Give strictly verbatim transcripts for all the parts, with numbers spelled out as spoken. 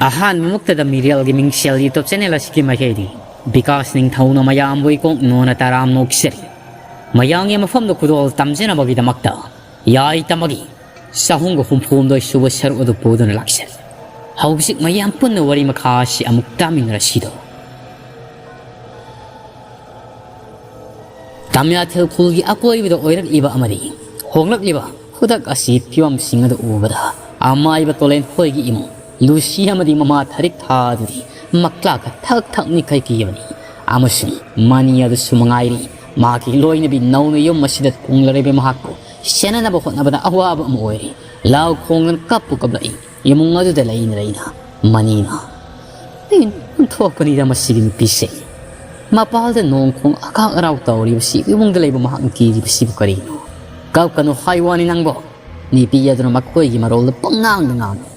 ꯑꯍꯥꯟꯕꯃꯛꯇꯗ ꯃꯤꯔꯦꯜꯒꯤ ꯃꯤꯡꯁꯦꯜ YouTube channel ꯑꯁꯤꯒꯤ ꯃꯥꯏꯀꯩꯗꯒꯤ ꯕꯤꯀꯥꯁ ꯅꯤꯡꯊꯧꯅ ꯃꯌꯥꯝꯕꯨ ꯏꯀꯣꯛ ꯅꯣꯟꯅ ꯇꯔꯥꯝꯅ ꯑꯣꯛꯆꯔꯤ꯫ ꯃꯌꯥꯝꯒꯤ ꯃꯐꯝꯗ ꯈꯨꯗꯣꯜ ꯇꯝꯖꯅꯕꯒꯤꯗꯃꯛꯇ ꯌꯥꯏ ꯇꯝꯕꯒꯤ ꯆꯍꯨꯝꯒ ꯍꯨꯝꯐꯨ ꯍꯨꯝꯗꯣꯏ ꯁꯨꯕ ꯁꯔꯨꯛ ꯑꯗꯨ ꯄꯨꯗꯨꯅ ꯂꯥꯛꯆꯔꯤ꯫ ꯍꯧꯖꯤꯛ ꯃꯌꯥꯝ ꯄꯨꯟꯅ ꯋꯥꯔꯤ ꯃꯈꯥ ꯑꯁꯤ ꯑꯃꯨꯛ ꯇꯥꯃꯤꯟꯅꯔꯁꯤꯗꯣ꯫ ꯇꯥꯃꯤꯌꯥꯊꯦꯜ ꯈꯨꯜꯒꯤ ꯑꯀꯣꯏꯕꯗ ꯑꯣꯏꯔꯛꯂꯤꯕ ꯑꯃꯗꯤ ꯍꯣꯡꯂꯛꯂꯤꯕ ꯈꯨꯗꯛ ꯑꯁꯤ ꯐꯤꯕꯝꯁꯤꯡ ꯑꯗꯨ ꯎꯕꯗ ꯑꯃꯥꯏꯕ ꯇꯣꯂꯦꯟ ꯍꯣꯏꯒꯤ ꯏꯃꯨꯡ ꯂꯨꯁꯤ ꯑꯃꯗꯤ ꯃꯃꯥ ꯊꯔꯤꯛ ꯊꯥ ꯑꯗꯨꯗꯤ ꯃꯀ꯭ꯂꯥꯛꯀ ꯊꯛ ꯊꯛ ꯅꯤꯛꯈꯥꯏꯈꯤꯕꯅꯤ꯫ ꯑꯃꯁꯨꯡ ꯃꯅꯤ ꯑꯗꯨꯁꯨ ꯃꯉꯥꯏꯔꯤ, ꯃꯍꯥꯛꯀꯤ ꯂꯣꯏꯅꯕꯤ ꯅꯧꯅ ꯌꯨꯝ ꯑꯁꯤꯗ ꯊꯨꯡꯂꯔꯤꯕ ꯃꯍꯥꯛꯄꯨ ꯁꯦꯟꯅꯅꯕ ꯍꯣꯠꯅꯕꯗ ꯑꯋꯥꯕ ꯑꯃ ꯑꯣꯏꯔꯤ꯫ ꯂꯥꯎ ꯈꯣꯡꯗꯅ ꯀꯞꯄꯨ ꯀꯞꯂꯛꯏ꯫ ꯏꯃꯨꯡ ꯑꯗꯨꯗ ꯂꯩꯅ ꯂꯩꯅ ꯃꯅꯤꯅ, "ꯑꯩ ꯑꯣꯟꯊꯣꯛꯄꯅꯤꯗ ꯃꯁꯤꯒꯤ ꯅꯨꯄꯤꯁꯦ꯫ ꯃꯄꯥꯜꯗ ꯅꯣꯡ ꯈꯣꯡ ꯑꯀꯥꯛ ꯑꯔꯥꯎ ꯇꯧꯔꯤꯕꯁꯤ, ꯏꯃꯨꯡꯗ ꯂꯩꯕ ꯃꯍꯥꯛꯅ ꯀꯤꯔꯤꯕꯁꯤꯕꯨ ꯀꯔꯤꯅꯣ?" "ꯀꯞꯀꯅꯨ ꯍꯥꯏ ꯋꯥꯅꯤ ꯅꯪꯕꯣ?" ꯅꯨꯄꯤ ꯑꯗꯨꯅ ꯃꯈꯣꯏꯒꯤ ꯃꯔꯣꯜꯗ ꯄꯪꯉꯥꯡꯗ ꯉꯥꯡꯏ꯫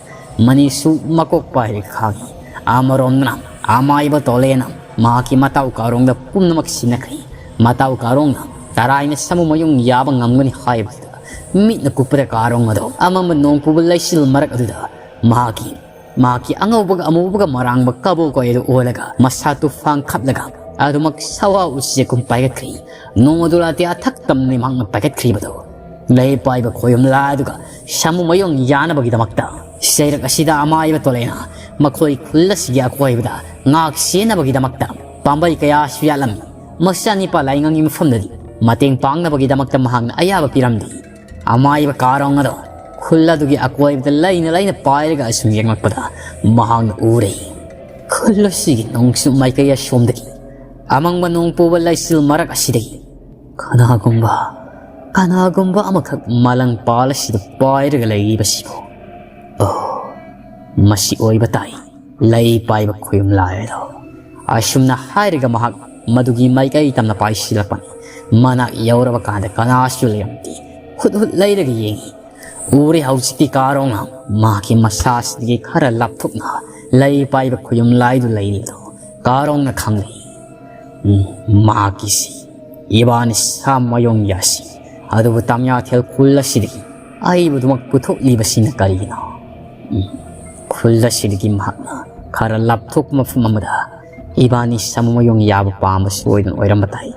ꯃꯅꯤꯁꯨ ꯃꯀꯣꯛ ꯄꯥꯏꯔꯒ ꯈꯥꯡꯏ꯫ ꯑꯃꯔꯣꯝꯗꯅ ꯑꯃꯥꯏꯕ ꯇꯣꯂꯦꯅ ꯃꯍꯥꯛꯀꯤ ꯃꯇꯥꯎ ꯀꯥꯔꯣꯡꯗ ꯄꯨꯝꯅꯃꯛ ꯁꯤꯟꯅꯈ꯭ꯔꯤ꯫ ꯃꯇꯥꯎ ꯀꯥꯔꯣꯡꯅ ꯇꯔꯥꯏꯅ ꯁꯥꯃꯨ ꯃꯌꯨꯡ ꯌꯥꯕ ꯉꯝꯒꯅꯤ ꯍꯥꯏꯕꯗꯨꯗ ꯃꯤꯠꯅ ꯀꯨꯞꯄꯗ ꯀꯥꯔꯣꯡ ꯑꯗꯣ ꯑꯃꯝꯕ ꯅꯣꯡ ꯄꯨꯕ ꯂꯩꯆꯤꯜ ꯃꯔꯛ ꯑꯗꯨꯗ ꯃꯍꯥꯛꯀꯤ, ꯃꯍꯥꯛꯀꯤ ꯑꯉꯧꯕꯒ ꯑꯃꯨꯕꯒ ꯃꯔꯥꯡꯕ ꯀꯕꯣꯛ ꯑꯣꯏ ꯑꯗꯨ ꯑꯣꯜꯂꯒ ꯃꯁꯥ ꯇꯨꯐꯥꯟ ꯈꯞꯂꯒ ꯑꯗꯨꯃꯛ ꯁꯋꯥ ꯎꯆꯦꯛꯀꯨꯝ ꯄꯥꯏꯒꯠꯈ꯭ꯔꯤ꯫ ꯅꯣꯡ ꯑꯗꯨ ꯂꯥꯇꯦ ꯑꯊꯛ ꯇꯝꯅꯤ ꯃꯍꯥꯛꯅ ꯄꯥꯏꯒꯠꯈ꯭ꯔꯤꯕꯗꯣ꯫ ꯂꯩ ꯄꯥꯏꯕ ꯈꯣꯌꯨꯝ ꯂꯥꯏ ꯑꯗꯨꯒ ꯁꯥꯃꯨ ꯃꯌꯣꯡ ꯌꯥꯅꯕꯒꯤꯗꯃꯛꯇ ꯆꯩꯔꯛ ꯑꯁꯤꯗ ꯑꯃꯥꯏꯕ ꯇꯣꯂꯦꯅ ꯃꯈꯣꯏ ꯈꯨꯜ ꯑꯁꯤꯒꯤ ꯑꯀꯣꯏꯕꯗ ꯉꯥꯛ ꯁꯦꯟꯅꯕꯒꯤꯗꯃꯛꯇ ꯄꯥꯝꯕꯩ ꯀꯌꯥꯁꯨ ꯌꯥꯠꯂꯝꯃꯤ꯫ ꯃꯆꯥꯅꯤꯄꯥ ꯂꯥꯏꯉꯪꯒꯤ ꯃꯐꯝꯗꯗꯤ ꯃꯇꯦꯡ ꯄꯥꯡꯅꯕꯒꯤꯗꯃꯛꯇ ꯃꯍꯥꯛꯅ ꯑꯌꯥꯕ ꯄꯤꯔꯝꯗꯦ꯫ ꯑꯃꯥꯏꯕ ꯀꯥꯔꯣꯡ ꯑꯗꯣ ꯈꯨꯜ ꯑꯗꯨꯒꯤ ꯑꯀꯣꯏꯕꯗ ꯂꯩꯅ ꯂꯩꯅ ꯄꯥꯏꯔꯒ ꯑꯁꯨꯝ ꯌꯦꯡꯂꯛꯄꯗ ꯃꯍꯥꯛꯅ ꯎꯔꯦ꯫ ꯈꯨꯜ ꯑꯁꯤꯒꯤ ꯅꯣꯡꯆꯨꯞ ꯃꯥꯏꯀꯩ ꯑꯁꯣꯝꯗꯒꯤ ꯑꯃꯪꯕ ꯅꯣꯡ ꯄꯨꯕ ꯂꯩꯆꯤꯜ ꯃꯔꯛ ꯑꯁꯤꯗꯒꯤ ꯀꯅꯥꯒꯨꯝꯕ, ꯀꯅꯥꯒꯨꯝꯕ ꯑꯃꯈꯛ ꯃꯥꯂꯪ ꯄꯥꯜ ꯑꯁꯤꯗ ꯄꯥꯏꯔꯒ ꯂꯩꯔꯤꯕꯁꯤꯕꯨ꯫ ꯑꯣ, ꯃꯁꯤ ꯑꯣꯏꯕ ꯇꯥꯏ꯫ ꯂꯩ ꯄꯥꯏꯕ ꯈꯣꯌꯨꯝ ꯂꯥꯏ ꯑꯗꯣ꯫ ꯑꯁꯨꯝꯅ ꯍꯥꯏꯔꯒ ꯃꯍꯥꯛ ꯃꯗꯨꯒꯤ ꯃꯥꯏꯀꯩ ꯇꯝꯅ ꯄꯥꯏꯁꯤꯜꯂꯛꯄꯅꯤ꯫ ꯃꯅꯥꯛ ꯌꯧꯔꯕ ꯀꯥꯟꯗ ꯀꯅꯥꯁꯨ ꯂꯩꯔꯝꯗꯦ꯫ ꯍꯨꯠ ꯍꯨꯠ ꯂꯩꯔꯒ ꯌꯦꯡꯉꯤ꯫ ꯎꯔꯦ ꯍꯧꯖꯤꯛꯇꯤ ꯀꯥꯔꯣꯡꯅ ꯃꯍꯥꯛꯀꯤ ꯃꯁꯥꯁꯤꯗꯒꯤ ꯈꯔ ꯂꯥꯞꯊꯣꯛꯅ ꯂꯩ ꯄꯥꯏꯕ ꯈꯣꯌꯨꯝ ꯂꯥꯏꯗꯨ ꯂꯩꯔꯤꯗꯣ ꯀꯥꯔꯣꯡꯅ ꯈꯪꯂꯦ꯫ ꯎꯝ, ꯃꯍꯥꯛꯀꯤꯁꯤ ꯏꯕꯥꯅꯤ ꯁꯥ ꯃꯌꯣꯡ ꯌꯥꯁꯤ꯫ ꯑꯗꯨꯕꯨ ꯇꯥꯃꯤꯌꯥꯊꯦꯜ ꯈꯨꯜ ꯑꯁꯤꯗꯒꯤ ꯑꯏꯕꯗꯨꯃꯛ ꯄꯨꯊꯣꯛꯂꯤꯕꯁꯤꯅ ꯀꯔꯤꯒꯤꯅꯣ? ꯎꯝ, ꯈꯨꯜ ꯑꯁꯤꯗꯒꯤ ꯃꯍꯥꯛꯅ ꯈꯔ ꯂꯥꯞꯊꯣꯛꯄ ꯃꯐꯝ ꯑꯃꯗ ꯏꯕꯥꯅꯤ ꯁꯥꯃꯨ ꯃꯌꯣꯡ ꯌꯥꯕ ꯄꯥꯝꯕ ꯁꯣꯏꯗꯅ ꯑꯣꯏꯔꯝꯕ ꯇꯥꯏ꯫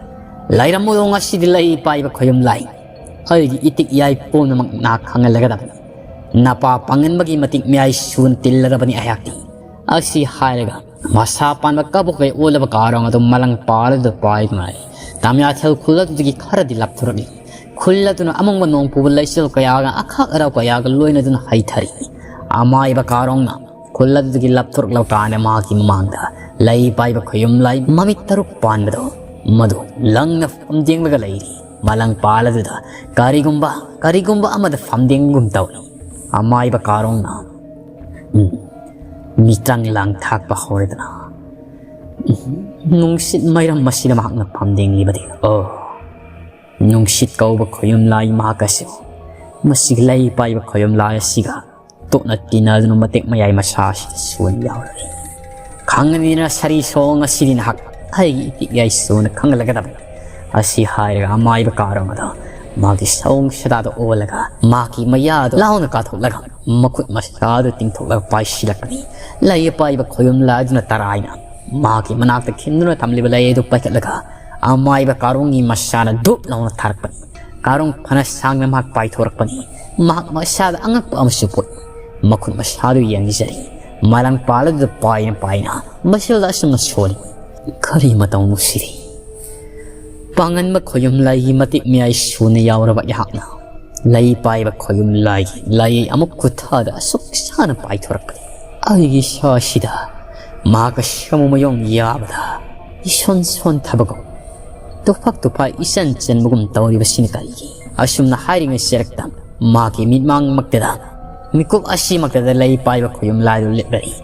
ꯂꯩꯔꯝꯃꯨꯗꯣ, ꯉꯁꯤꯗꯤ ꯂꯩ ꯄꯥꯏꯕ ꯈꯣꯌꯨꯝ ꯂꯥꯏ꯫ ꯑꯩꯒꯤ ꯏꯇꯤꯛ ꯏꯌꯥꯏ ꯄꯨꯝꯅꯃꯛ ꯅꯥ ꯈꯪꯍꯜꯂꯒꯗꯕꯅꯤ꯫ ꯅꯄꯥ ꯄꯥꯡꯒꯟꯕꯒꯤ ꯃꯇꯤꯛ ꯃꯌꯥꯏ ꯁꯨꯅ ꯇꯤꯜꯂꯗꯕꯅꯤ ꯑꯩꯍꯥꯛꯇꯤ꯫ ꯑꯁꯤ ꯍꯥꯏꯔꯒ ꯃꯁꯥ ꯄꯥꯟꯕ ꯀꯕꯣꯛ ꯀꯩ ꯑꯣꯜꯂꯕ ꯀꯥꯔꯣꯡ ꯑꯗꯨ ꯃꯂꯪ ꯄꯥꯜꯂꯗꯨ ꯄꯥꯏꯗꯨꯅ ꯇꯥꯃꯤꯌꯥꯊꯦꯜ ꯈꯨꯜ ꯑꯗꯨꯗꯒꯤ ꯈꯔꯗꯤ ꯂꯥꯞꯊꯣꯔꯛꯂꯤ꯫ ꯈꯨꯜ ꯑꯗꯨꯅ ꯑꯃꯝꯕ ꯅꯣꯡ ꯄꯨꯕ ꯂꯩꯆꯤꯜ ꯀꯌꯥꯒ ꯑꯈꯥꯛ ꯑꯔꯥꯎ ꯀꯌꯥꯒ ꯂꯣꯏꯅꯗꯨꯅ ꯍꯩꯊꯔꯤ꯫ ꯑꯃꯥꯏꯕ ꯀꯥꯔꯣꯡꯅ ꯈꯨꯜ ꯑꯗꯨꯗꯒꯤ ꯂꯥꯞꯊꯣꯔꯛꯂꯕ ꯀꯥꯟꯗ ꯃꯍꯥꯛꯀꯤ ꯃꯃꯥꯡꯗ ꯂꯩ ꯄꯥꯏꯕ ꯈꯣꯌꯨꯝ ꯂꯥꯏ ꯃꯃꯤꯠ ꯇꯔꯨꯛ ꯄꯥꯟꯕꯗꯣ ꯃꯗꯨ ꯂꯪꯅ ꯐꯝꯗꯦꯡꯂꯒ ꯂꯩꯔꯤ꯫ ꯃꯂꯪ ꯄꯥꯜ ꯑꯗꯨꯗ ꯀꯔꯤꯒꯨꯝꯕ, ꯀꯔꯤꯒꯨꯝꯕ ꯑꯃꯗ ꯐꯝꯗꯦꯡꯒꯨꯝ ꯇꯧꯔꯤ꯫ ꯑꯃꯥꯏꯕ ꯀꯥꯔꯣꯡꯅ, ꯎꯝ, ꯃꯤꯇ꯭ꯔꯪ ꯂꯥꯡ ꯊꯥꯛꯄ ꯍꯧꯔꯗꯅ, ꯎꯝ, ꯅꯨꯡꯁꯤꯠ ꯃꯩꯔꯝ ꯑꯁꯤꯗ ꯃꯍꯥꯛꯅ ꯐꯝꯗꯦꯡꯂꯤꯕꯗꯤ, ꯑꯣ, ꯅꯨꯡꯁꯤꯠ ꯀꯧꯕ ꯈꯣꯌꯨꯝ ꯂꯥꯏ ꯃꯍꯥꯛ ꯑꯁꯤ ꯃꯁꯤꯒꯤ ꯂꯩ ꯄꯥꯏꯕ ꯈꯣꯌꯨꯝ ꯂꯥꯏ ꯑꯁꯤꯒ ꯇꯣꯠꯅ ꯇꯤꯟꯅꯗꯨꯅ ꯃꯇꯦꯛ ꯃꯌꯥꯏ ꯃꯁꯥ ꯑꯁꯤꯗ ꯁꯣꯟ ꯌꯥꯎꯔꯛꯏ꯫ ꯈꯪꯉꯅꯤꯅ ꯁꯥꯔꯤ ꯁꯣꯡ ꯑꯁꯤꯗꯤ ꯅꯍꯥꯛ ꯑꯩꯒꯤ ꯏꯇꯤꯛ ꯌꯥꯏꯁꯣꯟꯅ ꯈꯪꯍꯜꯂꯒꯗꯕꯅꯤ꯫ ꯑꯁꯤ ꯍꯥꯏꯔꯒ ꯑꯃꯥꯏꯕ ꯀꯥꯔꯣꯡ ꯑꯗꯣ ꯃꯥꯒꯤ ꯁꯑꯣꯡ ꯁꯥꯗꯥꯗ ꯑꯣꯜꯂꯒ ꯃꯥꯒꯤ ꯃꯌꯥꯗꯣ ꯂꯥꯎꯅ ꯀꯥꯊꯣꯛꯂꯒ ꯃꯈꯨꯠ ꯃꯁꯥꯗꯨ ꯇꯤꯡꯊꯣꯛꯂꯒ ꯄꯥꯏꯁꯤꯜꯂꯛꯄꯅꯤ꯫ ꯂꯩ ꯄꯥꯏꯕ ꯈꯣꯌꯨꯝ ꯂꯥꯏꯗꯨꯅ ꯇꯔꯥꯏꯅ ꯃꯥꯒꯤ ꯃꯅꯥꯛꯇ ꯈꯤꯟꯗꯨꯅ ꯊꯝꯂꯤꯕ ꯂꯩ ꯑꯗꯨ ꯄꯥꯏꯈꯠꯂꯒ ꯑꯃꯥꯏꯕ ꯀꯥꯔꯣꯡꯒꯤ ꯃꯁꯥꯅ ꯙꯨꯞ ꯂꯥꯎꯅ ꯊꯥꯔꯛꯄꯅꯤ꯫ ꯀꯥꯔꯣꯡ ꯐꯅ ꯁꯥꯡꯅ ꯃꯍꯥꯛ ꯄꯥꯏꯊꯣꯔꯛꯄꯅꯤ꯫ ꯃꯍꯥꯛ ꯃꯁꯥꯗ ꯑꯉꯛꯄ ꯑꯃꯁꯨ ꯄꯣꯛꯏ꯫ ꯃꯈꯨꯠ ꯃꯁꯥꯗꯨ ꯌꯦꯡꯖꯔꯤ꯫ ꯃꯂꯪ ꯄꯥꯜ ꯑꯗꯨꯗ ꯄꯥꯏꯅ ꯄꯥꯏꯅ ꯃꯁꯤꯗ ꯑꯁꯨꯝꯅ ꯁꯣꯜꯂꯤ꯫ ꯀꯔꯤ ꯃꯇꯧꯅꯣ ꯁꯤꯗꯤ? ꯄꯥꯡꯒꯟꯕ ꯈꯣꯌꯨꯝ ꯂꯥꯏꯒꯤ ꯃꯇꯤꯛ ꯃꯌꯥꯏ ꯁꯨꯅ ꯌꯥꯎꯔꯕ ꯑꯩꯍꯥꯛꯅ ꯂꯩ ꯄꯥꯏꯕ ꯈꯣꯌꯨꯝ ꯂꯥꯏꯒꯤ ꯂꯥꯏ ꯑꯃꯨꯛ ꯈꯨꯠꯊꯥꯗ ꯑꯁꯨꯛ ꯁꯥꯅ ꯄꯥꯏꯊꯣꯔꯛꯄꯅꯤ꯫ ꯑꯩꯒꯤ ꯏꯁꯥꯁꯤꯗ ꯃꯍꯥꯛꯀ ꯁꯥꯃꯨ ꯃꯌꯣꯡ ꯌꯥꯕꯗ ꯏꯁꯣꯟ ꯁꯣꯟꯊꯕꯒꯨꯝ, ꯇꯨꯐꯛ ꯇꯨꯐꯥꯏ ꯏꯆꯟ ꯆꯟꯕꯒꯨꯝ ꯇꯧꯔꯤꯕꯁꯤꯅ ꯀꯔꯤꯒꯤ? ꯑꯁꯨꯝꯅ ꯍꯥꯏꯔꯤꯉꯩ ꯆꯦꯔꯛꯇ ꯃꯍꯥꯛꯀꯤ ꯃꯤꯠꯃꯥꯡꯃꯛꯇꯗ, ꯃꯤꯀꯨꯞ ꯑꯁꯤꯃꯛꯇꯗ ꯂꯩ ꯄꯥꯏꯕ ꯈꯣꯌꯨꯝ ꯂꯥꯏꯗꯨ ꯂꯦꯞꯂꯛꯏ꯫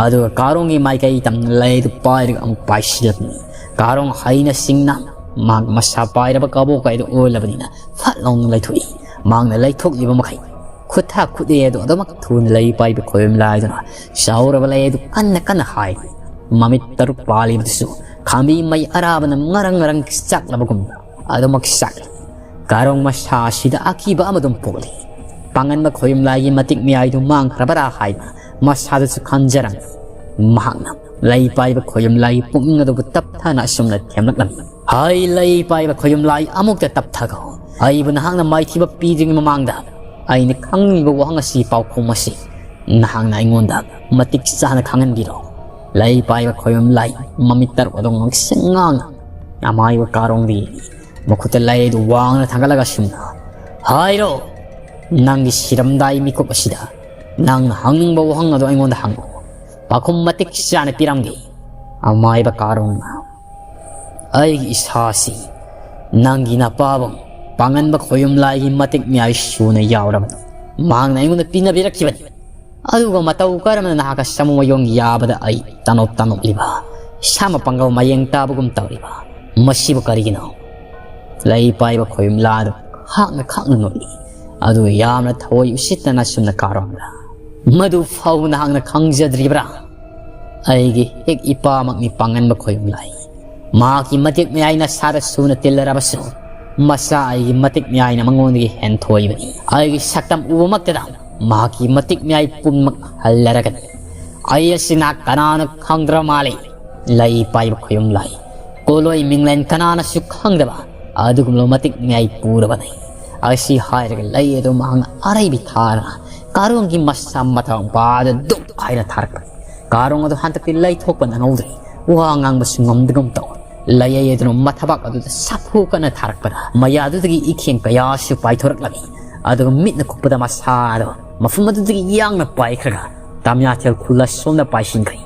ꯑꯗꯨꯒ ꯀꯥꯔꯣꯡꯒꯤ ꯃꯥꯏꯀꯩ ꯇꯝꯅ ꯂꯩ ꯑꯗꯨ ꯄꯥꯏꯔꯒ ꯑꯃꯨꯛ ꯄꯥꯏꯁꯤꯜꯂꯛꯄꯅꯤ꯫ ꯀꯥꯔꯣꯡ ꯍꯩꯅ ꯁꯤꯡꯅ ꯃꯍꯥꯛ ꯃꯁꯥ ꯄꯥꯏꯔꯕ ꯀꯕꯣꯛ ꯀꯥꯏꯗꯨ ꯑꯣꯜꯂꯕꯅꯤꯅ ꯐꯠ ꯂꯥꯎꯅ ꯂꯩꯊꯣꯛꯏ꯫ ꯃꯍꯥꯛꯅ ꯂꯩꯊꯣꯛꯂꯤꯕ ꯃꯈꯩ ꯈꯨꯠꯊꯥ ꯈꯨꯠꯌꯩ ꯑꯗꯨ ꯑꯗꯨꯃꯛ ꯊꯨꯅ ꯂꯩ ꯄꯥꯏꯕ ꯈꯣꯌꯨꯝ ꯂꯥꯏꯗꯨꯅ ꯆꯥꯎꯔꯕ ꯂꯩ ꯑꯗꯨ ꯀꯟꯅ ꯀꯟꯅ ꯍꯥꯏꯔꯤ꯫ ꯃꯃꯤꯠ ꯇꯔꯨꯛ ꯄꯥꯜꯂꯤꯕꯗꯨꯁꯨ ꯈꯥꯝꯕꯤ ꯃꯩ ꯑꯔꯥꯕꯅ ꯉꯔꯪ ꯉꯔꯪ ꯆꯥꯛꯂꯕꯒꯨꯝꯅ ꯑꯗꯨꯃꯛ ꯆꯥꯛꯂꯤ꯫ ꯀꯥꯔꯣꯡ ꯃꯁꯥ ꯑꯁꯤꯗ ꯑꯀꯤꯕ ꯑꯃꯗꯨꯝ ꯄꯣꯛꯂꯤ꯫ ꯄꯥꯡꯒꯟꯕ ꯈꯣꯌꯨꯝ ꯂꯥꯏꯒꯤ ꯃꯇꯤꯛ ꯃꯌꯥꯏꯗꯨ ꯃꯥꯡꯈ꯭ꯔꯕꯔꯥ ꯍꯥꯏꯅ ꯃꯁꯥꯗꯁꯨ ꯈꯟꯖꯔꯝꯃꯤ꯫ ꯃꯍꯥꯛꯅ ꯂꯩ ꯄꯥꯏꯕ ꯈꯣꯌꯨꯝ ꯂꯥꯏꯒꯤ ꯄꯨꯛꯅꯤꯡ ꯑꯗꯨꯕꯨ ꯇꯞꯊꯅ ꯑꯁꯨꯝꯅ ꯊꯦꯝꯂꯛꯂꯝꯃꯤ, "ꯍꯩ ꯂꯩ ꯄꯥꯏꯕ ꯈꯣꯌꯨꯝ ꯂꯥꯏ, ꯑꯃꯨꯛꯇ ꯇꯞꯊꯈꯣ꯫ ꯑꯩꯕꯨ ꯅꯍꯥꯛꯅ ꯃꯥꯏꯊꯤꯕ ꯄꯤꯗ꯭ꯔꯤꯉꯩ ꯃꯃꯥꯡꯗ ꯑꯩꯅ ꯈꯪꯅꯤꯡꯂꯤꯕ ꯋꯥꯍꯪ ꯑꯁꯤ, ꯄꯥꯎꯈꯨꯝ ꯑꯁꯤ ꯅꯍꯥꯛꯅ ꯑꯩꯉꯣꯟꯗ ꯃꯇꯤꯛ ꯆꯥꯅ ꯈꯪꯍꯟꯕꯤꯔꯣ꯫" ꯂꯩ ꯄꯥꯏꯕ ꯈꯣꯌꯨꯝ ꯂꯥꯏ ꯃꯃꯤꯠ ꯇꯔꯨꯛ ꯑꯗꯨ ꯉꯛꯁꯪ ꯉꯥꯡꯅ ꯑꯃꯥꯏꯕ ꯀꯥꯔꯣꯡꯗ ꯌꯦꯡꯏ꯫ ꯃꯈꯨꯠꯇ ꯂꯩ ꯑꯗꯨ ꯋꯥꯡꯅ ꯊꯥꯡꯒꯠꯂꯒ ꯑꯁꯨꯝꯅ, "ꯍꯥꯏꯔꯣ, ꯅꯪꯒꯤ ꯁꯤꯔꯝꯗꯥꯏ ꯃꯤꯀꯨꯞ ꯑꯁꯤꯗ ꯅꯪꯅ ꯍꯪꯅꯤꯡꯕ ꯋꯥꯍꯪ ꯑꯗꯨ ꯑꯩꯉꯣꯟꯗ ꯍꯪꯉꯨ꯫ ꯄꯥꯎꯈꯨꯝ ꯃꯇꯤꯛ ꯆꯥꯅ ꯄꯤꯔꯝꯒꯦ꯫" ꯑꯃꯥꯏꯕ ꯀꯥꯔꯣꯡꯅ, "ꯑꯩꯒꯤ ꯏꯁꯥꯁꯤ ꯅꯪꯒꯤ ꯅꯄꯥꯕꯨꯡ ꯄꯥꯡꯒꯟꯕ ꯈꯣꯌꯨꯝ ꯂꯥꯏꯒꯤ ꯃꯇꯤꯛ ꯃꯌꯥꯏ ꯁꯨꯅ ꯌꯥꯎꯔꯕꯅꯤ꯫ ꯃꯍꯥꯛꯅ ꯑꯩꯉꯣꯟꯗ ꯄꯤꯅꯕꯤꯔꯛꯈꯤꯕꯅꯤ꯫ ꯑꯗꯨꯒ ꯃꯇꯧ ꯀꯔꯝꯅ ꯅꯍꯥꯛꯀ ꯁꯥꯃꯨ ꯃꯌꯣꯡ ꯌꯥꯕꯗ ꯑꯩ ꯇꯅꯣꯞ ꯇꯅꯣꯞꯂꯤꯕ ꯁꯥ ꯃꯄꯥꯡꯒꯜ ꯃꯌꯦꯡ ꯇꯥꯕꯒꯨꯝ ꯇꯧꯔꯤꯕ ꯃꯁꯤꯕꯨ ꯀꯔꯤꯒꯤꯅꯣ?" ꯂꯩ ꯄꯥꯏꯕ ꯈꯣꯌꯨꯝ ꯂꯥꯏ ꯑꯗꯨ ꯈꯥꯛꯅ ꯈꯥꯛꯅ ꯅꯣꯛꯏ꯫ ꯑꯗꯨꯒ ꯌꯥꯝꯅ ꯊꯑꯣꯏ ꯎꯁꯤꯠꯇꯅ ꯑꯁꯨꯝꯅ ꯀꯥꯔꯣꯡꯗ, "ꯃꯗꯨ ꯐꯥꯎꯕ ꯅꯍꯥꯛꯅ ꯈꯪꯖꯗ꯭ꯔꯤꯕ꯭ꯔꯥ? ꯑꯩꯒꯤ ꯍꯦꯛ ꯏꯄꯥꯃꯛꯅꯤ ꯄꯥꯡꯒꯟꯕ ꯈꯣꯌꯨꯝ ꯂꯥꯏ꯫ ꯃꯍꯥꯛꯀꯤ ꯃꯇꯤꯛ ꯃꯌꯥꯏꯅ ꯁꯥꯗ ꯁꯨꯅ ꯇꯤꯜꯂꯔꯕꯁꯨ, ꯃꯆꯥ ꯑꯩꯒꯤ ꯃꯇꯤꯛ ꯃꯌꯥꯏꯅ ꯃꯉꯣꯟꯗꯒꯤ ꯍꯦꯟꯊꯣꯏꯕꯅꯤ꯫ ꯑꯩꯒꯤ ꯁꯛꯇꯝ ꯎꯕꯃꯛꯇꯗ ꯃꯍꯥꯛꯀꯤ ꯃꯇꯤꯛ ꯃꯌꯥꯏ ꯄꯨꯝꯅꯃꯛ ꯍꯜꯂꯔꯒꯅꯤ꯫ ꯑꯩ ꯑꯁꯤ ꯅꯍꯥꯛ ꯀꯅꯥꯅ ꯈꯪꯗ꯭ꯔ ꯃꯥꯜꯂꯤ?" ꯂꯩ ꯄꯥꯏꯕ ꯈꯣꯌꯨꯝ ꯂꯥꯏ꯫ ꯀꯣꯂꯣꯏ ꯃꯤꯡꯂꯦꯟ ꯀꯅꯥꯅꯁꯨ ꯈꯪꯗꯕ ꯑꯗꯨꯒꯨꯝꯂꯕ ꯃꯇꯤꯛ ꯃꯌꯥꯏ ꯄꯨꯔꯕꯅꯤ꯫ ꯑꯁꯤ ꯍꯥꯏꯔꯒ ꯂꯩ ꯑꯗꯨ ꯃꯍꯥꯛꯅ ꯑꯔꯩꯕꯤ ꯊꯥꯔꯒ ꯀꯥꯔꯣꯡꯒꯤ ꯃꯁꯥ ꯃꯊꯪ ꯄꯥꯗ ꯗꯨꯛ ꯍꯥꯏꯅ ꯊꯥꯔꯛꯄꯅꯤ꯫ ꯀꯥꯔꯣꯡ ꯑꯗꯨ ꯍꯟꯗꯛꯇꯤ ꯂꯩꯊꯣꯛꯄ ꯅꯪꯍꯧꯗ꯭ꯔꯦ꯫ ꯋꯥ ꯉꯥꯡꯕꯁꯨ ꯉꯝꯗꯒꯨꯝ ꯇꯧ꯫ ꯂꯩꯌꯩ ꯑꯗꯨꯅ ꯃꯊꯕꯥꯛ ꯑꯗꯨꯗ ꯁꯥꯐꯨ ꯀꯟꯅ ꯊꯥꯔꯛꯄꯗ ꯃꯌꯥꯗꯨꯗꯒꯤ ꯏꯈꯦꯡ ꯀꯌꯥꯁꯨ ꯄꯥꯏꯊꯣꯔꯛꯂꯝꯃꯤ꯫ ꯑꯗꯨꯒ ꯃꯤꯠꯅ ꯀꯨꯞꯄꯗ ꯃꯁꯥ ꯑꯗꯣ ꯃꯐꯝ ꯑꯗꯨꯗꯒꯤ ꯌꯥꯡꯅ ꯄꯥꯏꯈ꯭ꯔꯒ ꯇꯝꯌꯥꯊꯦꯜ ꯈꯨꯜ ꯑꯁꯣꯝꯗ ꯄꯥꯏꯁꯤꯟꯈ꯭ꯔꯦ꯫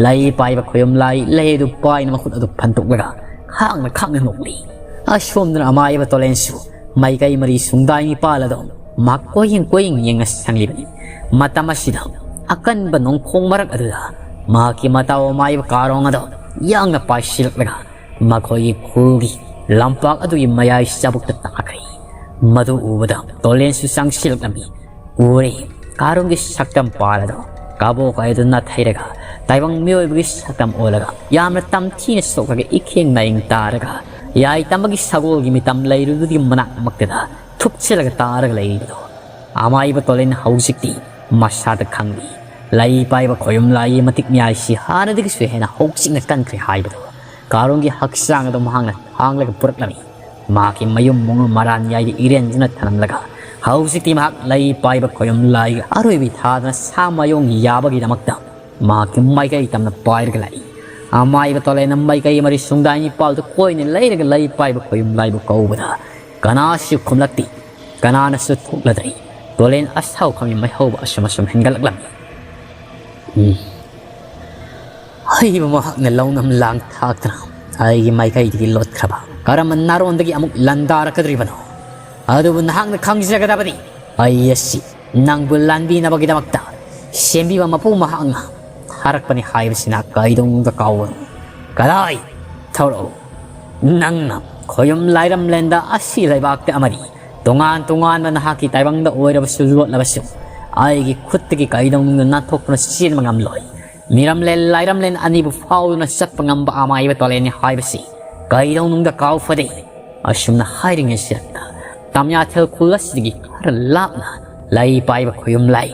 ꯂꯩ ꯄꯥꯏꯕ ꯈꯣꯌꯨꯝ ꯂꯥꯏ ꯂꯩ ꯑꯗꯨ ꯄꯥꯏꯅ ꯃꯈꯨꯠ ꯑꯗꯨ ꯐꯟꯗꯣꯛꯂꯒ ꯈꯥꯡꯅ ꯈꯥꯡꯅ ꯅꯣꯛꯂꯤ꯫ ꯑꯁꯣꯝꯗꯅ ꯑꯃꯥꯏꯕ ꯇꯣꯂꯦꯟꯁꯨ ꯃꯥꯏꯀꯩ ꯃꯔꯤ ꯁꯨꯡꯗꯥꯏ ꯅꯤꯄꯥꯜ ꯑꯗꯣ ꯃꯍꯥꯛ ꯀꯣꯏꯌꯦꯡ ꯀꯣꯏꯌꯦꯡ ꯌꯦꯡꯅ ꯁꯪꯂꯤꯕꯅꯤ꯫ ꯃꯇꯝ ꯑꯁꯤꯗ ꯑꯀꯟꯕ ꯅꯣꯡꯈꯣꯡ ꯃꯔꯛ ꯑꯗꯨꯗ ꯃꯍꯥꯛꯀꯤ ꯃꯇꯥꯎ ꯑꯃꯥꯏꯕ ꯀꯥꯔꯣꯡ ꯑꯗꯣ ꯌꯥꯡꯅ ꯄꯥꯏꯁꯤꯜꯂꯛꯂꯒ ꯃꯈꯣꯏꯒꯤ ꯈꯨꯜꯒꯤ ꯂꯝꯄꯥꯛ ꯑꯗꯨꯒꯤ ꯃꯌꯥꯏ ꯆꯕꯨꯛꯇ ꯇꯥꯈ꯭ꯔꯦ꯫ ꯃꯗꯨ ꯎꯕꯗ ꯇꯣꯂꯦꯟꯁꯨ ꯆꯪꯁꯤꯜꯂꯛꯂꯝꯃꯤ꯫ ꯎꯔꯦ, ꯀꯥꯔꯣꯡꯒꯤ ꯁꯛꯇꯝ ꯄꯥꯜ ꯑꯗꯣ ꯀꯕꯣꯛ ꯀꯥꯏꯗꯨ ꯅꯥꯊꯩꯔꯒ ꯇꯥꯏꯕꯪ ꯃꯤꯑꯣꯏꯕꯒꯤ ꯁꯛꯇꯝ ꯑꯣꯜꯂꯒ ꯌꯥꯝꯅ ꯇꯝꯊꯤꯅ ꯁꯣꯛꯂꯒ ꯏꯈꯦꯡ ꯅꯥꯌꯦꯡ ꯇꯥꯔꯒ ꯌꯥꯏ ꯇꯝꯕꯒꯤ ꯁꯒꯣꯜꯒꯤ ꯃꯤꯇꯝ ꯂꯩꯔꯨꯗꯨꯒꯤ ꯃꯅꯥꯛꯃꯛꯇꯗ ꯊꯨꯞꯆꯤꯜꯂꯒ ꯇꯥꯔꯒ ꯂꯩꯔꯤꯕꯗꯣ꯫ ꯑꯃꯥꯏꯕ ꯇꯣꯂꯦꯟ ꯍꯧꯖꯤꯛꯇꯤ ꯃꯁꯥꯗ ꯈꯪꯂꯤ꯫ ꯂꯩ ꯄꯥꯏꯕ ꯈꯣꯌꯨꯝ ꯂꯥꯏꯒꯤ ꯃꯇꯤꯛ ꯃꯌꯥꯏꯁꯤ ꯍꯥꯟꯅꯗꯒꯤꯁꯨ ꯍꯦꯟꯅ ꯍꯧꯖꯤꯛꯅ ꯀꯟꯈ꯭ꯔꯦ ꯍꯥꯏꯕꯗꯨ ꯀꯥꯔꯣꯡꯒꯤ ꯍꯛꯆꯥꯡ ꯑꯗꯨ ꯃꯍꯥꯛꯅ ꯊꯥꯡꯂꯒ ꯄꯨꯔꯛꯂꯝꯃꯤ꯫ ꯃꯍꯥꯛꯀꯤ ꯃꯌꯨꯝ ꯃꯨꯡ ꯃꯔꯥꯟ ꯌꯥꯏꯗ ꯏꯔꯦꯟꯗꯨꯅ ꯊꯅꯝꯂꯒ ꯍꯧꯖꯤꯛꯇꯤ ꯃꯍꯥꯛ ꯂꯩ ꯄꯥꯏꯕ ꯈꯣꯌꯨꯝ ꯂꯥꯏꯒꯤ ꯑꯔꯣꯏꯕꯤ ꯊꯥꯗꯅ ꯁꯥ ꯃꯌꯣꯡ ꯌꯥꯕꯒꯤꯗꯃꯛꯇ ꯃꯍꯥꯛꯀꯤ ꯃꯥꯏꯀꯩ ꯇꯝꯅ ꯄꯥꯏꯔꯒ ꯂꯥꯛꯏ꯫ ꯑꯃꯥꯏꯕ ꯇꯣꯂꯦꯟꯅ ꯃꯥꯏꯀꯩ ꯃꯔꯤ ꯁꯨꯡꯗꯥꯏ ꯅꯤꯄꯥꯜꯗ ꯀꯣꯏꯅ ꯂꯩꯔꯒ ꯂꯩ ꯄꯥꯏꯕ ꯈꯣꯌꯨꯝ ꯂꯥꯏꯕꯨ ꯀꯧꯕꯗ ꯀꯅꯥꯁꯨ ꯈꯨꯝꯂꯛꯇꯦ꯫ ꯀꯅꯥꯅꯁꯨ ꯊꯣꯛꯂꯗ꯭ꯔꯦ꯫ ꯇꯣꯂꯦꯟ ꯑꯁꯥꯎ ꯈꯥꯝꯃꯤ ꯃꯩꯍꯧꯕ ꯑꯁꯨꯝ ꯑꯁꯨꯝ ꯍꯦꯟꯒꯠꯂꯛꯂꯝꯃꯤ꯫ ꯎꯝ꯫ ꯍꯩꯕ ꯃꯍꯥꯛꯅ ꯂꯧꯅꯝ ꯂꯥꯡ ꯊꯥꯛꯇꯅ ꯑꯩꯒꯤ ꯃꯥꯏꯀꯩꯗꯒꯤ ꯂꯣꯠꯈ꯭ꯔꯕ ꯀꯔꯝꯕ ꯅꯥꯔꯣꯟꯗꯒꯤ ꯑꯃꯨꯛ ꯂꯥꯟꯗꯥꯔꯛꯀꯗꯧꯔꯤꯕꯅꯣ? ꯑꯗꯨꯕꯨ ꯅꯍꯥꯛꯅ ꯈꯪꯖꯒꯗꯕꯅꯤ, ꯑꯩ ꯑꯁꯤ ꯅꯪꯕꯨ ꯂꯥꯟꯕꯤꯅꯕꯒꯤꯗꯃꯛꯇ ꯁꯦꯝꯕꯤꯕ ꯃꯄꯨ ꯃꯍꯥꯛꯅ ꯊꯥꯔꯛꯄꯅꯤ ꯍꯥꯏꯕꯁꯤ ꯅꯍꯥꯛ ꯀꯩꯗꯧꯅꯨꯡꯗ ꯀꯥꯎꯒꯅꯨ꯫ ꯀꯗꯥꯏ? ꯊꯧꯔꯛꯎ꯫ ꯅꯪꯅ ꯈꯣꯌꯨꯝ ꯂꯥꯏꯔꯝꯂꯦꯟꯗ ꯑꯁꯤ ꯂꯩꯕꯥꯛꯇ ꯑꯃꯗꯤ ꯇꯣꯉꯥꯟ ꯇꯣꯉꯥꯟꯕ ꯅꯍꯥꯛꯀꯤ ꯇꯥꯏꯕꯪꯗ ꯑꯣꯏꯔꯕꯁꯨ ꯂꯣꯠꯂꯕꯁꯨ ꯑꯩꯒꯤ ꯈꯨꯠꯇꯒꯤ ꯀꯩꯗꯧꯅꯨꯡꯗ ꯅꯥꯟꯊꯣꯛꯇꯨꯅ ꯆꯦꯟꯕ ꯉꯝꯂꯣꯏ꯫ ꯃꯤꯔꯝꯂꯦꯟ ꯂꯥꯏꯔꯝꯂꯦꯟ ꯑꯅꯤꯕꯨ ꯐꯥꯎꯗꯨꯅ ꯆꯠꯄ ꯉꯝꯕ ꯑꯃꯥꯏꯕ ꯇꯣꯂꯦꯟꯅꯤ ꯍꯥꯏꯕꯁꯤ ꯀꯩꯗꯧꯅꯨꯡꯗ ꯀꯥꯎꯐꯗꯦ꯫ ꯑꯁꯨꯝꯅ ꯍꯥꯏꯔꯤꯉꯩꯁꯤꯗ ꯇꯝꯌꯥꯊꯦꯜ ꯈꯨꯜ ꯑꯁꯤꯗꯒꯤ ꯈꯔ ꯂꯥꯞꯅ ꯂꯩ ꯄꯥꯏꯕ ꯈꯣꯌꯨꯝ ꯂꯥꯏ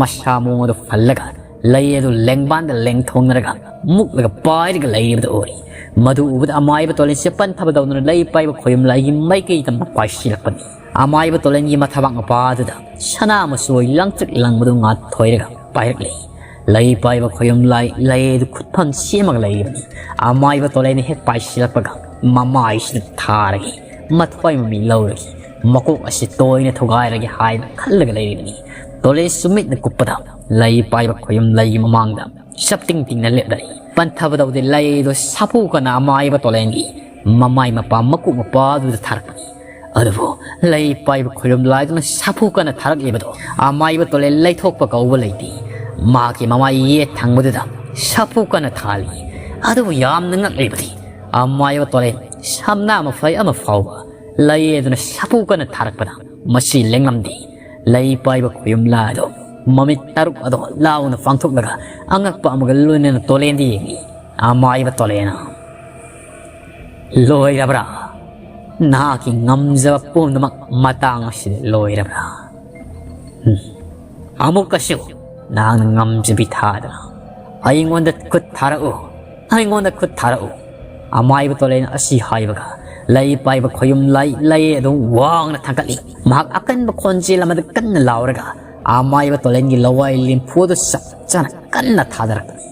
ꯃꯁꯥ ꯃꯑꯣꯡ ꯑꯗꯨ ꯐꯜꯂꯒ ꯂꯩ ꯑꯗꯨ ꯂꯦꯡꯕꯥꯟꯗ ꯂꯦꯡꯊꯣꯛꯅꯔꯒ ꯃꯨꯛꯂꯒ ꯄꯥꯏꯔꯒ ꯂꯩꯔꯤꯕꯗꯨ ꯎꯔꯤ꯫ ꯃꯗꯨ ꯎꯕꯗ ꯑꯃꯥꯏꯕ ꯇꯣꯂꯦꯟꯁꯦ ꯄꯟꯊꯕ ꯇꯧꯗꯨꯅ ꯂꯩ ꯄꯥꯏꯕ ꯈꯣꯌꯨꯝ ꯂꯥꯏꯒꯤ ꯃꯥꯏꯀꯩꯗ ꯄꯥꯏꯁꯤꯜꯂꯛꯄꯅꯤ꯫ ꯑꯃꯥꯏꯕ ꯇꯣꯂꯦꯟꯒꯤ ꯃꯊꯕꯥꯛ ꯃꯄꯥ ꯑꯗꯨꯗ ꯁꯅꯥ ꯃꯆꯨ ꯑꯣꯏ ꯂꯪꯇ꯭ꯔꯤꯛ ꯂꯪꯕꯗꯨ ꯉꯥꯊꯣꯏꯔꯒ ꯄꯥꯏꯔꯛꯂꯤ꯫ ꯂꯩ ꯄꯥꯏꯕ ꯈꯣꯌꯨꯝ ꯂꯥꯏ ꯂꯩ ꯑꯗꯨ ꯈꯨꯠꯐꯝ ꯁꯦꯝꯃꯒ ꯂꯩꯔꯤꯕꯅꯤ꯫ ꯑꯃꯥꯏꯕ ꯇꯣꯂꯦꯟꯅ ꯍꯦꯛ ꯄꯥꯏꯁꯤꯜꯂꯛꯄꯒ ꯃꯃꯥꯏꯁꯤꯗ ꯊꯥꯔꯒ ꯃꯊ꯭ꯋꯥꯏ ꯃꯃꯤ ꯂꯧꯔꯒ ꯃꯀꯣꯛ ꯑꯁꯤ ꯇꯣꯏꯅ ꯊꯨꯒꯥꯏꯔꯒꯦ ꯍꯥꯏꯅ ꯈꯜꯂꯒ ꯂꯩꯔꯤꯕꯅꯤ꯫ ꯇꯣꯂꯦꯟ ꯁꯨꯃꯤꯠꯅ ꯀꯨꯞꯄꯗ ꯂꯩ ꯄꯥꯏꯕ ꯈꯣꯌꯨꯝ ꯂꯩꯒꯤ ꯃꯃꯥꯡꯗ ꯆꯞꯇꯤꯡ ꯇꯤꯡꯅ ꯂꯦꯞꯂꯛꯏ꯫ ꯄꯟꯊꯕ ꯇꯧꯗꯦ꯫ ꯂꯩꯗꯣ ꯁꯥꯐꯨ ꯀꯟꯅ ꯑꯃꯥꯏꯕ ꯇꯣꯂꯦꯟꯒꯤ ꯃꯃꯥꯏ ꯃꯄꯥ ꯃꯀꯨ ꯃꯄꯥꯗꯨꯗ ꯊꯥꯔꯛꯄꯅꯤ꯫ ꯑꯗꯨꯕꯨ ꯂꯩ ꯄꯥꯏꯕ ꯈꯣꯌꯨꯝ ꯂꯥꯏꯗꯨꯅ ꯁꯥꯐꯨ ꯀꯟꯅ ꯊꯥꯔꯛꯂꯤꯕꯗꯣ ꯑꯃꯥꯏꯕ ꯇꯣꯂꯦꯟ ꯂꯩꯊꯣꯛꯄ ꯀꯧꯕ ꯂꯩꯇꯦ꯫ ꯃꯍꯥꯛꯀꯤ ꯃꯃꯥꯏ ꯌꯦꯠ ꯊꯪꯕꯗꯨꯗ ꯁꯥꯐꯨ ꯀꯟꯅ ꯊꯥꯜꯂꯤ꯫ ꯑꯗꯨꯕꯨ ꯌꯥꯝꯅ ꯉꯛꯂꯤꯕꯗꯤ ꯑꯃꯥꯏꯕ ꯇꯣꯂꯦꯟ ꯁꯝꯅꯥ ꯃꯐꯩ ꯑꯃ ꯐꯥꯎꯕ ꯂꯩ ꯑꯗꯨꯅ ꯁꯥꯐꯨ ꯀꯟꯅ ꯊꯥꯔꯛꯄꯗ ꯃꯁꯤ ꯂꯦꯡꯂꯝꯗꯦ꯫ ꯂꯩ ꯄꯥꯏꯕ ꯈꯣꯌꯨꯝ ꯂꯥꯏꯗꯣ ꯃꯃꯤꯠ ꯇꯔꯨꯛ ꯑꯗꯣ ꯂꯥꯎꯅ ꯄꯥꯡꯊꯣꯛꯂꯒ ꯑꯉꯛꯄ ꯑꯃꯒ ꯂꯣꯏꯅꯅ ꯇꯣꯂꯦꯟꯗ ꯌꯦꯡꯉꯤ꯫ ꯑꯃꯥꯏꯕ ꯇꯣꯂꯦꯟꯅ ꯂꯣꯏꯔꯕ꯭ꯔꯥ? ꯅꯍꯥꯛꯀꯤ ꯉꯝꯖꯕ ꯄꯨꯝꯅꯃꯛ ꯃꯇꯥꯡ ꯑꯁꯤꯗ ꯂꯣꯏꯔꯕ꯭ꯔꯥ? ꯎꯝ꯫ ꯑꯃꯨꯛꯀꯁꯨ ꯅꯍꯥꯛꯅ ꯉꯝꯖꯕꯤ ꯊꯥꯗꯅ ꯑꯩꯉꯣꯟꯗ ꯈꯨꯠ ꯊꯥꯔꯛꯎ, ꯑꯩꯉꯣꯟꯗ ꯈꯨꯠ ꯊꯥꯔꯛꯎ꯫ ꯑꯃꯥꯏꯕ ꯇꯣꯂꯦꯟ ꯑꯁꯤ ꯍꯥꯏꯕꯒ ꯂꯩ ꯄꯥꯏꯕ ꯈꯣꯌꯨꯝ ꯂꯩ, ꯂꯩ ꯑꯗꯨ ꯋꯥꯡꯅ ꯊꯥꯡꯒꯠꯂꯤ꯫ ꯃꯍꯥꯛ ꯑꯀꯟꯕ ꯈꯣꯟꯖꯦꯜ ꯑꯃꯗ ꯀꯟꯅ ꯂꯥꯎꯔꯒ ꯑꯃꯥꯏꯕ ꯇꯣꯂꯦꯟꯒꯤ ꯂꯋꯥꯏ ꯂꯦꯝꯐꯨ ꯑꯗꯨ ꯆꯞ ꯆꯥꯅ ꯀꯟꯅ ꯊꯥꯗꯔꯛꯄꯅꯤ꯫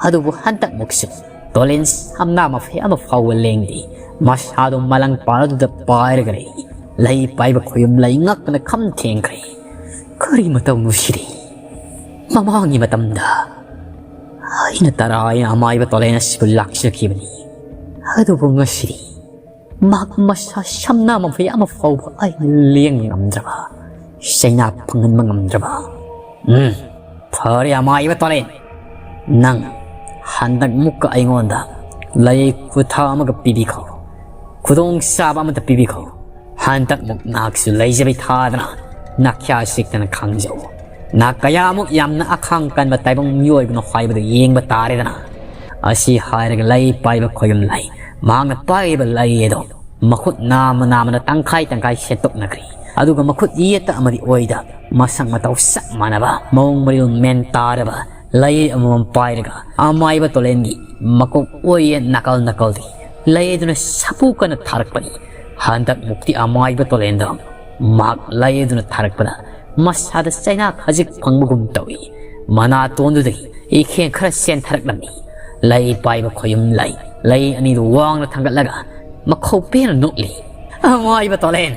ꯑꯗꯨꯕꯨ ꯍꯟꯗꯛꯃꯨꯛꯁꯨ ꯇꯣꯂꯦꯟ ꯁꯝꯅꯥ ꯃꯐꯩ ꯑꯃ ꯐꯥꯎꯕ ꯂꯦꯡꯗꯦ꯫ ꯃꯁꯥꯗꯨ ꯃꯂꯪ ꯄꯥꯟ ꯑꯗꯨꯗ ꯄꯥꯏꯔꯒ ꯂꯩ꯫ ꯂꯩ ꯄꯥꯏꯕ ꯈꯣꯌꯨꯝ ꯂꯩ ꯉꯛꯅ ꯈꯝ ꯊꯦꯡꯈ꯭ꯔꯦ꯫ ꯀꯔꯤ ꯃꯇꯧꯅꯣ ꯁꯤꯗꯤ? ꯃꯃꯥꯡꯒꯤ ꯃꯇꯝꯗ ꯑꯩꯅ ꯇꯔꯥꯏꯅ ꯑꯃꯥꯏꯕ ꯇꯣꯂꯦꯟ ꯑꯁꯤꯕꯨ ꯂꯥꯛꯆꯈꯤꯕꯅꯤ꯫ ꯑꯗꯨꯕꯨ ꯉꯁꯤꯗꯤ ꯃꯍꯥꯛ ꯃꯁꯥ ꯁꯝꯅꯥ ꯃꯐꯩ ꯑꯃ ꯐꯥꯎꯕ ꯑꯩꯅ ꯂꯦꯡꯕ ꯉꯝꯗ꯭ꯔꯕ, ꯆꯩꯅꯥ ꯐꯪꯍꯟꯕ ꯉꯝꯗ꯭ꯔꯕ꯫ ꯎꯝ, ꯐꯔꯦ ꯑꯃꯥꯏꯕ ꯇꯣꯂꯦꯟ, ꯅꯪ ꯍꯟꯗꯛ ꯃꯨꯛꯀ ꯑꯩꯉꯣꯟꯗ ꯂꯩ ꯈꯨꯊꯥ ꯑꯃꯒ ꯄꯤꯕꯤꯈꯣ, ꯈꯨꯗꯣꯡ ꯆꯥꯕ ꯑꯃꯇ ꯄꯤꯕꯤꯈꯣ꯫ ꯍꯟꯗꯛꯃꯨꯛ ꯅꯍꯥꯛꯁꯨ ꯂꯩꯖꯕꯤ ꯊꯥꯗꯅ ꯅꯥꯈ꯭ꯌꯥ ꯁꯤꯛꯇꯅ ꯈꯥꯡꯖꯧ꯫ ꯅꯍꯥꯛ ꯀꯌꯥꯃꯨꯛ ꯌꯥꯝꯅ ꯑꯈꯥꯡ ꯀꯟꯕ ꯇꯥꯏꯕꯪ ꯃꯤꯑꯣꯏꯕꯅꯣ ꯍꯥꯏꯕꯗꯨ ꯌꯦꯡꯕ ꯇꯥꯔꯦꯗꯅ꯫ ꯑꯁꯤ ꯍꯥꯏꯔꯒ ꯂꯩ ꯄꯥꯏꯕ ꯈꯣꯌꯨꯝ ꯂꯩ ꯃꯍꯥꯛꯅ ꯄꯥꯏꯔꯤꯕ ꯂꯩ ꯑꯗꯣ ꯃꯈꯨꯠ ꯅꯥꯝꯃ ꯅꯥꯝꯃꯅ ꯇꯪꯈꯥꯏ ꯇꯪꯈꯥꯏ ꯁꯦꯠꯇꯣꯛꯅꯈ꯭ꯔꯦ꯫ ꯑꯗꯨꯒ ꯃꯈꯨꯠ ꯌꯦꯠꯇ ꯑꯃꯗꯤ ꯑꯣꯏꯗ ꯃꯁꯛ ꯃꯇꯧ ꯆꯞ ꯃꯥꯟꯅꯕ ꯃꯑꯣꯡ ꯃꯔꯤꯜ ꯃꯦꯟ ꯇꯥꯔꯕ ꯂꯩ ꯑꯃꯃꯝ ꯄꯥꯏꯔꯒ ꯑꯃꯥꯏꯕ ꯇꯣꯂꯦꯟꯒꯤ ꯃꯀꯣꯛ ꯑꯣꯏꯌꯦ ꯅꯥꯀꯜ ꯅꯥꯀꯜꯗꯒꯤ ꯂꯩ ꯑꯗꯨꯅ ꯁꯥꯐꯨ ꯀꯟꯅ ꯊꯥꯔꯛꯄꯅꯤ꯫ ꯍꯟꯗꯛ ꯃꯨꯛꯇꯤ ꯑꯃꯥꯏꯕ ꯇꯣꯂꯦꯟꯗ ꯃꯍꯥꯛ ꯂꯩ ꯑꯗꯨꯅ ꯊꯥꯔꯛꯄꯗ ꯃꯁꯥꯗ ꯆꯩꯅꯥ ꯈꯖꯤꯛ ꯐꯪꯕꯒꯨꯝ ꯇꯧꯏ꯫ ꯃꯅꯥꯇꯣꯟꯗꯨꯗꯒꯤ ꯏꯈꯦꯡ ꯈꯔ ꯆꯦꯟꯊꯔꯛꯂꯝꯃꯤ꯫ ꯂꯩ ꯄꯥꯏꯕ ꯈꯣꯌꯨꯝ ꯂꯩ, ꯂꯩ ꯑꯅꯤꯗꯨ ꯋꯥꯡꯅ ꯊꯥꯡꯒꯠꯂꯒ ꯃꯈꯧ ꯄꯦꯟꯅ ꯅꯣꯛꯂꯤ꯫ ꯑꯃꯥꯏꯕ ꯇꯣꯂꯦꯟ,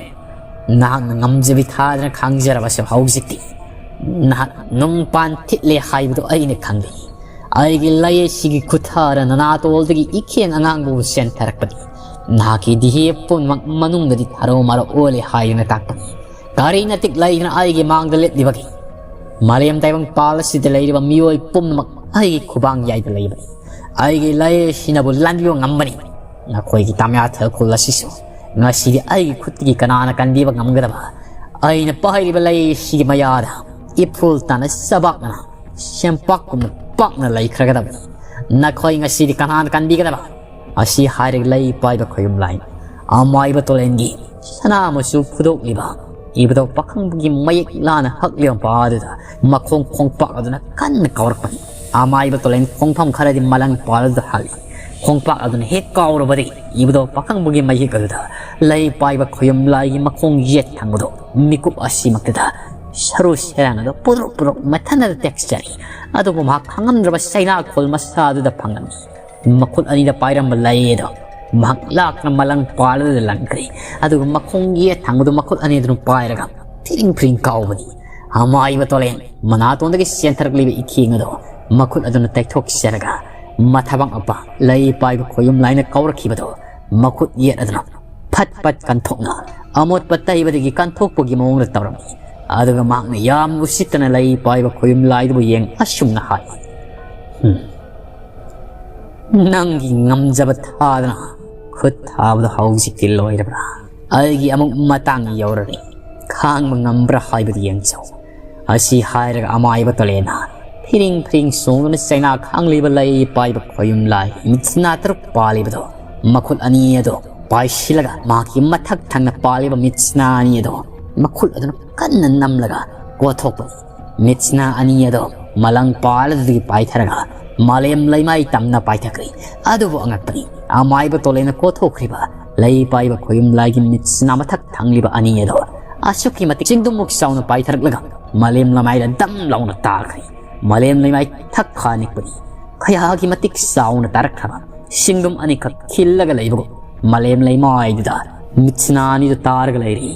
ꯅꯍꯥꯛꯅ ꯉꯝꯖꯕꯤ ꯊꯥꯗꯅ ꯈꯥꯡꯖꯔꯕꯁꯨ ꯍꯧꯖꯤꯛꯇꯤ ꯅꯍꯥꯛ ꯅꯨꯡ ꯄꯥꯟ ꯊꯤꯠꯂꯦ ꯍꯥꯏꯕꯗꯨ ꯑꯩꯅ ꯈꯪꯂꯤ꯫ ꯑꯩꯒꯤ ꯂꯩ ꯑꯁꯤꯒꯤ ꯈꯨꯊꯥꯔ ꯅꯅꯥꯇꯣꯜꯗꯒꯤ ꯏꯈꯦꯡ ꯑꯉꯥꯡꯕꯕꯨ ꯆꯦꯟꯊꯔꯛꯄꯅꯤ꯫ ꯅꯍꯥꯛꯀꯤ ꯗꯤꯍꯦ ꯄꯨꯝꯅꯃꯛ ꯃꯅꯨꯡꯗꯗꯤ ꯊꯔꯣ ꯃꯔꯣ ꯑꯣꯜꯂꯦ ꯍꯥꯏꯗꯨꯅ ꯇꯥꯛꯄꯅꯤ꯫ ꯀꯔꯤ ꯅꯇꯤꯛ ꯂꯩꯗꯅ ꯑꯩꯒꯤ ꯃꯥꯡꯗ ꯂꯦꯞꯂꯤꯕꯒꯦ? ꯃꯥꯂꯦꯝ ꯇꯥꯏꯕꯪ ꯄꯥꯜ ꯑꯁꯤꯗ ꯂꯩꯔꯤꯕ ꯃꯤꯑꯣꯏ ꯄꯨꯝꯅꯃꯛ ꯑꯩꯒꯤ ꯈꯨꯕꯥꯡ ꯌꯥꯏꯗ ꯂꯩꯕꯅꯤ꯫ ꯑꯩꯒꯤ ꯂꯩ ꯑꯁꯤꯅꯕꯨ ꯂꯥꯟꯕꯤꯕ ꯉꯝꯕꯅꯤ꯫ ꯅꯈꯣꯏꯒꯤ ꯇꯥꯃꯤꯌꯥꯊ ꯈꯨꯜ ꯑꯁꯤꯁꯨ ꯉꯁꯤꯗꯤ ꯑꯩꯒꯤ ꯈꯨꯠꯇꯒꯤ ꯀꯅꯥꯅ ꯀꯟꯕꯤꯕ ꯉꯝꯒꯗꯕ? ꯑꯩꯅ ꯄꯥꯏꯔꯤꯕ ꯂꯩ ꯑꯁꯤꯒꯤ ꯃꯌꯥꯗ ꯏꯐꯨꯜ ꯇꯥꯅ ꯆꯕꯥꯛꯅ ꯁꯦꯝꯄꯥꯛꯀꯨꯝꯅ ꯄꯥꯛꯅ ꯂꯩꯈ꯭ꯔꯒꯗꯕꯅꯤ꯫ ꯅꯈꯣꯏ ꯉꯁꯤꯗꯤ ꯀꯅꯥꯅ ꯀꯟꯕꯤꯒꯗꯕ? ꯑꯁꯤ ꯍꯥꯏꯔꯒ ꯂꯩ ꯄꯥꯏꯕ ꯈꯣꯌꯨꯝ ꯂꯥꯏꯅ ꯑꯃꯥꯏꯕ ꯇꯣꯂꯦꯟꯒꯤ ꯁꯅꯥ ꯃꯆꯨ ꯐꯨꯗꯣꯛꯂꯤꯕ ꯏꯕꯨꯙꯧ ꯄꯥꯈꯪꯕꯒꯤ ꯃꯌꯦꯛ ꯂꯥꯅ ꯍꯛꯂꯤꯕ ꯃꯄꯥ ꯑꯗꯨꯗ ꯃꯈꯣꯡ ꯈꯣꯡꯄꯥꯛ ꯑꯗꯨꯅ ꯀꯟꯅ ꯀꯥꯎꯔꯛꯄꯅꯤ꯫ ꯑꯃꯥꯏꯕ ꯇꯣꯂꯦꯟ ꯈꯣꯡꯐꯝ ꯈꯔꯗꯤ ꯃꯂꯪ ꯄꯥꯜꯂꯗꯨꯗ ꯍꯥꯜꯂꯤ꯫ ꯈꯣꯡꯄꯥꯛ ꯑꯗꯨꯅ ꯍꯦꯛ ꯀꯥꯎꯔꯨꯕꯗꯒꯤ ꯏꯕꯨꯙꯧ ꯄꯥꯈꯪꯕꯒꯤ ꯃꯌꯦꯛ ꯑꯗꯨꯗ ꯂꯩ ꯄꯥꯏꯕ ꯈꯣꯌꯨꯝ ꯂꯥꯏꯒꯤ ꯃꯈꯣꯡ ꯌꯦꯠ ꯊꯪꯕꯗꯣ ꯃꯤꯀꯨꯞ ꯑꯁꯤꯃꯛꯇꯗ ꯁꯔꯨ ꯁꯦꯔꯥꯡ ꯑꯗꯨ ꯄꯨꯗ꯭ꯔꯨꯛ ꯄꯨꯗ꯭ꯔꯨꯛ ꯃꯊꯟꯅꯗ ꯇꯦꯛꯆꯔꯤ꯫ ꯑꯗꯨꯕꯨ ꯃꯍꯥꯛ ꯈꯪꯉꯝꯗ꯭ꯔꯕ ꯆꯩꯅꯥꯈꯣꯜ ꯃꯁꯥ ꯑꯗꯨꯗ ꯐꯪꯂꯝꯃꯤ꯫ ꯃꯈꯨꯠ ꯑꯅꯤꯗ ꯄꯥꯏꯔꯝꯕ ꯂꯩ ꯑꯗꯣ ꯃꯍꯥꯛ ꯂꯥꯛꯅ ꯃꯂꯪ ꯄꯥꯜꯂꯗꯨꯗ ꯂꯪꯈ꯭ꯔꯦ꯫ ꯑꯗꯨꯒ ꯃꯈꯣꯡ ꯌꯦꯠ ꯊꯪꯕꯗꯨ ꯃꯈꯨꯠ ꯑꯅꯤ ꯑꯗꯨꯅ ꯄꯥꯏꯔꯒ ꯐꯤꯔꯤꯡ ꯐꯤꯔꯤꯡ ꯀꯥꯎꯕꯅꯤ꯫ ꯑꯃꯥꯏꯕ ꯇꯣꯂꯦꯟ ꯃꯅꯥꯇꯣꯟꯗꯒꯤ ꯆꯦꯟꯊꯔꯛꯂꯤꯕ ꯏꯈꯦꯡ ꯑꯗꯣ ꯃꯈꯨꯠ ꯑꯗꯨꯅ ꯇꯩꯊꯣꯛꯆꯔꯒ ꯃꯊꯕꯥꯛ ꯃꯄꯥ ꯂꯩ ꯄꯥꯏꯕ ꯈꯣꯌꯨꯝ ꯂꯥꯏꯅ ꯀꯧꯔꯛꯈꯤꯕꯗꯣ ꯃꯈꯨꯠ ꯌꯦꯠ ꯑꯗꯨꯅ ꯐꯠ ꯐꯠ ꯀꯟꯊꯣꯛꯅ ꯑꯃꯣꯠꯄ ꯇꯩꯕꯗꯒꯤ ꯀꯟꯊꯣꯛꯄꯒꯤ ꯃꯑꯣꯡꯗ ꯇꯧꯔꯝꯃꯤ꯫ ꯑꯗꯨꯒ ꯃꯍꯥꯛꯅ ꯌꯥꯝ ꯎꯁꯤꯠꯇꯅ ꯂꯩ ꯄꯥꯏꯕ ꯈꯣꯌꯨꯝ ꯂꯥꯏꯗꯨꯕꯨ ꯌꯦꯡ ꯑꯁꯨꯝꯅ ꯍꯥꯏ, "ꯍꯨꯝ, ꯅꯪꯒꯤ ꯉꯝꯖꯕ ꯊꯥꯗꯅ ꯈꯨꯠ ꯊꯥꯕꯗꯣ ꯍꯧꯖꯤꯛꯇꯤ ꯂꯣꯏꯔꯕ꯭ꯔꯥ? ꯑꯩꯒꯤ ꯑꯃꯨꯛ ꯃꯇꯥꯡ ꯌꯧꯔꯅꯤ꯫ ꯈꯥꯡꯕ ꯉꯝꯕ꯭ꯔꯥ ꯍꯥꯏꯕꯗꯨ ꯌꯦꯡꯖꯧ꯫" ꯑꯁꯤ ꯍꯥꯏꯔꯒ ꯑꯃꯥꯏꯕ ꯇꯣꯂꯦꯟꯅ ꯐꯤꯔꯤꯡ ꯐꯤꯔꯤꯡ ꯆꯣꯡꯗꯨꯅ ꯆꯩꯅꯥ ꯈꯥꯡꯂꯤꯕ ꯂꯩ ꯄꯥꯏꯕ ꯈꯣꯌꯨꯝ ꯂꯥꯏ ꯃꯤꯠꯁꯅꯥ ꯇꯔꯨꯛ ꯄꯥꯜꯂꯤꯕꯗꯣ ꯃꯈꯨꯠ ꯑꯅꯤ ꯑꯗꯣ ꯄꯥꯏꯁꯤꯜꯂꯒ ꯃꯍꯥꯛꯀꯤ ꯃꯊꯛ ꯊꯪꯅ ꯄꯥꯜꯂꯤꯕ ꯃꯤꯠꯁꯅꯥ ꯑꯅꯤ ꯑꯗꯣ ꯃꯈꯨꯠ ꯑꯗꯨꯅ ꯀꯟꯅ ꯅꯝꯂꯒ ꯀꯣꯊꯣꯛꯄꯅꯤ꯫ ꯃꯤꯠꯁꯅꯥ ꯑꯅꯤ ꯑꯗꯣ ꯃꯂꯪ ꯄꯥꯜꯂꯗꯨꯗꯒꯤ ꯄꯥꯏꯊꯔꯒ ꯃꯥꯂꯦꯝ ꯂꯩꯃꯥꯏ ꯇꯝꯅ ꯄꯥꯏꯊꯈ꯭ꯔꯦ꯫ ꯑꯗꯨꯕꯨ ꯑꯉꯛꯄꯅꯤ, ꯑꯃꯥꯏꯕ ꯇꯣꯂꯦꯟꯅ ꯀꯣꯊꯣꯛꯈ꯭ꯔꯤꯕ ꯂꯩ ꯄꯥꯏꯕ ꯈꯣꯌꯨꯝ ꯂꯥꯏꯒꯤ ꯃꯤꯠꯁꯅꯥ ꯃꯊꯛ ꯊꯪꯂꯤꯕ ꯑꯅꯤ ꯑꯗꯣ ꯑꯁꯨꯛꯀꯤ ꯃꯇꯤꯛ ꯆꯤꯡꯗꯨꯃꯨꯛ ꯆꯥꯎꯅ ꯄꯥꯏꯊꯔꯛꯂꯒ ꯃꯥꯂꯦꯝ ꯂꯩꯃꯥꯏꯗ ꯗꯝ ꯂꯥꯎꯅ ꯇꯥꯈ꯭ꯔꯦ꯫ ꯃꯥꯂꯦꯝ ꯂꯩꯃꯥꯏ ꯊꯛ ꯈꯥ ꯅꯤꯛꯄꯅꯤ꯫ ꯀꯌꯥꯒꯤ ꯃꯇꯤꯛ ꯆꯥꯎꯅ ꯇꯥꯔꯛꯈ꯭ꯔꯕ ꯆꯤꯡꯗꯨꯝ ꯑꯅꯤꯈꯛ ꯈꯤꯜꯂꯒ ꯂꯩꯕꯒꯨꯝ ꯃꯥꯂꯦꯝ ꯂꯩꯃꯥꯏꯗꯨꯗ ꯃꯤꯠꯁꯅꯥ ꯑꯅꯤꯗꯨ ꯇꯥꯔꯒ ꯂꯩꯔꯤ꯫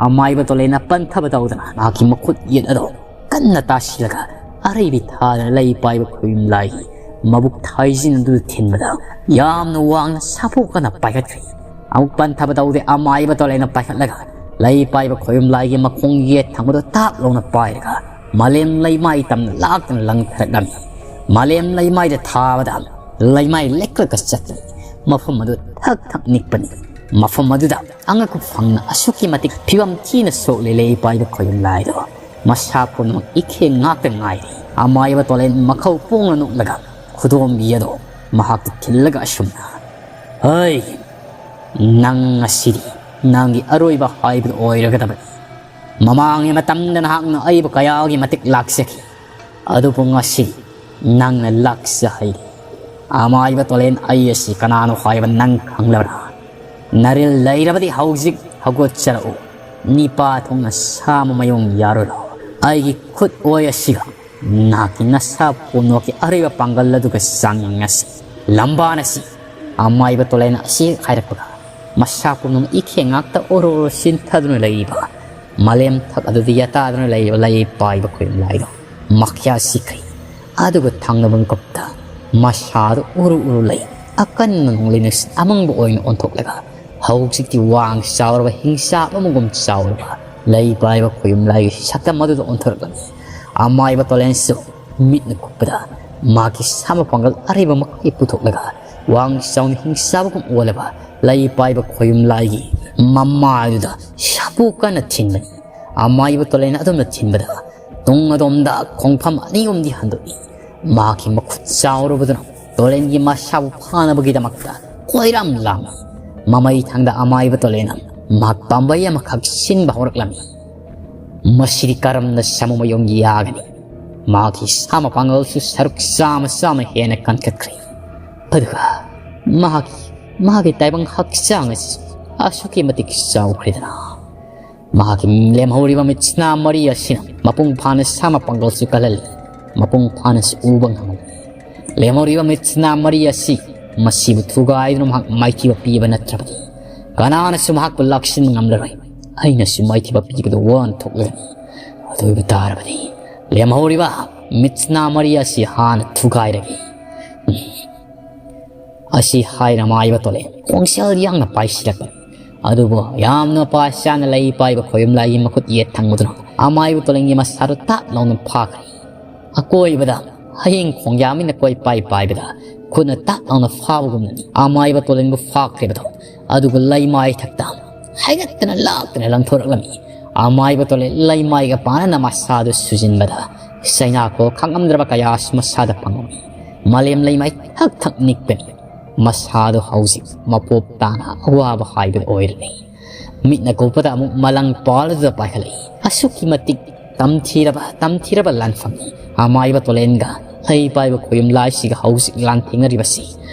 ꯑꯃꯥꯏꯕ ꯇꯣꯂꯦꯟꯅ ꯄꯟꯊꯕ ꯇꯧꯗꯅ ꯃꯍꯥꯛꯀꯤ ꯃꯈꯨꯠ ꯌꯦꯠ ꯑꯗꯣ ꯀꯟꯅ ꯇꯥꯁꯤꯜꯂꯒ ꯑꯔꯩꯕꯤ ꯊꯥꯗꯅ ꯂꯩ ꯄꯥꯏꯕ ꯈꯣꯌꯨꯝ ꯂꯥꯏꯒꯤ ꯃꯕꯨꯛ ꯊꯥꯏꯖꯤꯟ ꯑꯗꯨꯗ ꯊꯤꯟꯕꯗ ꯌꯥꯝꯅ ꯋꯥꯡꯅ ꯁꯥꯐꯨ ꯀꯟꯅ ꯄꯥꯏꯈꯠꯈ꯭ꯔꯦ꯫ ꯑꯃꯨꯛ ꯄꯟꯊꯕ ꯇꯧꯗꯦ, ꯑꯃꯥꯏꯕ ꯇꯣꯂꯦꯟꯅ ꯄꯥꯏꯈꯠꯂꯒ ꯂꯩ ꯄꯥꯏꯕ ꯈꯣꯌꯨꯝ ꯂꯥꯏꯒꯤ ꯃꯈꯣꯡ ꯌꯦꯠ ꯊꯪꯕꯗꯣ ꯇꯥꯞ ꯂꯥꯎꯅ ꯄꯥꯏꯔꯒ ꯃꯥꯂꯦꯝ ꯂꯩꯃꯥꯏ ꯇꯝꯅ ꯂꯥꯛꯇꯨꯅ ꯂꯪꯊꯔꯛꯂꯝꯃꯤ꯫ ꯃꯥꯂꯦꯝ ꯂꯩꯃꯥꯏꯗ ꯊꯥꯕꯗ ꯂꯩꯃꯥꯏ ꯂꯦꯛꯂꯒ ꯆꯠꯂꯤ꯫ ꯃꯐꯝ ꯑꯗꯨ ꯊꯛ ꯊꯛ ꯅꯤꯛꯄꯅꯤ꯫ ꯃꯐꯝ ꯑꯗꯨꯗ ꯑꯉꯛꯄ ꯐꯪꯅ ꯑꯁꯨꯛꯀꯤ ꯃꯇꯤꯛ ꯐꯤꯕꯝ ꯊꯤꯅ ꯁꯣꯛꯂꯦ ꯂꯩ ꯄꯥꯏꯕ ꯈꯣꯌꯨꯝ ꯂꯥꯏꯗꯣ꯫ ꯃꯁꯥ ꯄꯨꯝꯅꯃꯛ ꯏꯈꯦꯡ ꯉꯥꯛꯇ ꯉꯥꯏꯔꯤ꯫ ꯑꯃꯥꯏꯕ ꯇꯣꯂꯦꯟ ꯃꯈꯧ ꯄꯣꯡꯅ ꯅꯣꯛꯂꯒ ꯈꯨꯗꯣꯝꯕꯤ ꯑꯗꯣ ꯃꯍꯥꯛꯇ ꯊꯤꯜꯂꯒ ꯑꯁꯨꯝꯅ, "ꯍꯩ, ꯅꯪ ꯉꯁꯤꯗꯤ ꯅꯪꯒꯤ ꯑꯔꯣꯏꯕ ꯍꯥꯏꯕꯗꯨ ꯑꯣꯏꯔꯒꯗꯕꯅꯤ꯫ ꯃꯃꯥꯡꯒꯤ ꯃꯇꯝꯗ ꯅꯍꯥꯛꯅ ꯑꯩꯕꯨ ꯀꯌꯥꯒꯤ ꯃꯇꯤꯛ ꯂꯥꯛꯆꯈꯤ, ꯑꯗꯨꯕꯨ ꯉꯁꯤ ꯅꯪꯅ ꯂꯥꯛꯆꯍꯩꯔꯦ꯫ ꯑꯃꯥꯏꯕ ꯇꯣꯂꯦꯟ, ꯑꯩ ꯑꯁꯤ ꯀꯅꯥꯅꯣ ꯍꯥꯏꯕ ꯅꯪ ꯈꯪꯂꯕ꯭ꯔꯥ? ꯅꯔꯤꯜ ꯂꯩꯔꯕꯗꯤ ꯍꯧꯖꯤꯛ ꯍꯧꯒꯠꯆꯔꯛꯎ꯫ ꯅꯤꯄꯥ ꯊꯣꯡꯅ ꯁꯥꯃ ꯃꯌꯣꯡ ꯌꯥꯔꯨꯔꯣ꯫ ꯑꯩꯒꯤ ꯈꯨꯠ ꯑꯣꯏ ꯑꯁꯤꯒ ꯅꯍꯥꯛꯀꯤ ꯅꯁꯥ ꯄꯨꯝꯅꯃꯛꯀꯤ ꯑꯔꯩꯕ ꯄꯥꯡꯒꯜ ꯑꯗꯨꯒ ꯆꯥꯡꯌꯦꯡꯅꯁꯤ꯫ ꯂꯝꯕꯥꯅꯁꯤ꯫ ꯑꯃꯥꯏꯕ ꯇꯣꯂꯦꯟ ꯑꯁꯤ ꯍꯥꯏꯔꯛꯄꯒ, ꯃꯁꯥ ꯄꯨꯝꯅꯃꯛ ꯏꯈꯦꯡ ꯉꯥꯛꯇ ꯑꯣꯔꯣ ꯑꯣꯔꯣ ꯆꯤꯟꯊꯗꯨꯅ ꯂꯩꯔꯤꯕ ꯃꯂꯦꯝ ꯊꯛ ꯑꯗꯨꯗ ꯌꯥꯇꯥꯗꯨꯅ ꯂꯩꯔꯤꯕ ꯂꯩ ꯄꯥꯏꯕ ꯈꯣꯏꯔꯨꯝ ꯂꯥꯏꯗꯣ ꯃꯈ꯭ꯌꯥ ꯁꯤꯈ꯭ꯔꯤ꯫ ꯑꯗꯨꯒ ꯊꯪꯅꯕ ꯃꯤꯀꯨꯞꯇ ꯃꯁꯥꯗꯨ ꯎꯔꯨ ꯎꯔꯨ ꯂꯩ꯫ ꯑꯀꯟꯕ ꯅꯣꯡꯂꯩ ꯅꯨꯡꯁꯤꯠ ꯑꯃꯪꯕ ꯑꯣꯏꯅ ꯑꯣꯟꯊꯣꯛꯂꯒ ꯍꯧꯖꯤꯛꯇꯤ ꯋꯥꯡ ꯆꯥꯎꯔꯕ ꯍꯤꯡꯆꯥꯞ ꯑꯃꯒꯨꯝ ꯆꯥꯎꯔꯕ ꯂꯩ ꯄꯥꯏꯕ ꯈꯣꯏꯌꯨꯝ ꯂꯥꯏꯒꯤ ꯁꯛꯇꯝ ꯑꯗꯨꯗ ꯑꯣꯟꯊꯣꯔꯛꯂꯝꯃꯤ꯫ ꯑꯃꯥꯏꯕ ꯇꯣꯂꯦꯟꯁꯨ ꯃꯤꯠꯅ ꯀꯨꯞꯄꯗ ꯃꯥꯒꯤ ꯁꯥ ꯃꯄꯥꯡꯒꯜ ꯑꯔꯩꯕ ꯃꯈꯩ ꯄꯨꯊꯣꯛꯂꯒ ꯋꯥꯡ ꯆꯥꯎꯅ ꯍꯤꯡꯆꯥꯕꯒꯨꯝ ꯑꯣꯜꯂꯕ ꯂꯩ ꯄꯥꯏꯕ ꯈꯣꯏꯌꯨꯝ ꯂꯥꯏꯒꯤ ꯃꯃꯥꯏꯗꯨꯗ ꯁꯥꯐꯨ ꯀꯟꯅ ꯊꯤꯟꯕꯅꯤ꯫ ꯑꯃꯥꯏꯕ ꯇꯣꯂꯦꯟ ꯑꯗꯨꯝꯅ ꯊꯤꯟꯕꯗ ꯇꯨꯡ ꯑꯗꯣꯝꯗ ꯈꯣꯡꯐꯝ ꯑꯅꯤ ꯑꯍꯨꯝꯗꯤ ꯍꯟꯗꯣꯛꯏ꯫ ꯃꯍꯥꯛꯀꯤ ꯃꯈꯨꯠ ꯆꯥꯎꯔꯕꯗꯨꯅ ꯇꯣꯂꯦꯟꯒꯤ ꯃꯁꯥꯕꯨ ꯐꯥꯅꯕꯒꯤꯗꯃꯛꯇ ꯀꯣꯏꯔꯝ ꯂꯥꯡꯏ꯫ ꯃꯃꯩ ꯊꯪꯗ ꯑꯃꯥꯏꯕ ꯇꯣꯂꯦꯟꯅ ꯃꯍꯥꯛ ꯄꯥꯝꯕꯩ ꯑꯃꯈꯛ ꯁꯤꯟꯕ ꯍꯧꯔꯛꯂꯝꯃꯤ꯫ ꯃꯁꯤꯗꯤ ꯀꯔꯝꯅ ꯁꯥꯃꯨ ꯃꯌꯣꯡ ꯌꯥꯒꯅꯤ? ꯃꯍꯥꯛꯀꯤ ꯁꯥ ꯃꯄꯥꯡꯒꯜꯁꯨ ꯁꯔꯨꯛ ꯆꯥꯝꯃ ꯆꯥꯝꯃ ꯍꯦꯟꯅ ꯀꯟꯈꯠꯈ꯭ꯔꯦ꯫ ꯑꯗꯨꯒ ꯃꯍꯥꯛꯀꯤ, ꯃꯍꯥꯛꯀꯤ ꯇꯥꯏꯕꯪ ꯍꯛꯆꯥꯡ ꯑꯁꯤ ꯑꯁꯨꯛꯀꯤ ꯃꯇꯤꯛ ꯆꯥꯎꯈ꯭ꯔꯦꯗꯅ꯫ ꯃꯍꯥꯛꯀꯤ ꯂꯦꯝꯍꯧꯔꯤꯕ ꯃꯤꯠꯁꯤꯅ ꯃꯔꯤ ꯑꯁꯤꯅ ꯃꯄꯨꯡ ꯐꯥꯅ ꯁꯥ ꯃꯄꯥꯡꯒꯜꯁꯨ ꯀꯜꯍꯜꯂꯤ, ꯃꯄꯨꯡ ꯐꯥꯅꯁꯨ ꯎꯕ ꯉꯝꯍꯜꯂꯤ꯫ ꯂꯦꯝꯍꯧꯔꯤꯕ ꯃꯤꯠꯁꯤꯅ ꯃꯔꯤ ꯑꯁꯤ ꯃꯁꯤꯕꯨ ꯊꯨꯒꯥꯏꯗꯨꯅ ꯃꯍꯥꯛ ꯃꯥꯏꯊꯤꯕ ꯄꯤꯕ ꯅꯠꯇ꯭ꯔꯕꯗꯤ ꯀꯅꯥꯅꯁꯨ ꯃꯍꯥꯛꯄꯨ ꯂꯥꯛꯁꯤꯟꯕ ꯉꯝꯂꯔꯣꯏ꯫ ꯑꯩꯅꯁꯨ ꯃꯥꯏꯊꯤꯕ ꯄꯤꯕꯗ ꯋꯥꯅ ꯊꯣꯛꯂꯒꯅꯤ꯫ ꯑꯗꯨ ꯑꯣꯏꯕ ꯇꯥꯔꯕꯗꯤ ꯂꯦꯝꯍꯧꯔꯤꯕ ꯃꯤꯠꯁꯤꯅ ꯃꯔꯤ ꯑꯁꯤ ꯍꯥꯟꯅ ꯊꯨꯒꯥꯏꯔꯒꯦ꯫ ꯑꯁꯤ ꯍꯥꯏꯔ ꯃꯥꯏꯕ ꯇꯣꯂꯦ ꯈꯣꯡꯁꯦꯜ ꯌꯥꯡꯅ ꯄꯥꯏꯁꯤꯜꯂꯛꯄꯅꯤ꯫ ꯑꯗꯨꯕꯨ ꯌꯥꯝꯅ ꯄꯥꯁꯥꯅ ꯂꯩ ꯄꯥꯏꯕ ꯈꯣꯌꯨꯝ ꯂꯥꯏꯒꯤ ꯃꯈꯨꯠ ꯌꯦꯠ ꯊꯪꯕꯗꯨꯅ ꯑꯃꯥꯏꯕ ꯇꯣꯂꯦꯟꯒꯤ ꯃꯁꯥꯗꯨ ꯇꯥꯞ ꯂꯥꯎꯅ ꯐꯥꯈ꯭ꯔꯦ꯫ ꯑꯀꯣꯏꯕꯗ ꯍꯌꯦꯡ ꯈꯣꯡꯌꯥꯃꯤꯅ ꯀꯣꯏ ꯄꯥꯏ ꯄꯥꯏꯕꯗ ꯈꯨꯠꯅ ꯇꯥꯞ ꯂꯥꯎꯅ ꯐꯥꯕꯒꯨꯝꯅꯅꯤ ꯑꯃꯥꯏꯕ ꯇꯣꯂꯦꯟꯕꯨ ꯐꯥꯈ꯭ꯔꯤꯕꯗꯣ꯫ ꯑꯗꯨꯒ ꯂꯩꯃꯥꯏ ꯊꯛꯇ ꯍꯥꯏꯒꯠꯇꯅ ꯂꯥꯛꯇꯅ ꯂꯪꯊꯣꯔꯛꯂꯝꯃꯤ꯫ ꯑꯃꯥꯏꯕ ꯇꯣꯂꯦꯟ ꯂꯩꯃꯥꯏꯒ ꯄꯥꯅꯅ ꯃꯁꯥꯗꯨ ꯁꯨꯖꯤꯟꯕꯗ ꯆꯩꯅꯥꯈꯣ ꯈꯪꯉꯝꯗ꯭ꯔꯕ ꯀꯌꯥꯁꯨ ꯃꯁꯥꯗ ꯐꯪꯉꯝꯃꯤ꯫ ꯃꯥꯂꯦꯝ ꯂꯩꯃꯥꯏ ꯊꯛ ꯊꯛ ꯅꯤꯛꯄꯅꯤ꯫ ꯃꯁꯥꯗꯣ ꯍꯧꯖꯤꯛ ꯃꯄꯣꯞ ꯇꯥꯅ ꯑꯋꯥꯕ ꯍꯥꯏꯕꯗꯨ ꯑꯣꯏꯔꯅꯤ꯫ ꯃꯤꯠꯅ ꯀꯨꯞꯄꯗ ꯑꯃꯨꯛ ꯃꯂꯪ ꯄꯥꯜꯂꯗꯨꯗ ꯄꯥꯏꯈꯠꯂꯛꯏ꯫ ꯑꯁꯨꯛꯀꯤ ꯃꯇꯤꯛ ꯇꯝꯊꯤꯔꯕ, ꯇꯝꯊꯤꯔꯕ ꯂꯥꯟꯐꯝꯅꯤ ꯑꯃꯥꯏꯕ ꯇꯣꯂꯦꯟꯒ ꯂꯩ ꯄꯥꯏꯕ ꯈꯣꯌꯨꯝ ꯂꯥꯏꯁꯤꯒ ꯍꯧꯖꯤꯛ ꯂꯥꯟꯊꯦꯡꯅꯔꯤꯕꯁꯤ꯫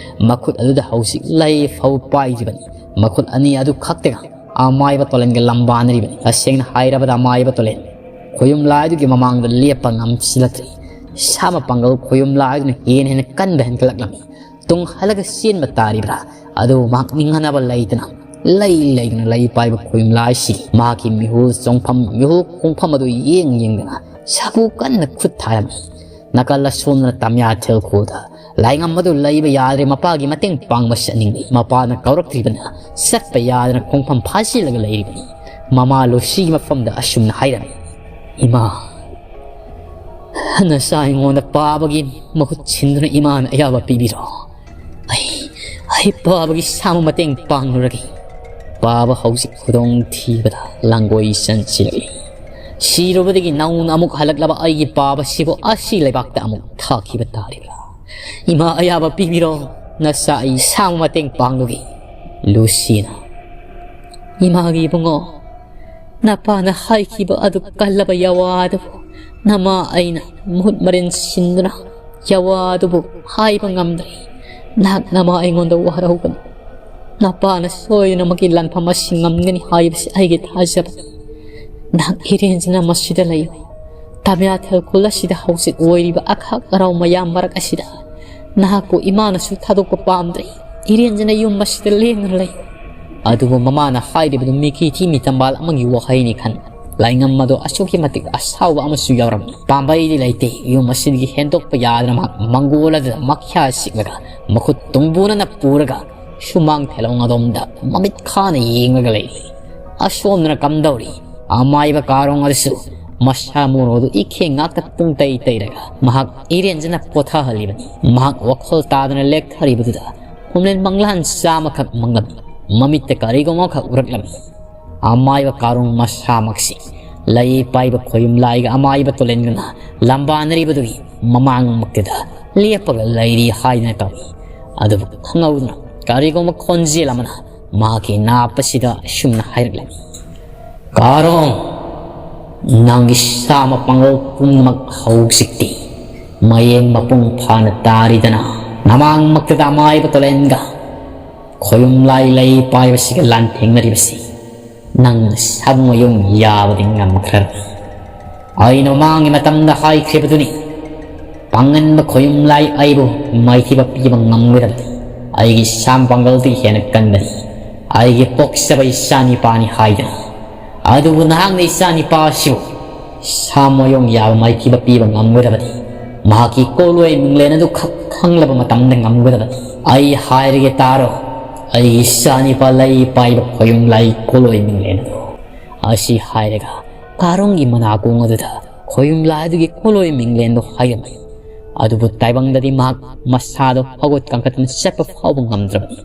ꯃꯈꯨꯠ ꯑꯗꯨꯗ ꯍꯧꯖꯤꯛ ꯂꯩ ꯐꯥꯎ ꯄꯥꯏꯗ꯭ꯔꯤꯕꯅꯤ꯫ ꯃꯈꯨꯠ ꯑꯅꯤ ꯑꯗꯨ ꯈꯛꯇꯒ ꯑꯃꯥꯏꯕ ꯇꯣꯂꯦꯟꯒ ꯂꯝꯕꯥꯅꯔꯤꯕꯅꯤ꯫ ꯇꯁꯦꯡꯅ ꯍꯥꯏꯔꯕꯗ ꯑꯃꯥꯏꯕ ꯇꯣꯂꯦꯟ ꯈꯣꯌꯨꯝ ꯂꯥꯏꯗꯨꯒꯤ ꯃꯃꯥꯡꯗ ꯂꯦꯞꯄ ꯉꯝꯁꯤꯜꯂꯛꯇ꯭ꯔꯦ꯫ ꯁꯥꯃ ꯄꯥꯡꯒꯜ ꯈꯣꯌꯨꯝ ꯂꯥꯏꯗꯨꯅ ꯍꯦꯟꯅ ꯍꯦꯟꯅ ꯀꯟꯕ ꯍꯦꯟꯒꯠꯂꯛꯂꯝꯃꯤ꯫ ꯇꯨꯡ ꯍꯜꯂꯒ ꯆꯦꯟꯕ ꯇꯥꯔꯤꯕ꯭ꯔꯥ? ꯑꯗꯨꯕꯨ ꯃꯍꯥꯛ ꯅꯤꯡꯍꯟꯅꯕ ꯂꯩꯇꯅ ꯂꯩ ꯂꯩꯗꯨꯅ ꯂꯩ ꯄꯥꯏꯕ ꯈꯣꯌꯨꯝ ꯂꯥꯏꯁꯤ ꯃꯍꯥꯛꯀꯤ ꯃꯤꯍꯨꯜ ꯆꯣꯡꯐꯝ, ꯃꯤꯍꯨꯜ ꯈꯣꯡꯐꯝ ꯑꯗꯨ ꯌꯦꯡ ꯌꯦꯡꯗꯅ ꯁꯥꯐꯨ ꯀꯟꯅ ꯈꯨꯠ ꯊꯥꯔꯝꯃꯤ꯫ ꯅꯥꯀꯜ ꯑꯁꯣꯝꯗꯅ ꯇꯝꯌꯥꯊꯦꯜ ꯈꯨꯜꯗ ꯂꯥꯏꯉꯝ ꯑꯗꯨ ꯂꯩꯕ ꯌꯥꯗ꯭ꯔꯦ꯫ ꯃꯄꯥꯒꯤ ꯃꯇꯦꯡ ꯄꯥꯡꯕ ꯆꯠꯅꯤꯡꯂꯤ꯫ ꯃꯄꯥꯅ ꯀꯧꯔꯛꯇ꯭ꯔꯤꯕꯅ ꯆꯠꯄ ꯌꯥꯗꯅ ꯈꯣꯡꯐꯝ ꯐꯥꯖꯤꯜꯂꯒ ꯂꯩꯔꯤꯕꯅꯤ꯫ ꯃꯃꯥ ꯂꯨꯁꯤꯒꯤ ꯃꯐꯝꯗ ꯑꯁꯨꯝꯅ ꯍꯥꯏꯔꯝꯃꯤ, "ꯏꯃꯥ, ꯅꯆꯥ ꯑꯩꯉꯣꯟꯗ ꯄꯥꯕꯒꯤ ꯃꯍꯨꯠ ꯁꯤꯟꯗꯨꯅ ꯏꯃꯥꯅ ꯑꯌꯥꯕ ꯄꯤꯕꯤꯔꯣ꯫ ꯑꯩ, ꯑꯩ ꯄꯥꯕꯒꯤ ꯁꯥꯃ ꯃꯇꯦꯡ ꯄꯥꯡꯂꯨꯔꯒꯦ꯫ ꯄꯥꯕ ꯍꯧꯖꯤꯛ ꯈꯨꯗꯣꯡ ꯊꯤꯕꯗ ꯂꯥꯡꯒꯣꯏ ꯆꯟꯁꯤꯜꯂꯛꯂꯤ꯫ ꯁꯤꯔꯨꯕꯗꯒꯤ ꯅꯧꯅ ꯑꯃꯨꯛ ꯍꯜꯂꯛꯂꯕ ꯑꯩꯒꯤ ꯄꯥꯕꯁꯤꯕꯨ ꯑꯁꯤ ꯂꯩꯕꯥꯛꯇ ꯑꯃꯨꯛ ꯊꯥꯈꯤꯕ ꯇꯥꯔꯤꯕ꯭ꯔꯥ? ꯏꯃꯥ, ꯑꯌꯥꯕ ꯄꯤꯕꯤꯔꯣ꯫ ꯅꯆꯥ ꯑꯩ ꯁꯥꯃ ꯃꯇꯦꯡ ꯄꯥꯡꯂꯨꯒꯦ꯫" ꯂꯨꯁꯤꯅ, "ꯏꯃꯥꯒꯤ ꯏꯕꯨꯡꯉꯣ, ꯅꯄꯥꯅ ꯍꯥꯏꯈꯤꯕ ꯑꯗꯨ ꯀꯜꯂꯕ ꯌꯥꯋꯥ ꯑꯗꯨꯕꯨ ꯅꯃꯥ ꯑꯩꯅ ꯃꯍꯨꯠ ꯃꯔꯦꯟ ꯁꯤꯟꯗꯨꯅ ꯌꯥꯋꯥ ꯑꯗꯨꯕꯨ ꯍꯥꯏꯕ ꯉꯝꯗ꯭ꯔꯦ꯫ ꯅꯍꯥꯛ ꯅꯃꯥ ꯑꯩꯉꯣꯟꯗ ꯋꯥꯔꯧꯒꯅꯨ꯫ ꯅꯄꯥꯅ ꯁꯣꯏꯗꯅꯃꯛꯀꯤ ꯂꯥꯟꯐꯝ ꯑꯁꯤ ꯉꯝꯒꯅꯤ ꯍꯥꯏꯕꯁꯤ ꯑꯩꯒꯤ ꯊꯥꯖꯕꯅꯤ꯫ ꯅꯍꯥꯛ ꯏꯔꯦꯟꯖꯅ ꯃꯁꯤꯗ ꯂꯩꯌꯨ꯫ ꯇꯥꯃꯤꯌꯥꯊꯦꯜ ꯈꯨꯜ ꯑꯁꯤꯗ ꯍꯧꯖꯤꯛ ꯑꯣꯏꯔꯤꯕ ꯑꯈꯥꯛ ꯑꯔꯥꯎ ꯃꯌꯥꯝ ꯃꯔꯛ ꯑꯁꯤꯗ ꯅꯍꯥꯛꯄꯨ ꯏꯃꯥꯅꯁꯨ ꯊꯥꯗꯣꯛꯄ ꯄꯥꯝꯗ꯭ꯔꯦ꯫ ꯏꯔꯦꯟꯖꯅ ꯌꯨꯝ ꯑꯁꯤꯗ ꯂꯦꯡꯗꯅ ꯂꯩꯌꯨ꯫" ꯑꯗꯨꯕꯨ ꯃꯃꯥꯅ ꯍꯥꯏꯔꯤꯕꯗꯨ ꯃꯤꯈꯤ ꯊꯤ ꯃꯤꯇꯝꯕꯥꯜ ꯑꯃꯒꯤ ꯋꯥꯍꯩꯅꯤ ꯈꯟ ꯂꯥꯏꯉꯝ ꯑꯗꯣ ꯑꯁꯨꯛꯀꯤ ꯃꯇꯤꯛ ꯑꯁꯥꯎꯕ ꯑꯃꯁꯨ ꯌꯥꯎꯔꯝꯃꯤ꯫ ꯄꯥꯝꯕꯩꯗꯤ ꯂꯩꯇꯦ꯫ ꯌꯨꯝ ꯑꯁꯤꯗꯒꯤ ꯍꯦꯟꯗꯣꯛꯄ ꯌꯥꯗꯅ ꯃꯍꯥꯛ ꯃꯪꯒꯣꯜ ꯑꯗꯨꯗ ꯃꯈ꯭ꯌꯥ ꯁꯤꯛꯂꯒ ꯃꯈꯨꯠ ꯇꯨꯡꯕꯨꯅꯅ ꯄꯨꯔꯒ ꯁꯨꯃꯥꯡ ꯊꯦꯂꯣꯡ ꯑꯗꯣꯝꯗ ꯃꯃꯤꯠ ꯈꯥꯅ ꯌꯦꯡꯂꯒ ꯂꯩꯔꯤ꯫ ꯑꯁꯣꯝꯗꯅ ꯀꯝꯗꯧꯔꯤ? ꯑꯃꯥꯏꯕ ꯀꯥꯔꯣꯡ ꯑꯗꯨꯁꯨ ꯃꯁꯥ ꯃꯎ ꯑꯗꯨ ꯏꯈꯦꯡ ꯉꯥꯛꯇ ꯄꯨꯡ ꯇꯩ ꯇꯩꯔꯒ ꯃꯍꯥꯛ ꯏꯔꯦꯟꯖꯅ ꯄꯣꯊꯥꯍꯜꯂꯤꯕꯅꯤ꯫ ꯃꯍꯥꯛ ꯋꯥꯈꯜ ꯇꯥꯗꯅ ꯂꯦꯛꯊꯔꯤꯕꯗꯨꯗ ꯈꯣꯝꯂꯦꯟ ꯃꯪꯂꯥꯟ ꯆꯥꯃꯈꯛ ꯃꯪꯂꯝꯃꯤ꯫ ꯃꯃꯤꯠꯇ ꯀꯔꯤꯒꯨꯝꯕꯈꯛ ꯎꯔꯛꯂꯝꯃꯤ꯫ ꯑꯃꯥꯏꯕ ꯀꯥꯔꯣꯡ ꯃꯁꯥꯃꯛꯁꯤ ꯂꯩ ꯄꯥꯏꯕ ꯈꯣꯌꯨꯝ ꯂꯥꯏꯒ ꯑꯃꯥꯏꯕ ꯇꯣꯂꯦꯟꯒꯅ ꯂꯝꯕꯥꯅꯔꯤꯕꯗꯨꯒꯤ ꯃꯃꯥꯡꯃꯛꯇꯗ ꯂꯦꯞꯄꯒ ꯂꯩꯔꯤ ꯍꯥꯏꯗꯅ ꯇꯧꯏ꯫ ꯑꯗꯨꯕꯨ ꯈꯪꯍꯧꯗꯅ ꯀꯔꯤꯒꯨꯝꯕ ꯈꯣꯟꯖꯦꯜ ꯑꯃꯅ ꯃꯍꯥꯛꯀꯤ ꯅꯥꯞ ꯑꯁꯤꯗ ꯑꯁꯨꯝꯅ ꯍꯥꯏꯔꯛꯂꯝꯃꯤ, "ꯀꯥꯔꯣꯡ, ꯅꯪꯒꯤ ꯁꯥ ꯃꯄꯥꯡꯒꯜ ꯄꯨꯝꯅꯃꯛ ꯍꯧꯖꯤꯛꯇꯤ ꯃꯌꯦꯡ ꯃꯄꯨꯡ ꯐꯥꯅ ꯇꯥꯔꯤꯗꯅ, ꯅꯃꯥꯡꯃꯛꯇꯗ ꯑꯃꯥꯏꯕ ꯇꯣꯂꯦꯟꯒ ꯈꯣꯌꯨꯝ ꯂꯥꯏ ꯂꯩ ꯄꯥꯏꯕꯁꯤꯒ ꯂꯥꯟꯊꯦꯡꯅꯔꯤꯕꯁꯤ ꯅꯪꯅ ꯁꯥꯃꯨ ꯃꯌꯨꯡ ꯌꯥꯕꯗꯤ ꯉꯝꯈ꯭ꯔꯕꯅꯤ꯫ ꯑꯩꯅ ꯃꯃꯥꯡꯒꯤ ꯃꯇꯝꯗ ꯍꯥꯏꯈ꯭ꯔꯤꯕꯗꯨꯅꯤ, ꯄꯥꯡꯒꯟꯕ ꯈꯣꯌꯨꯝ ꯂꯥꯏ ꯑꯩꯕꯨ ꯃꯥꯏꯊꯤꯕ ꯄꯤꯕ ꯉꯝꯒꯗꯕꯗꯤ ꯑꯩꯒꯤ ꯁꯥ ꯃꯄꯥꯡꯒꯜꯗꯒꯤ ꯍꯦꯟꯅ ꯀꯟꯕꯅꯤ꯫ ꯑꯩꯒꯤ ꯄꯣꯛꯆꯕ ꯏꯆꯥ ꯅꯤꯄꯥꯅꯤ ꯍꯥꯏꯗꯅ꯫ ꯑꯗꯨꯕꯨ ꯅꯍꯥꯛꯅ ꯏꯆꯥ ꯅꯤꯄꯥ ꯑꯁꯤꯕꯨ ꯁꯥ ꯃꯌꯣꯡ ꯌꯥꯕ ꯃꯥꯏꯊꯤꯕ ꯄꯤꯕ ꯉꯝꯒꯗꯕꯗꯤ ꯃꯍꯥꯛꯀꯤ ꯀꯣꯂꯣꯏ ꯃꯤꯡꯂꯦꯟ ꯑꯗꯨ ꯈꯛ ꯈꯪꯂꯕ ꯃꯇꯝꯗ ꯉꯝꯒꯗꯕꯅꯤ꯫ ꯑꯩ ꯍꯥꯏꯔꯒꯦ ꯇꯥꯔꯣ, ꯑꯩꯒꯤ ꯏꯆꯥ ꯅꯤꯄꯥ ꯂꯩ ꯄꯥꯏꯕ ꯈꯣꯌꯨꯝ ꯂꯥꯏ ꯀꯣꯂꯣꯏ ꯃꯤꯡꯂꯦꯟ ꯑꯗꯨ꯫" ꯑꯁꯤ ꯍꯥꯏꯔꯒ ꯀꯥꯔꯣꯡꯒꯤ ꯃꯅꯥꯀꯣꯡ ꯑꯗꯨꯗ ꯈꯣꯌꯨꯝ ꯂꯥꯏ ꯑꯗꯨꯒꯤ ꯀꯣꯂꯣꯏ ꯃꯤꯡꯂꯦꯟꯗꯨ ꯍꯥꯏꯔꯝꯃꯤ꯫ ꯑꯗꯨꯕꯨ ꯇꯥꯏꯕꯪꯗꯗꯤ ꯃꯍꯥꯛ ꯃꯁꯥꯗꯣ ꯍꯧꯒꯠ ꯀꯥꯡꯈꯠꯇꯨꯅ ꯆꯠꯄ ꯐꯥꯎꯕ ꯉꯝꯗ꯭ꯔꯕꯅꯤ꯫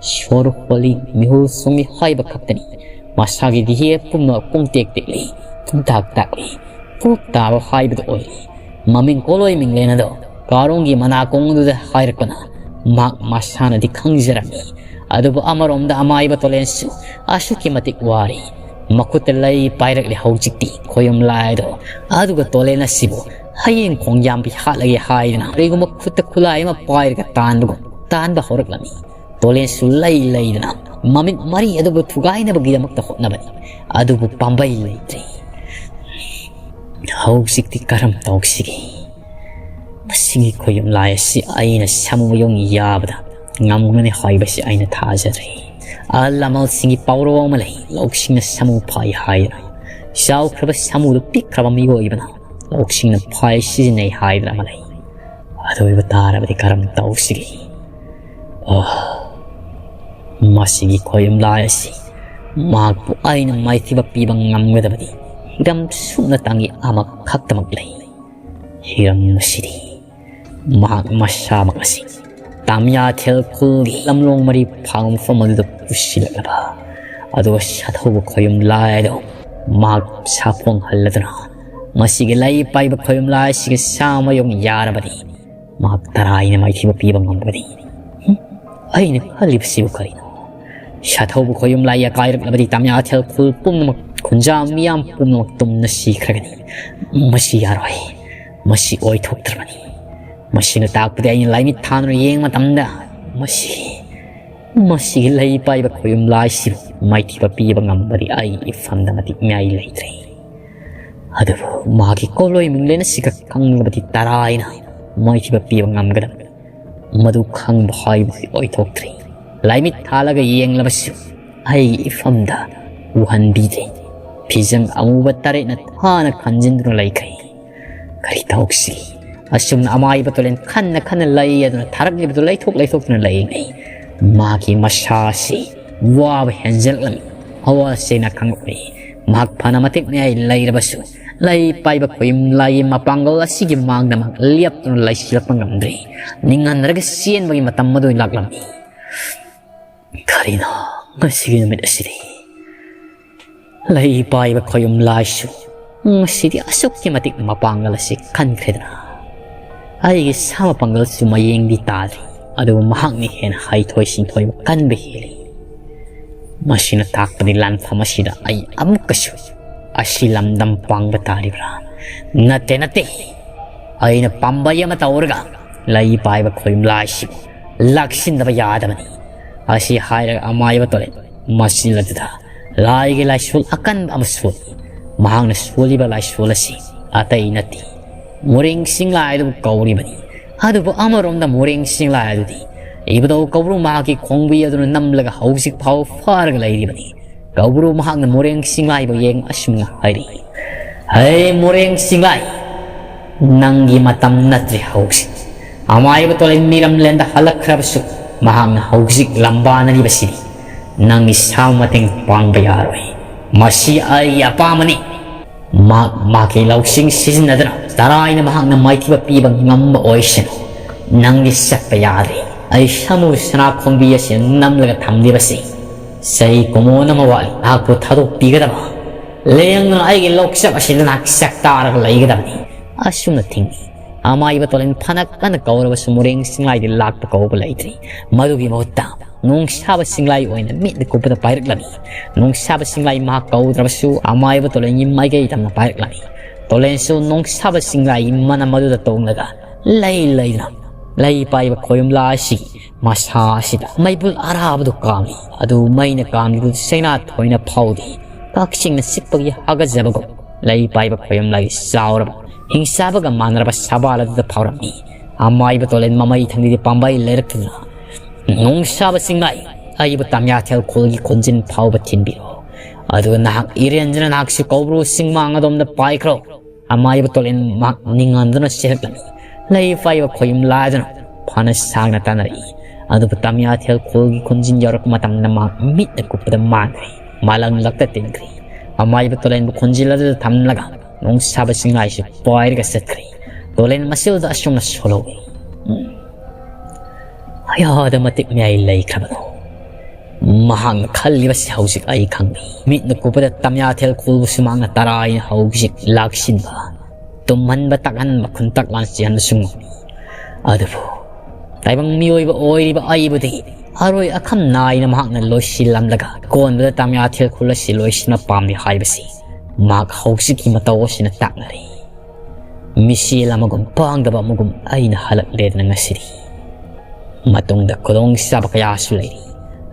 ꯁꯣꯔ ꯍꯣꯜꯂꯤ, ꯃꯤꯍꯨꯜ ꯁꯨꯡꯂꯤ ꯍꯥꯏꯕ ꯈꯛꯇꯅꯤ꯫ ꯃꯁꯥꯒꯤ ꯗꯤꯍꯦ ꯄꯨꯝꯅꯃꯛ ꯄꯨꯡꯇꯦꯛ ꯇꯦꯛꯂꯤ, ꯄꯨꯡꯇꯥꯛ ꯇꯥꯛꯂꯤ, ꯄꯣꯞ ꯇꯥꯕ ꯍꯥꯏꯕꯗꯨ ꯑꯣꯏꯔꯤ꯫ ꯃꯃꯤꯡ ꯀꯣꯂꯣꯏ ꯃꯤꯡꯂꯦꯟ ꯑꯗꯣ ꯀꯥꯔꯣꯡꯒꯤ ꯃꯅꯥꯀꯣꯡꯗꯨꯗ ꯍꯥꯏꯔꯛꯄꯅ ꯃꯍꯥꯛ ꯃꯁꯥꯅꯗꯤ ꯈꯪꯖꯔꯝꯃꯤ꯫ ꯑꯗꯨꯕꯨ ꯑꯃꯔꯣꯝꯗ ꯑꯃꯥꯏꯕ ꯇꯣꯂꯦꯟꯁꯨ ꯑꯁꯨꯛꯀꯤ ꯃꯇꯤꯛ ꯋꯥꯔꯤ꯫ ꯃꯈꯨꯠꯇ ꯂꯩ ꯄꯥꯏꯔꯛꯂꯦ ꯍꯧꯖꯤꯛꯇꯤ ꯈꯣꯌꯨꯝ ꯂꯥꯏꯗꯣ꯫ ꯑꯗꯨꯒ ꯇꯣꯂꯦꯟ ꯑꯁꯤꯕꯨ ꯍꯌꯦꯡ ꯈꯣꯡꯌꯥꯝꯕꯤ ꯍꯥꯠꯂꯒꯦ ꯍꯥꯏꯗꯨꯅ ꯀꯔꯤꯒꯨꯝꯕ ꯈꯨꯠꯇ ꯈꯨꯠꯂꯥꯏ ꯑꯃ ꯄꯥꯏꯔꯒ ꯇꯥꯟꯕꯒꯨꯝ ꯇꯥꯟꯕ ꯍꯧꯔꯛꯂꯝꯃꯤ꯫ ꯇꯣꯂꯦꯟꯁꯨ ꯂꯩ ꯂꯩꯗꯅ ꯃꯃꯤꯠ ꯃꯔꯤ ꯑꯗꯨꯕꯨ ꯊꯨꯒꯥꯏꯅꯕꯒꯤꯗꯃꯛꯇ ꯍꯣꯠꯅꯕꯅꯤ꯫ ꯑꯗꯨꯕꯨ ꯄꯥꯝꯕꯩ ꯂꯩꯇ꯭ꯔꯦ꯫ ꯍꯧꯖꯤꯛꯇꯤ ꯀꯔꯝ ꯇꯧꯁꯤꯒꯦ? ꯃꯁꯤꯒꯤ ꯈꯣꯌꯨꯝ ꯂꯥꯏ ꯑꯁꯤ ꯑꯩꯅ ꯁꯥꯃꯨ ꯃꯌꯣꯡ ꯌꯥꯕꯗ ꯉꯝꯒꯅꯤ ꯍꯥꯏꯕꯁꯤ ꯑꯩꯅ ꯊꯥꯖꯔꯦ꯫ ꯑꯍꯜ ꯂꯃꯟꯁꯤꯡꯒꯤ ꯄꯥꯎꯔꯧ ꯑꯃ ꯂꯩ, "ꯂꯧꯁꯤꯡꯅ ꯁꯥꯃꯨ ꯐꯥꯏ" ꯍꯥꯏꯗꯅ꯫ ꯆꯥꯎꯈ꯭ꯔꯕ ꯁꯥꯃꯨꯗꯨ ꯄꯤꯛꯈ꯭ꯔꯕ ꯃꯤꯑꯣꯏꯕꯅ ꯂꯧꯁꯤꯡꯅ ꯐꯥꯏ ꯁꯤꯖꯤꯟꯅꯩ ꯍꯥꯏꯗꯅ ꯑꯃ ꯂꯩ꯫ ꯑꯗꯨ ꯑꯣꯏꯕ ꯇꯥꯔꯕꯗꯤ ꯀꯔꯝ ꯇꯧꯁꯤꯒꯦ? ꯑꯣ, ꯃꯁꯤꯒꯤ ꯈꯣꯌꯨꯝ ꯂꯥꯏ ꯑꯁꯤ ꯃꯍꯥꯛꯄꯨ ꯑꯩꯅ ꯃꯥꯏꯊꯤꯕ ꯄꯤꯕ ꯉꯝꯒꯗꯕꯗꯤ ꯍꯤꯔꯝ ꯁꯨꯞꯅꯇꯪꯒꯤ ꯑꯃꯈꯛꯇꯃꯛ ꯂꯩ꯫ ꯍꯤꯔꯝ ꯑꯁꯤꯗꯤ ꯃꯍꯥꯛ ꯃꯁꯥꯃꯛ ꯑꯁꯤ ꯇꯥꯃꯤꯌꯥꯊꯦꯜ ꯈꯨꯜꯒꯤ ꯂꯝꯂꯣꯡ ꯃꯔꯤ ꯐꯥꯡꯕ ꯃꯐꯝ ꯑꯗꯨꯗ ꯄꯨꯁꯤꯜꯂꯛꯂꯕ, ꯑꯗꯨꯒ ꯁꯥꯊꯧꯕ ꯈꯣꯌꯨꯝ ꯂꯥꯏ ꯑꯗꯨ ꯃꯍꯥꯛ ꯁꯥꯐꯣꯡꯍꯜꯂꯗꯨꯅ ꯃꯁꯤꯒꯤ ꯂꯩ ꯄꯥꯏꯕ ꯈꯣꯌꯨꯝ ꯂꯥꯏ ꯑꯁꯤꯒ ꯁꯥ ꯃꯌꯣꯡ ꯌꯥꯔꯕꯗꯤ ꯃꯍꯥꯛ ꯇꯔꯥꯏꯅ ꯃꯥꯏꯊꯤꯕ ꯄꯤꯕ ꯉꯝꯒꯅꯤ꯫ ꯍꯨꯝ, ꯑꯩꯅ ꯈꯜꯂꯤꯕꯁꯤꯕꯨ ꯀꯔꯤꯅꯣ? ꯁꯥꯊꯧꯕ ꯈꯣꯌꯨꯝ ꯂꯥꯏ ꯑꯀꯥꯏꯔꯛꯂꯕꯗꯤ ꯇꯥꯃꯤꯌꯥ ꯊꯦꯜ ꯈꯨꯜ ꯄꯨꯝꯅꯃꯛ, ꯈꯨꯟꯖꯥ ꯃꯤꯌꯥꯝ ꯄꯨꯝꯅꯃꯛ ꯇꯨꯝꯅ ꯁꯤꯈ꯭ꯔꯒꯅꯤ꯫ ꯃꯁꯤ ꯌꯥꯔꯣꯏ꯫ ꯃꯁꯤ ꯑꯣꯏꯊꯣꯛꯇ꯭ꯔꯕꯅꯤ꯫ ꯃꯁꯤꯅ ꯇꯥꯛꯄꯗꯤ ꯑꯩꯅ ꯂꯥꯏꯃꯤꯠ ꯊꯥꯗꯨꯅ ꯌꯦꯡꯕ ꯃꯇꯝꯗ ꯃꯁꯤ, ꯃꯁꯤꯒꯤ ꯂꯩ ꯄꯥꯏꯕ ꯈꯣꯌꯨꯝ ꯂꯥꯏꯁꯤꯕꯨ ꯃꯥꯏꯊꯤꯕ ꯄꯤꯕ ꯉꯝꯕꯗꯤ ꯑꯩ ꯏꯐꯝꯗ ꯃꯇꯤꯛ ꯃꯌꯥꯏ ꯂꯩꯇ꯭ꯔꯦ꯫ ꯑꯗꯨꯕꯨ ꯃꯥꯒꯤ ꯀꯣꯂꯣꯏ ꯃꯤꯡꯂꯦꯟ ꯑꯁꯤꯒ ꯈꯪꯂꯕꯗꯤ ꯇꯔꯥꯏꯅ ꯃꯥꯏꯊꯤꯕ ꯄꯤꯕ ꯉꯝꯒꯗꯕ꯫ ꯃꯗꯨ ꯈꯪꯕ ꯍꯥꯏꯕꯁꯤ ꯑꯣꯏꯊꯣꯛꯇ꯭ꯔꯤ꯫ ꯂꯥꯏꯃꯤꯠ ꯊꯥꯜꯂꯒ ꯌꯦꯡꯂꯕꯁꯨ ꯑꯩꯒꯤ ꯏꯐꯝꯗ ꯎꯍꯟꯕꯤꯗ꯭ꯔꯦ꯫ ꯐꯤꯖꯪ ꯑꯃꯨꯕ ꯇꯔꯦꯠꯅ ꯊꯥꯅ ꯈꯟꯖꯤꯟꯗꯨꯅ ꯂꯩꯈ꯭ꯔꯦ꯫ ꯀꯔꯤ ꯇꯧꯁꯤ? ꯑꯁꯨꯝꯅ ꯑꯃꯥꯏꯕ ꯇꯣꯂꯦꯟ ꯈꯟꯅ ꯈꯟꯅ ꯂꯩ ꯑꯗꯨꯅ ꯊꯥꯔꯛꯂꯤꯕꯗꯨ ꯂꯩꯊꯣꯛ ꯂꯩꯊꯣꯛꯇꯨꯅ ꯂꯩꯔꯤꯉꯩ ꯃꯥꯒꯤ ꯃꯁꯥꯁꯤ ꯋꯥꯕ ꯍꯦꯟꯖꯜꯂꯝꯃꯤ꯫ ꯍꯋꯥ ꯁꯦꯡꯅ ꯈꯪꯂꯛꯂꯤ꯫ ꯃꯍꯥꯛ ꯐꯅ ꯃꯇꯤꯛ ꯃꯌꯥꯏ ꯂꯩꯔꯕꯁꯨ ꯂꯩ ꯄꯥꯏꯕ ꯈꯣꯌꯨꯝ ꯂꯥꯏꯒꯤ ꯃꯄꯥꯡꯒꯜ ꯑꯁꯤꯒꯤ ꯃꯥꯡꯗ ꯃꯍꯥꯛ ꯂꯦꯞꯇꯨꯅ ꯂꯩꯁꯤꯜꯂꯛꯄ ꯉꯝꯗ꯭ꯔꯦ꯫ ꯅꯤꯡꯍꯟꯅꯔꯒ ꯆꯦꯟꯕꯒꯤ ꯃꯇꯝ ꯑꯗꯨ ꯂꯥꯛꯂꯝꯃꯤ꯫ ꯀꯔꯤꯅꯣ ꯉꯁꯤꯒꯤ ꯅꯨꯃꯤꯠ ꯑꯁꯤꯗꯤ? ꯂꯩ ꯄꯥꯏꯕ ꯈꯣꯌꯨꯝ ꯂꯥꯏꯁꯨ ꯉꯁꯤꯗꯤ ꯑꯁꯨꯛꯀꯤ ꯃꯇꯤꯛ ꯃꯄꯥꯡꯒꯜ ꯑꯁꯤ ꯀꯟꯈ꯭ꯔꯦꯗꯅ꯫ ꯑꯩꯒꯤ ꯁꯥ ꯃꯄꯥꯡꯒꯜꯁꯨ ꯃꯌꯦꯡꯗꯤ ꯇꯥꯗ꯭ꯔꯤ, ꯑꯗꯨꯕꯨ ꯃꯍꯥꯛꯅ ꯍꯦꯟꯅ ꯍꯩꯊꯣꯏ ꯁꯤꯡꯊꯣꯏꯕ ꯀꯟꯕ ꯍꯦꯜꯂꯤ꯫ ꯃꯁꯤꯅ ꯇꯥꯛꯄꯗꯤ ꯂꯥꯟꯐꯝ ꯑꯁꯤꯗ ꯑꯩ ꯑꯃꯨꯛꯀꯁꯨ ꯑꯁꯤ ꯂꯝꯗꯝ ꯄꯥꯡꯕ ꯇꯥꯔꯤꯕ꯭ꯔꯥ? ꯅꯠꯇꯦ, ꯅꯠꯇꯦ꯫ ꯑꯩꯅ ꯄꯥꯝꯕꯩ ꯑꯃ ꯇꯧꯔꯒ ꯂꯩ ꯄꯥꯏꯕ ꯈꯣꯌꯨꯝ ꯂꯥꯏꯁꯤꯕꯨ ꯂꯥꯛꯁꯤꯟꯗꯕ ꯌꯥꯗꯕꯅꯤ꯫ ꯑꯁꯤ ꯍꯥꯏꯔꯒ ꯑꯃꯥꯏꯕ ꯇꯣꯂꯦꯟ ꯃꯆꯤꯜ ꯑꯗꯨꯗ ꯂꯥꯏꯒꯤ ꯂꯥꯏꯁꯣꯜ ꯑꯀꯟꯕ ꯑꯃ ꯁꯣꯜꯂꯤ꯫ ꯃꯍꯥꯛꯅ ꯁꯣꯜꯂꯤꯕ ꯂꯥꯏꯁꯣꯜ ꯑꯁꯤ ꯑꯇꯩ ꯅꯠꯇꯦ, ꯃꯣꯔꯦꯡ ꯆꯤꯡꯂꯥꯏ ꯑꯗꯨꯕꯨ ꯀꯧꯔꯤꯕꯅꯤ꯫ ꯑꯗꯨꯕꯨ ꯑꯃꯔꯣꯝꯗ ꯃꯣꯔꯦꯡ ꯆꯤꯡꯂꯥꯏ ꯑꯗꯨꯗꯤ ꯏꯕꯨꯙꯧ ꯀꯧꯕ꯭ꯔꯨ ꯃꯍꯥꯛꯀꯤ ꯈꯣꯡꯕꯤ ꯑꯗꯨꯅ ꯅꯝꯂꯒ ꯍꯧꯖꯤꯛ ꯐꯥꯎꯕ ꯐꯥꯔꯒ ꯂꯩꯔꯤꯕꯅꯤ꯫ ꯀꯧꯕ꯭ꯔꯨ ꯃꯍꯥꯛꯅ ꯃꯣꯔꯦꯡ ꯆꯤꯡꯂꯥꯏꯕꯨ ꯌꯦꯡ ꯑꯁꯨꯝꯅ ꯍꯥꯏꯔꯤ, "ꯍꯦ ꯃꯣꯔꯦꯡ ꯆꯤꯡꯂꯥꯏ, ꯅꯪꯒꯤ ꯃꯇꯝ ꯅꯠꯇ꯭ꯔꯦ ꯍꯧꯖꯤꯛ꯫ ꯑꯃꯥꯏꯕ ꯇꯣꯂꯦꯟ ꯃꯤꯔꯝꯂꯦꯟꯗ ꯍꯜꯂꯛꯈ꯭ꯔꯕꯁꯨ ꯃꯍꯥꯛꯅ ꯍꯧꯖꯤꯛ ꯂꯝꯕꯥꯅꯔꯤꯕꯁꯤꯗꯤ ꯅꯪꯒꯤ ꯁꯥ ꯃꯇꯦꯡ ꯄꯥꯡꯕ ꯌꯥꯔꯣꯏ꯫ ꯃꯁꯤ ꯑꯩꯒꯤ ꯑꯄꯥꯝꯕꯅꯤ꯫ ꯃꯍꯥꯛ ꯃꯍꯥꯛꯀꯤ ꯂꯧꯁꯤꯡ ꯁꯤꯖꯤꯟꯅꯗꯨꯅ ꯇꯔꯥꯏꯅ ꯃꯍꯥꯛꯅ ꯃꯥꯏꯊꯤꯕ ꯄꯤꯕ ꯉꯝꯕ ꯑꯣꯏꯁꯅꯨ꯫ ꯅꯪꯗꯤ ꯆꯠꯄ ꯌꯥꯗ꯭ꯔꯦ꯫ ꯑꯩ ꯁꯥꯃꯨ ꯁꯅꯥ ꯈꯣꯡꯕꯤ ꯑꯁꯤ ꯅꯝꯂꯒ ꯊꯝꯂꯤꯕꯁꯤ ꯆꯍꯤ ꯀꯨꯃꯣꯟ ꯑꯃ ꯋꯥꯠꯂꯤ꯫ ꯅꯍꯥꯛꯄꯨ ꯊꯥꯗꯣꯛꯄꯤꯒꯗꯕ꯫ ꯂꯦꯡꯗꯨꯅ ꯑꯩꯒꯤ ꯂꯧꯆꯞ ꯑꯁꯤꯗ ꯅꯍꯥꯛ ꯆꯥꯛꯇꯥꯔꯒ ꯂꯩꯒꯗꯕꯅꯤ"꯫ ꯑꯁꯨꯝꯅ ꯊꯤꯡꯏ꯫ ꯑꯃꯥꯏꯕ ꯇꯣꯂꯦꯟ ꯐꯅ ꯀꯟꯅ ꯀꯧꯔꯕꯁꯨ ꯃꯣꯔꯦꯡ ꯆꯤꯡꯂꯥꯏꯗꯤ ꯂꯥꯛꯄ ꯀꯧꯕ ꯂꯩꯇ꯭ꯔꯤ꯫ ꯃꯗꯨꯒꯤ ꯃꯍꯨꯠꯇ ꯅꯣꯡꯁꯥꯕ ꯁꯤꯡꯂꯥꯏ ꯑꯣꯏꯅ ꯃꯤꯠꯅ ꯀꯨꯞꯄꯗ ꯄꯥꯏꯔꯛꯂꯝꯃꯤ꯫ ꯅꯣꯡꯁꯥꯕ ꯁꯤꯡꯂꯥꯏ ꯃꯍꯥꯛ ꯀꯧꯗ꯭ꯔꯕꯁꯨ ꯑꯃꯥꯏꯕ ꯇꯣꯂꯦꯟꯒꯤ ꯃꯥꯏꯀꯩ ꯇꯝꯅ ꯄꯥꯏꯔꯛꯂꯝꯃꯤ꯫ ꯇꯣꯂꯦꯟꯁꯨ ꯅꯣꯡꯁꯥꯕ ꯁꯤꯡꯂꯥꯏꯒꯤ ꯃꯅꯝ ꯑꯗꯨꯗ ꯇꯣꯡꯂꯒ ꯂꯩ ꯂꯩꯗꯨꯅ ꯂꯩ ꯄꯥꯏꯕ ꯈꯣꯌꯨꯝꯂꯥ ꯑꯁꯤꯒꯤ ꯃꯁꯥ ꯑꯁꯤꯗ ꯃꯩꯕꯨꯜ ꯑꯔꯥꯕꯗꯨ ꯀꯥꯝꯂꯤ꯫ ꯑꯗꯨ ꯃꯩꯅ ꯀꯥꯝꯂꯤꯕꯗꯨ ꯆꯩꯅꯥ ꯊꯣꯏꯅ ꯐꯥꯎꯗꯦ꯫ ꯀꯛꯆꯤꯡꯅ ꯆꯤꯛꯄꯒꯤ ꯍꯥꯒꯠꯆꯕꯒꯨꯝ ꯂꯩ ꯄꯥꯏꯕ ꯈꯣꯌꯨꯝꯂꯥꯒꯤ ꯆꯥꯎꯔꯕ ꯍꯤꯡꯆꯥꯕꯒ ꯃꯥꯟꯅꯔꯕ ꯁꯕꯥꯜ ꯑꯗꯨꯗ ꯐꯥꯎꯔꯝꯃꯤ꯫ ꯑꯃꯥꯏꯕ ꯇꯣꯂꯦꯟ ꯃꯃꯩ ꯊꯪꯗꯗꯤ ꯄꯥꯝꯕꯩ ꯂꯩꯔꯛꯇꯨꯅ ꯅꯣꯡꯁꯥꯕ ꯁꯤꯡꯂꯥꯏ, ꯑꯩꯕꯨ ꯇꯥꯃꯤꯌꯥꯊꯦꯜ ꯈꯨꯜꯒꯤ ꯈꯣꯟꯖꯤꯟ ꯐꯥꯎꯕ ꯊꯤꯟꯕꯤꯔꯣ꯫ ꯑꯗꯨꯒ ꯅꯍꯥꯛ ꯏꯔꯦꯟꯖꯅ ꯅꯍꯥꯛꯁꯨ ꯀꯧꯕ꯭ꯔꯨ ꯆꯤꯡꯃꯥꯡ ꯑꯗꯣꯝꯗ ꯄꯥꯏꯈ꯭ꯔꯣ꯫ ꯑꯃꯥꯏꯕ ꯇꯣꯂꯦꯟ ꯃꯍꯥꯛ ꯅꯤꯡꯍꯟꯗꯨꯅ ꯆꯦꯜꯂꯛꯂꯝꯃꯤ꯫ ꯂꯩ ꯄꯥꯏꯕ ꯈꯣꯌꯨꯝ ꯂꯥꯗꯨꯅ ꯐꯅ ꯁꯥꯡꯅ ꯇꯥꯟꯅꯔꯛꯏ꯫ ꯑꯗꯨꯕꯨ ꯇꯥꯃꯤꯌꯥꯊꯦꯜ ꯈꯨꯜꯒꯤ ꯈꯣꯟꯖꯤꯟ ꯌꯧꯔꯛꯄ ꯃꯇꯝꯗ ꯃꯍꯥꯛ ꯃꯤꯠꯅ ꯀꯨꯞꯄꯗ ꯃꯥꯡꯈ꯭ꯔꯦ꯫ ꯃꯥꯂꯪꯂꯛꯇ ꯇꯤꯟꯈ꯭ꯔꯦ꯫ ꯑꯃꯥꯏꯕ ꯇꯣꯂꯦꯟꯕꯨ ꯈꯣꯟꯖꯤꯜ ꯑꯗꯨꯗ ꯊꯝꯂꯒ ꯅꯣꯡꯁꯥꯕ ꯁꯤꯡꯂꯥꯏꯁꯨ ꯄꯥꯏꯔꯒ ꯆꯠꯈ꯭ꯔꯦ꯫ ꯇꯣꯂꯦꯟ ꯃꯁꯤꯜꯗ ꯑꯁꯨꯝꯅ ꯁꯣꯜꯍꯧꯏ꯫ ꯎꯝ꯫ ꯀꯌꯥꯗ ꯃꯇꯤꯛ ꯃꯌꯥꯏ ꯂꯩꯈ꯭ꯔꯕꯅꯣ? ꯃꯍꯥꯛꯅ ꯈꯜꯂꯤꯕꯁꯤ ꯍꯧꯖꯤꯛ ꯑꯩ ꯈꯪꯏ꯫ ꯃꯤꯠꯅ ꯀꯨꯞꯄꯗ ꯇꯥꯃꯤꯌꯥꯊꯦꯜ ꯈꯨꯜꯕꯨ ꯁꯨꯃꯥꯡꯅ ꯇꯔꯥꯏꯅ ꯍꯧꯖꯤꯛ ꯂꯥꯛꯁꯤꯟꯕ, ꯇꯨꯝꯍꯟꯕ, ꯇꯥꯛꯍꯟꯕ, ꯈꯨꯟꯇꯛ ꯂꯥꯟ ꯆꯦꯟꯕꯁꯨ ꯉꯝꯃꯤ꯫ ꯑꯗꯨꯕꯨ ꯇꯥꯏꯕꯪ ꯃꯤꯑꯣꯏꯕ ꯑꯣꯏꯔꯤꯕ ꯑꯩꯕꯨꯗꯤ ꯑꯔꯣꯏ ꯑꯈꯝ ꯅꯥꯏꯅ ꯃꯍꯥꯛꯅ ꯂꯣꯏꯁꯤꯜꯂꯝꯂꯒ ꯀꯣꯟꯕꯗ ꯇꯥꯃꯤꯌꯥꯊꯦꯜ ꯈꯨꯜ ꯑꯁꯤ ꯂꯣꯏꯁꯤꯟꯕ ꯄꯥꯝꯂꯤ ꯍꯥꯏꯕꯁꯤ ꯃꯍꯥꯛ ꯍꯧꯖꯤꯛꯀꯤ ꯃꯇꯧ ꯑꯁꯤꯅ ꯇꯥꯛꯅꯔꯤ꯫ ꯃꯤꯁꯦꯜ ꯑꯃꯒꯨꯝ ꯄꯥꯡꯗꯕ ꯑꯃꯒꯨꯝ ꯑꯩꯅ ꯍꯜꯂꯛꯂꯦꯗꯅ ꯉꯁꯤꯗꯤ꯫ ꯃꯇꯨꯡꯗ ꯈꯨꯗꯣꯡꯆꯥꯕ ꯀꯌꯥꯁꯨ ꯂꯩꯔꯤ꯫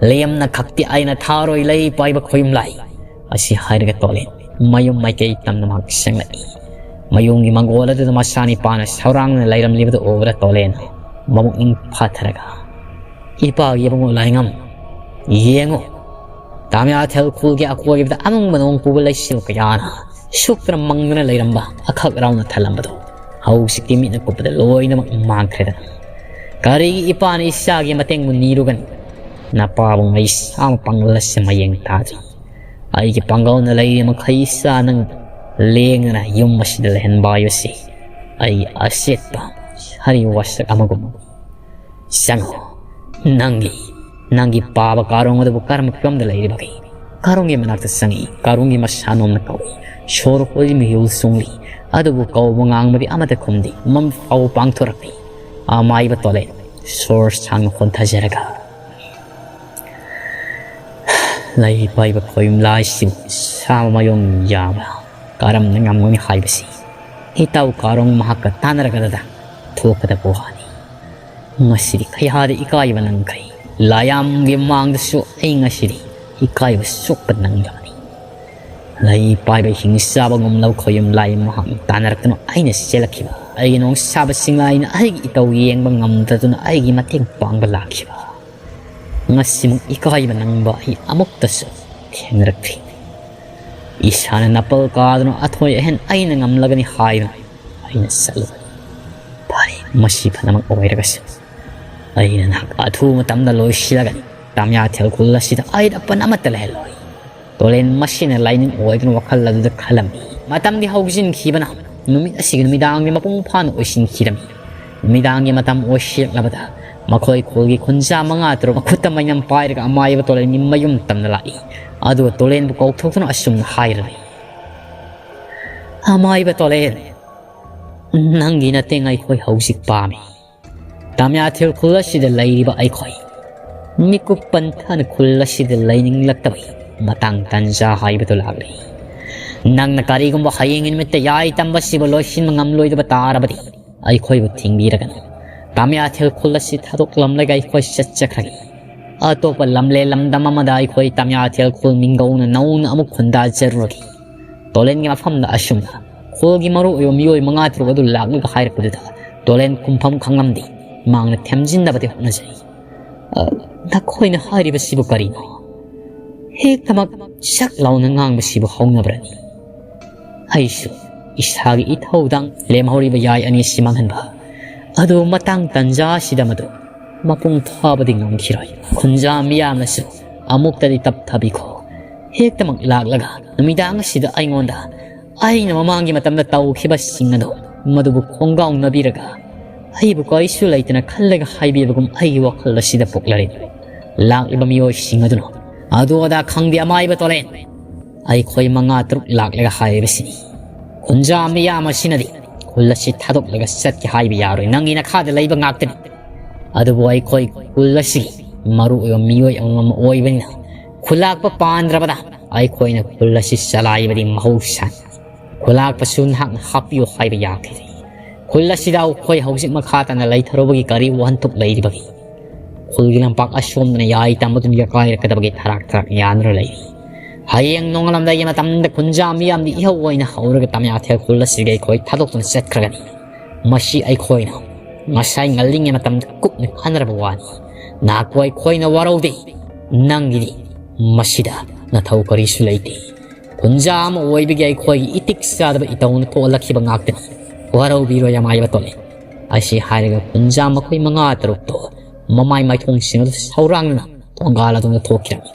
ꯂꯦꯝꯅ ꯈꯛꯇꯤ ꯑꯩꯅ ꯊꯥꯔꯣꯏ ꯂꯩ ꯄꯥꯏꯕ ꯈꯣꯌꯨꯝ ꯂꯥꯏ꯫ ꯑꯁꯤ ꯍꯥꯏꯔꯒ ꯇꯣꯂꯦꯟ ꯃꯌꯨꯝ ꯃꯥꯏꯀꯩ ꯇꯝꯅ ꯃꯍꯥꯛ ꯆꯪꯂꯛꯏ꯫ ꯃꯌꯨꯝꯒꯤ ꯃꯪꯒꯣꯜ ꯑꯗꯨꯗ ꯃꯆꯥꯅꯤꯄꯥꯅ ꯁꯧꯔꯥꯡꯅ ꯂꯩꯔꯝꯂꯤꯕꯗꯨ ꯎꯕꯗ ꯇꯣꯂꯦꯟ ꯃꯕꯨꯛꯅꯤꯡ ꯐꯥꯊꯔꯒ, "ꯏꯄꯥꯒꯤ ꯏꯕꯨꯡꯉꯣ ꯂꯥꯏꯉꯝ, ꯌꯦꯡꯉꯨ, ꯇꯥꯃꯤꯌꯥꯊꯦꯜ ꯈꯨꯜꯒꯤ ꯑꯀꯣꯏꯕꯗ ꯑꯃꯪꯕ ꯅꯣꯡ ꯄꯨꯕ ꯂꯩꯆꯤꯜ ꯀꯌꯥꯅ ꯁꯨꯛꯇꯅ ꯃꯪꯗꯨꯅ ꯂꯩꯔꯝꯕ ꯑꯈꯛ ꯔꯥꯎꯅ ꯊꯜꯂꯝꯕꯗꯨ ꯍꯧꯖꯤꯛꯇꯤ ꯃꯤꯠꯅ ꯀꯨꯞꯄꯗ ꯂꯣꯏꯅꯃꯛ ꯃꯥꯡꯈ꯭ꯔꯦꯗꯅ꯫ ꯀꯔꯤꯒꯤ ꯏꯄꯥꯅ ꯏꯆꯥꯒꯤ ꯃꯇꯦꯡꯕꯨ ꯅꯤꯔꯨꯒꯅꯤ? ꯅꯄꯥꯕꯨ ꯃꯩꯁꯥ ꯑꯃ ꯄꯥꯡꯒꯜ ꯑꯁꯤ ꯃꯌꯦꯡ ꯇꯥꯗ꯭ꯔꯤ꯫ ꯑꯩꯒꯤ ꯄꯥꯡꯒꯜꯅ ꯂꯩꯔꯤ ꯃꯈꯩ ꯏꯆꯥ ꯅꯪ ꯂꯦꯡꯗꯅ ꯌꯨꯝ ꯑꯁꯤꯗ ꯂꯩꯍꯟꯕ ꯍꯥꯏꯕꯁꯤ ꯑꯩꯒꯤ ꯑꯆꯦꯠꯄ ꯁꯥꯔꯤ ꯋꯥꯁꯛ ꯑꯃꯒꯨꯝ꯫ ꯆꯪꯉꯨ꯫ ꯅꯪꯒꯤ, ꯅꯪꯒꯤ ꯄꯥꯕ ꯀꯥꯔꯣꯡ ꯑꯗꯨꯕꯨ ꯀꯔꯝꯕ ꯐꯤꯕꯝꯗ ꯂꯩꯔꯤꯕꯒꯦ?" ꯀꯥꯔꯣꯡꯒꯤ ꯃꯅꯥꯛꯇ ꯆꯪꯉꯤ꯫ ꯀꯥꯔꯣꯡꯒꯤ ꯃꯁꯥ ꯅꯣꯝꯅ ꯀꯧꯏ꯫ ꯁꯣꯔ ꯍꯣꯜꯂꯤ, ꯃꯤꯍꯨꯜ ꯆꯣꯡꯂꯤ꯫ ꯑꯗꯨꯕꯨ ꯀꯧꯕ ꯉꯥꯡꯕꯗꯤ ꯑꯃꯠꯇ ꯈꯨꯝꯗꯦ꯫ ꯃꯃꯤꯠ ꯐꯥꯎꯕ ꯄꯥꯡꯊꯣꯔꯛꯇꯦ꯫ ꯑꯃꯥꯏꯕ ꯇꯣꯂꯦꯟ ꯁꯣꯔ ꯁꯥꯡꯅ ꯍꯣꯟꯊꯖꯔꯒ, ꯂꯩ ꯄꯥꯏꯕ ꯈꯣꯌꯨꯝ ꯂꯥꯏꯁꯤꯕꯨ ꯁꯥꯕ ꯃꯌꯣꯝ ꯌꯥꯕ ꯀꯔꯝꯅ ꯉꯝꯒꯅꯤ ꯍꯥꯏꯕꯁꯤ ꯏꯇꯥꯎ ꯀꯥꯔꯣꯡ ꯃꯍꯥꯛꯀ ꯇꯥꯟꯅꯔꯒꯗ ꯊꯣꯛꯀꯗꯕ ꯋꯥꯅꯤ꯫ ꯉꯁꯤꯗꯤ ꯀꯌꯥꯗ ꯏꯀꯥꯏꯕ ꯅꯪꯈ꯭ꯔꯦ꯫ ꯂꯥꯌꯥꯝꯒꯤ ꯃꯥꯡꯗꯁꯨ ꯑꯩ ꯉꯁꯤꯗꯤ ꯏꯀꯥꯏꯕ ꯁꯣꯛꯄ ꯅꯪꯂꯕꯅꯤ꯫ ꯂꯩ ꯄꯥꯏꯕ ꯍꯤꯡꯆꯥꯕ ꯉꯝꯂꯕ ꯈꯣꯌꯨꯝ ꯂꯥꯏ ꯃꯍꯥꯛꯅ ꯇꯥꯟꯅꯔꯛꯇꯨꯅ ꯑꯩꯅ ꯆꯦꯜꯂꯛꯈꯤꯕ꯫ ꯑꯩꯒꯤ ꯅꯣꯡꯁꯥꯕ ꯁꯤꯡꯂꯥꯏꯅ ꯑꯩꯒꯤ ꯏꯇꯧ ꯌꯦꯡꯕ ꯉꯝꯗꯗꯨꯅ ꯑꯩꯒꯤ ꯃꯇꯦꯡ ꯄꯥꯡꯕ ꯂꯥꯛꯈꯤꯕ꯫ ꯉꯁꯤꯃꯨꯛ ꯏꯀꯥꯏꯕ ꯅꯪꯕ ꯑꯩ ꯑꯃꯨꯛꯇꯁꯨ ꯊꯦꯡꯅꯔꯛꯇ꯭ꯔꯤ꯫ ꯏꯁꯥꯅ ꯅꯥꯄꯜ ꯀꯥꯗꯨꯅ ꯑꯊꯣꯏ ꯑꯍꯦꯟ ꯑꯩꯅ ꯉꯝꯂꯒꯅꯤ ꯍꯥꯏꯗꯨꯅ ꯑꯩꯅ ꯆꯠꯂꯨꯕꯅꯤ꯫ ꯐꯔꯦ, ꯃꯁꯤ ꯐꯅꯃꯛ ꯑꯣꯏꯔꯒꯁꯨ ꯑꯩꯅ ꯅꯍꯥꯛ ꯑꯊꯨꯕ ꯃꯇꯝꯗ ꯂꯣꯏꯁꯤꯜꯂꯒꯅꯤ꯫ ꯇꯥꯃꯤꯌꯥꯊꯦꯜ ꯈꯨꯜ ꯑꯁꯤꯗ ꯑꯩ ꯑꯄꯟ ꯑꯃꯠꯇ ꯂꯩꯍꯜꯂꯣꯏ꯫ ꯇꯣꯂꯦꯟ ꯃꯁꯤꯅ ꯂꯥꯏꯅꯤꯡ ꯑꯣꯏꯗꯨꯅ ꯋꯥꯈꯜ ꯑꯗꯨꯗ ꯈꯜꯂꯝꯃꯤ꯫ ꯃꯇꯝꯗꯤ ꯍꯧꯖꯤꯟꯈꯤꯕꯅ ꯅꯨꯃꯤꯠ ꯑꯁꯤꯒꯤ ꯅꯨꯃꯤꯗꯥꯡꯗꯤ ꯃꯄꯨꯡ ꯐꯥꯅ ꯑꯣꯏꯁꯤꯟꯈꯤꯔꯝꯃꯤ꯫ ꯅꯨꯃꯤꯗꯥꯡꯒꯤ ꯃꯇꯝ ꯑꯣꯏꯁꯤꯜꯂꯛꯂꯕꯗ ꯃꯈꯣꯏ ꯈꯨꯜꯒꯤ ꯈꯨꯟꯖꯥ ꯃꯉꯥ ꯇꯔꯨꯛ ꯃꯈꯨꯠꯇ ꯃꯩꯅꯝ ꯄꯥꯏꯔꯒ ꯑꯃꯥꯏꯕ ꯇꯣꯂꯦꯟꯒꯤ ꯃꯌꯨꯝ ꯇꯝꯅ ꯂꯥꯛꯏ꯫ ꯑꯗꯨꯒ ꯇꯣꯂꯦꯟꯕꯨ ꯀꯧꯊꯣꯛꯇꯨꯅ ꯑꯁꯨꯝꯅ ꯍꯥꯏꯔꯝꯃꯤ, "ꯑꯃꯥꯏꯕ ꯇꯣꯂꯦꯟ, ꯅꯪꯒꯤ ꯃꯇꯦꯡ ꯑꯩꯈꯣꯏ ꯍꯧꯖꯤꯛ ꯄꯥꯝꯃꯤ꯫ ꯇꯥꯃꯤꯌꯥꯊꯦꯜ ꯈꯨꯜ ꯑꯁꯤꯗ ꯂꯩꯔꯤꯕ ꯑꯩꯈꯣꯏ ꯃꯤꯀꯨꯞ ꯄꯟꯊꯥꯅ ꯈꯨꯜ ꯑꯁꯤꯗ ꯂꯩꯅꯤꯡꯂꯛꯇꯕꯒꯤ ꯃꯇꯥꯡ ꯇꯟꯖꯥ ꯍꯥꯏꯕꯗꯨ ꯂꯥꯛꯂꯤ꯫ ꯅꯪꯅ ꯀꯔꯤꯒꯨꯝꯕ ꯍꯌꯦꯡꯒꯤ ꯅꯨꯃꯤꯠꯇ ꯌꯥꯏ ꯇꯝꯕꯁꯤꯕꯨ ꯂꯣꯏꯁꯤꯟꯕ ꯉꯝꯂꯣꯏꯗꯕ ꯇꯥꯔꯕꯗꯤ ꯑꯩꯈꯣꯏꯕꯨ ꯊꯤꯡꯕꯤꯔꯒꯅꯨ꯫ ꯇꯥꯃꯤꯌꯥꯊꯦꯜ ꯈꯨꯜ ꯑꯁꯤ ꯊꯥꯗꯣꯛꯂꯝꯂꯒ ꯑꯩꯈꯣꯏ ꯆꯠꯆꯈ꯭ꯔꯒꯦ꯫ ꯑꯇꯣꯞꯄ ꯂꯝꯂꯦꯟ ꯂꯝꯗꯝ ꯑꯃꯗ ꯑꯩꯈꯣꯏ ꯇꯥꯃꯤꯌꯥꯊꯦꯜ ꯈꯨꯜ ꯃꯤꯡꯒꯧꯅ ꯅꯧꯅ ꯑꯃꯨꯛ ꯈꯨꯟꯗꯥꯖꯔꯨꯔꯒꯦ꯫" ꯇꯣꯂꯦꯟꯒꯤ ꯃꯐꯝꯗ ꯑꯁꯨꯝꯅ ꯈꯨꯜꯒꯤ ꯃꯔꯨ ꯑꯣꯏꯕ ꯃꯤꯑꯣꯏ ꯃꯉꯥ ꯇꯔꯨꯛ ꯑꯗꯨ ꯂꯥꯛꯂꯒ ꯍꯥꯏꯔꯛꯄꯗꯨꯗ ꯇꯣꯂꯦꯟ ꯈꯨꯝꯐꯝ ꯈꯪꯂꯝꯗꯦ꯫ ꯃꯥꯡꯅ ꯊꯦꯝꯖꯤꯟꯅꯕꯗꯤ ꯍꯣꯠꯅꯖꯩ꯫ "ꯑ, ꯅꯈꯣꯏꯅ ꯍꯥꯏꯔꯤꯕꯁꯤꯕꯨ ꯀꯔꯤꯅꯣ? ꯍꯦꯛꯇꯃꯛ ꯁꯛ ꯂꯥꯎꯅ ꯉꯥꯡꯕꯁꯤꯕꯨ ꯍꯧꯅꯕ꯭ꯔꯅꯤ?" ꯑꯩꯁꯨ ꯏꯁꯥꯒꯤ ꯏꯊꯧꯗꯥꯡ ꯂꯦꯝꯍꯧꯔꯤꯕ ꯌꯥꯏ ꯑꯅꯤꯁꯤ ꯃꯥꯡꯍꯟꯕ ꯑꯗꯨ ꯃꯇꯥꯡ ꯇꯟꯖꯥ ꯑꯁꯤꯗ ꯃꯗꯨ ꯃꯄꯨꯡ ꯐꯥꯕꯗꯤ ꯉꯝꯈꯤꯔꯣꯏ꯫ ꯈꯨꯟꯖꯥ ꯃꯤꯌꯥꯝꯅꯁꯨ ꯑꯃꯨꯛꯇꯗꯤ ꯇꯞꯊꯕꯤꯈꯣ꯫ ꯍꯦꯛꯇꯃꯛ ꯂꯥꯛꯂꯒ ꯅꯨꯃꯤꯗꯥꯡ ꯑꯁꯤꯗ ꯑꯩꯉꯣꯟꯗ ꯑꯩꯅ ꯃꯃꯥꯡꯒꯤ ꯃꯇꯝꯗ ꯇꯧꯈꯤꯕꯁꯤꯡ ꯑꯗꯨ ꯃꯗꯨꯕꯨ ꯈꯣꯡꯒꯥꯎꯅꯕꯤꯔꯒ ꯑꯩꯕꯨ ꯀꯔꯤꯁꯨ ꯂꯩꯇꯅ ꯈꯜꯂꯒ ꯍꯥꯏꯕꯤꯕꯒꯨꯝ ꯑꯩꯒꯤ ꯋꯥꯈꯜ ꯑꯁꯤꯗ ꯄꯣꯛꯂꯔꯦ꯫ ꯂꯥꯛꯂꯤꯕ ꯃꯤꯑꯣꯏꯁꯤꯡ ꯑꯗꯨꯅ ꯑꯗꯨ ꯑꯗꯥ ꯈꯪꯗꯦ, ꯑꯃꯥꯏꯕ ꯇꯣꯂꯦꯟ, ꯑꯩꯈꯣꯏ ꯃꯉꯥ ꯇꯔꯨꯛ ꯂꯥꯛꯂꯒ ꯍꯥꯏꯔꯤꯕꯁꯤꯅꯤ꯫ ꯈꯨꯟꯖꯥ ꯃꯤꯌꯥꯝ ꯑꯁꯤꯅꯗꯤ ꯈꯨꯜ ꯑꯁꯤ ꯊꯥꯗꯣꯛꯂꯒ ꯆꯠꯀꯦ ꯍꯥꯏꯕ ꯌꯥꯔꯣꯏ꯫ ꯅꯪꯒꯤ ꯅꯈꯥꯗ ꯂꯩꯕ ꯉꯥꯛꯇꯅꯤ꯫ ꯑꯗꯨꯕꯨ ꯑꯩꯈꯣꯏ ꯈꯨꯜ ꯑꯁꯤꯒꯤ ꯃꯔꯨ ꯑꯣꯏꯕ ꯃꯤꯑꯣꯏ ꯑꯃꯃꯝ ꯑꯣꯏꯕꯅꯤꯅ ꯈꯨꯜꯂꯥꯛꯄ ꯄꯥꯟꯗ꯭ꯔꯕꯗ ꯑꯩꯈꯣꯏꯅ ꯈꯨꯜ ꯑꯁꯤ ꯆꯂꯥꯏꯕꯗꯤ ꯃꯍꯧꯁꯥꯅꯤ꯫ ꯈꯨꯜꯂꯥꯛꯄꯁꯨ ꯅꯍꯥꯛꯅ ꯍꯥꯞꯄꯤꯌꯨ ꯍꯥꯏꯕ ꯌꯥꯈꯤꯗꯦ꯫ ꯈꯨꯜ ꯑꯁꯤꯗ ꯑꯩꯈꯣꯏ ꯍꯧꯖꯤꯛ ꯃꯈꯥ ꯇꯥꯅ ꯂꯩꯊꯔꯨꯕꯒꯤ ꯀꯔꯤ ꯋꯥꯍꯟꯊꯣꯛ ꯂꯩꯔꯤꯕꯒꯦ? ꯈꯨꯜꯒꯤ ꯂꯝꯄꯥꯛ ꯑꯁꯣꯝꯗꯅ ꯌꯥꯏ ꯇꯝꯕꯗꯨꯅ ꯌꯥꯀꯥꯏꯔꯛꯀꯗꯕꯒꯤ ꯊꯔꯥꯛ ꯊꯔꯥꯛ ꯌꯥꯟꯗꯨꯅ ꯂꯩꯔꯤ꯫ ꯍꯌꯦꯡ ꯅꯣꯡꯉꯥꯜꯂꯝꯗꯥꯏꯒꯤ ꯃꯇꯝꯗ ꯈꯨꯟꯖꯥ ꯃꯤꯌꯥꯝꯗꯤ ꯏꯍꯧ ꯑꯣꯏꯅ ꯍꯧꯔꯒ ꯇꯝꯌꯥꯊꯦꯜ ꯈꯨꯜ ꯑꯁꯤꯗꯒꯤ ꯑꯩꯈꯣꯏ ꯊꯥꯗꯣꯛꯇꯨꯅ ꯆꯠꯈ꯭ꯔꯒꯅꯤ꯫ ꯃꯁꯤ ꯑꯩꯈꯣꯏꯅ ꯉꯁꯥꯏ ꯉꯜꯂꯤꯉꯩ ꯃꯇꯝꯗ ꯀꯨꯞꯅ ꯈꯟꯅꯔꯕ ꯋꯥꯅꯤ꯫ ꯅꯍꯥꯛꯄꯨ ꯑꯩꯈꯣꯏꯅ ꯋꯥꯔꯧꯗꯦ꯫ ꯅꯪꯒꯤꯗꯤ ꯃꯁꯤꯗ ꯅꯊꯧ ꯀꯔꯤꯁꯨ ꯂꯩꯇꯦ꯫ ꯈꯨꯟꯖꯥ ꯑꯃ ꯑꯣꯏꯕꯒꯤ ꯑꯩꯈꯣꯏꯒꯤ ꯏꯇꯤꯛ ꯆꯥꯗꯕ ꯏꯇꯧꯅ ꯊꯣꯛꯍꯜꯂꯛꯈꯤꯕ ꯉꯥꯛꯇꯅꯤ꯫ ꯋꯥꯔꯧꯕꯤꯔꯣꯏ ꯑꯃꯥꯏꯕ ꯇꯣꯂꯦ꯫ ꯑꯁꯤ ꯍꯥꯏꯔꯒ ꯈꯨꯟꯖꯥ ꯃꯈꯣꯏ ꯃꯉꯥ ꯇꯔꯨꯛꯇꯣ ꯃꯃꯥꯏ ꯃꯥꯏꯊꯣꯡꯁꯤꯡ ꯑꯗꯨ ꯁꯧꯔꯥꯡꯗꯨꯅ ꯊꯣꯡꯒꯥꯜ ꯑꯗꯣꯝꯗ ꯊꯣꯛꯈꯤꯔꯝꯃꯤ꯫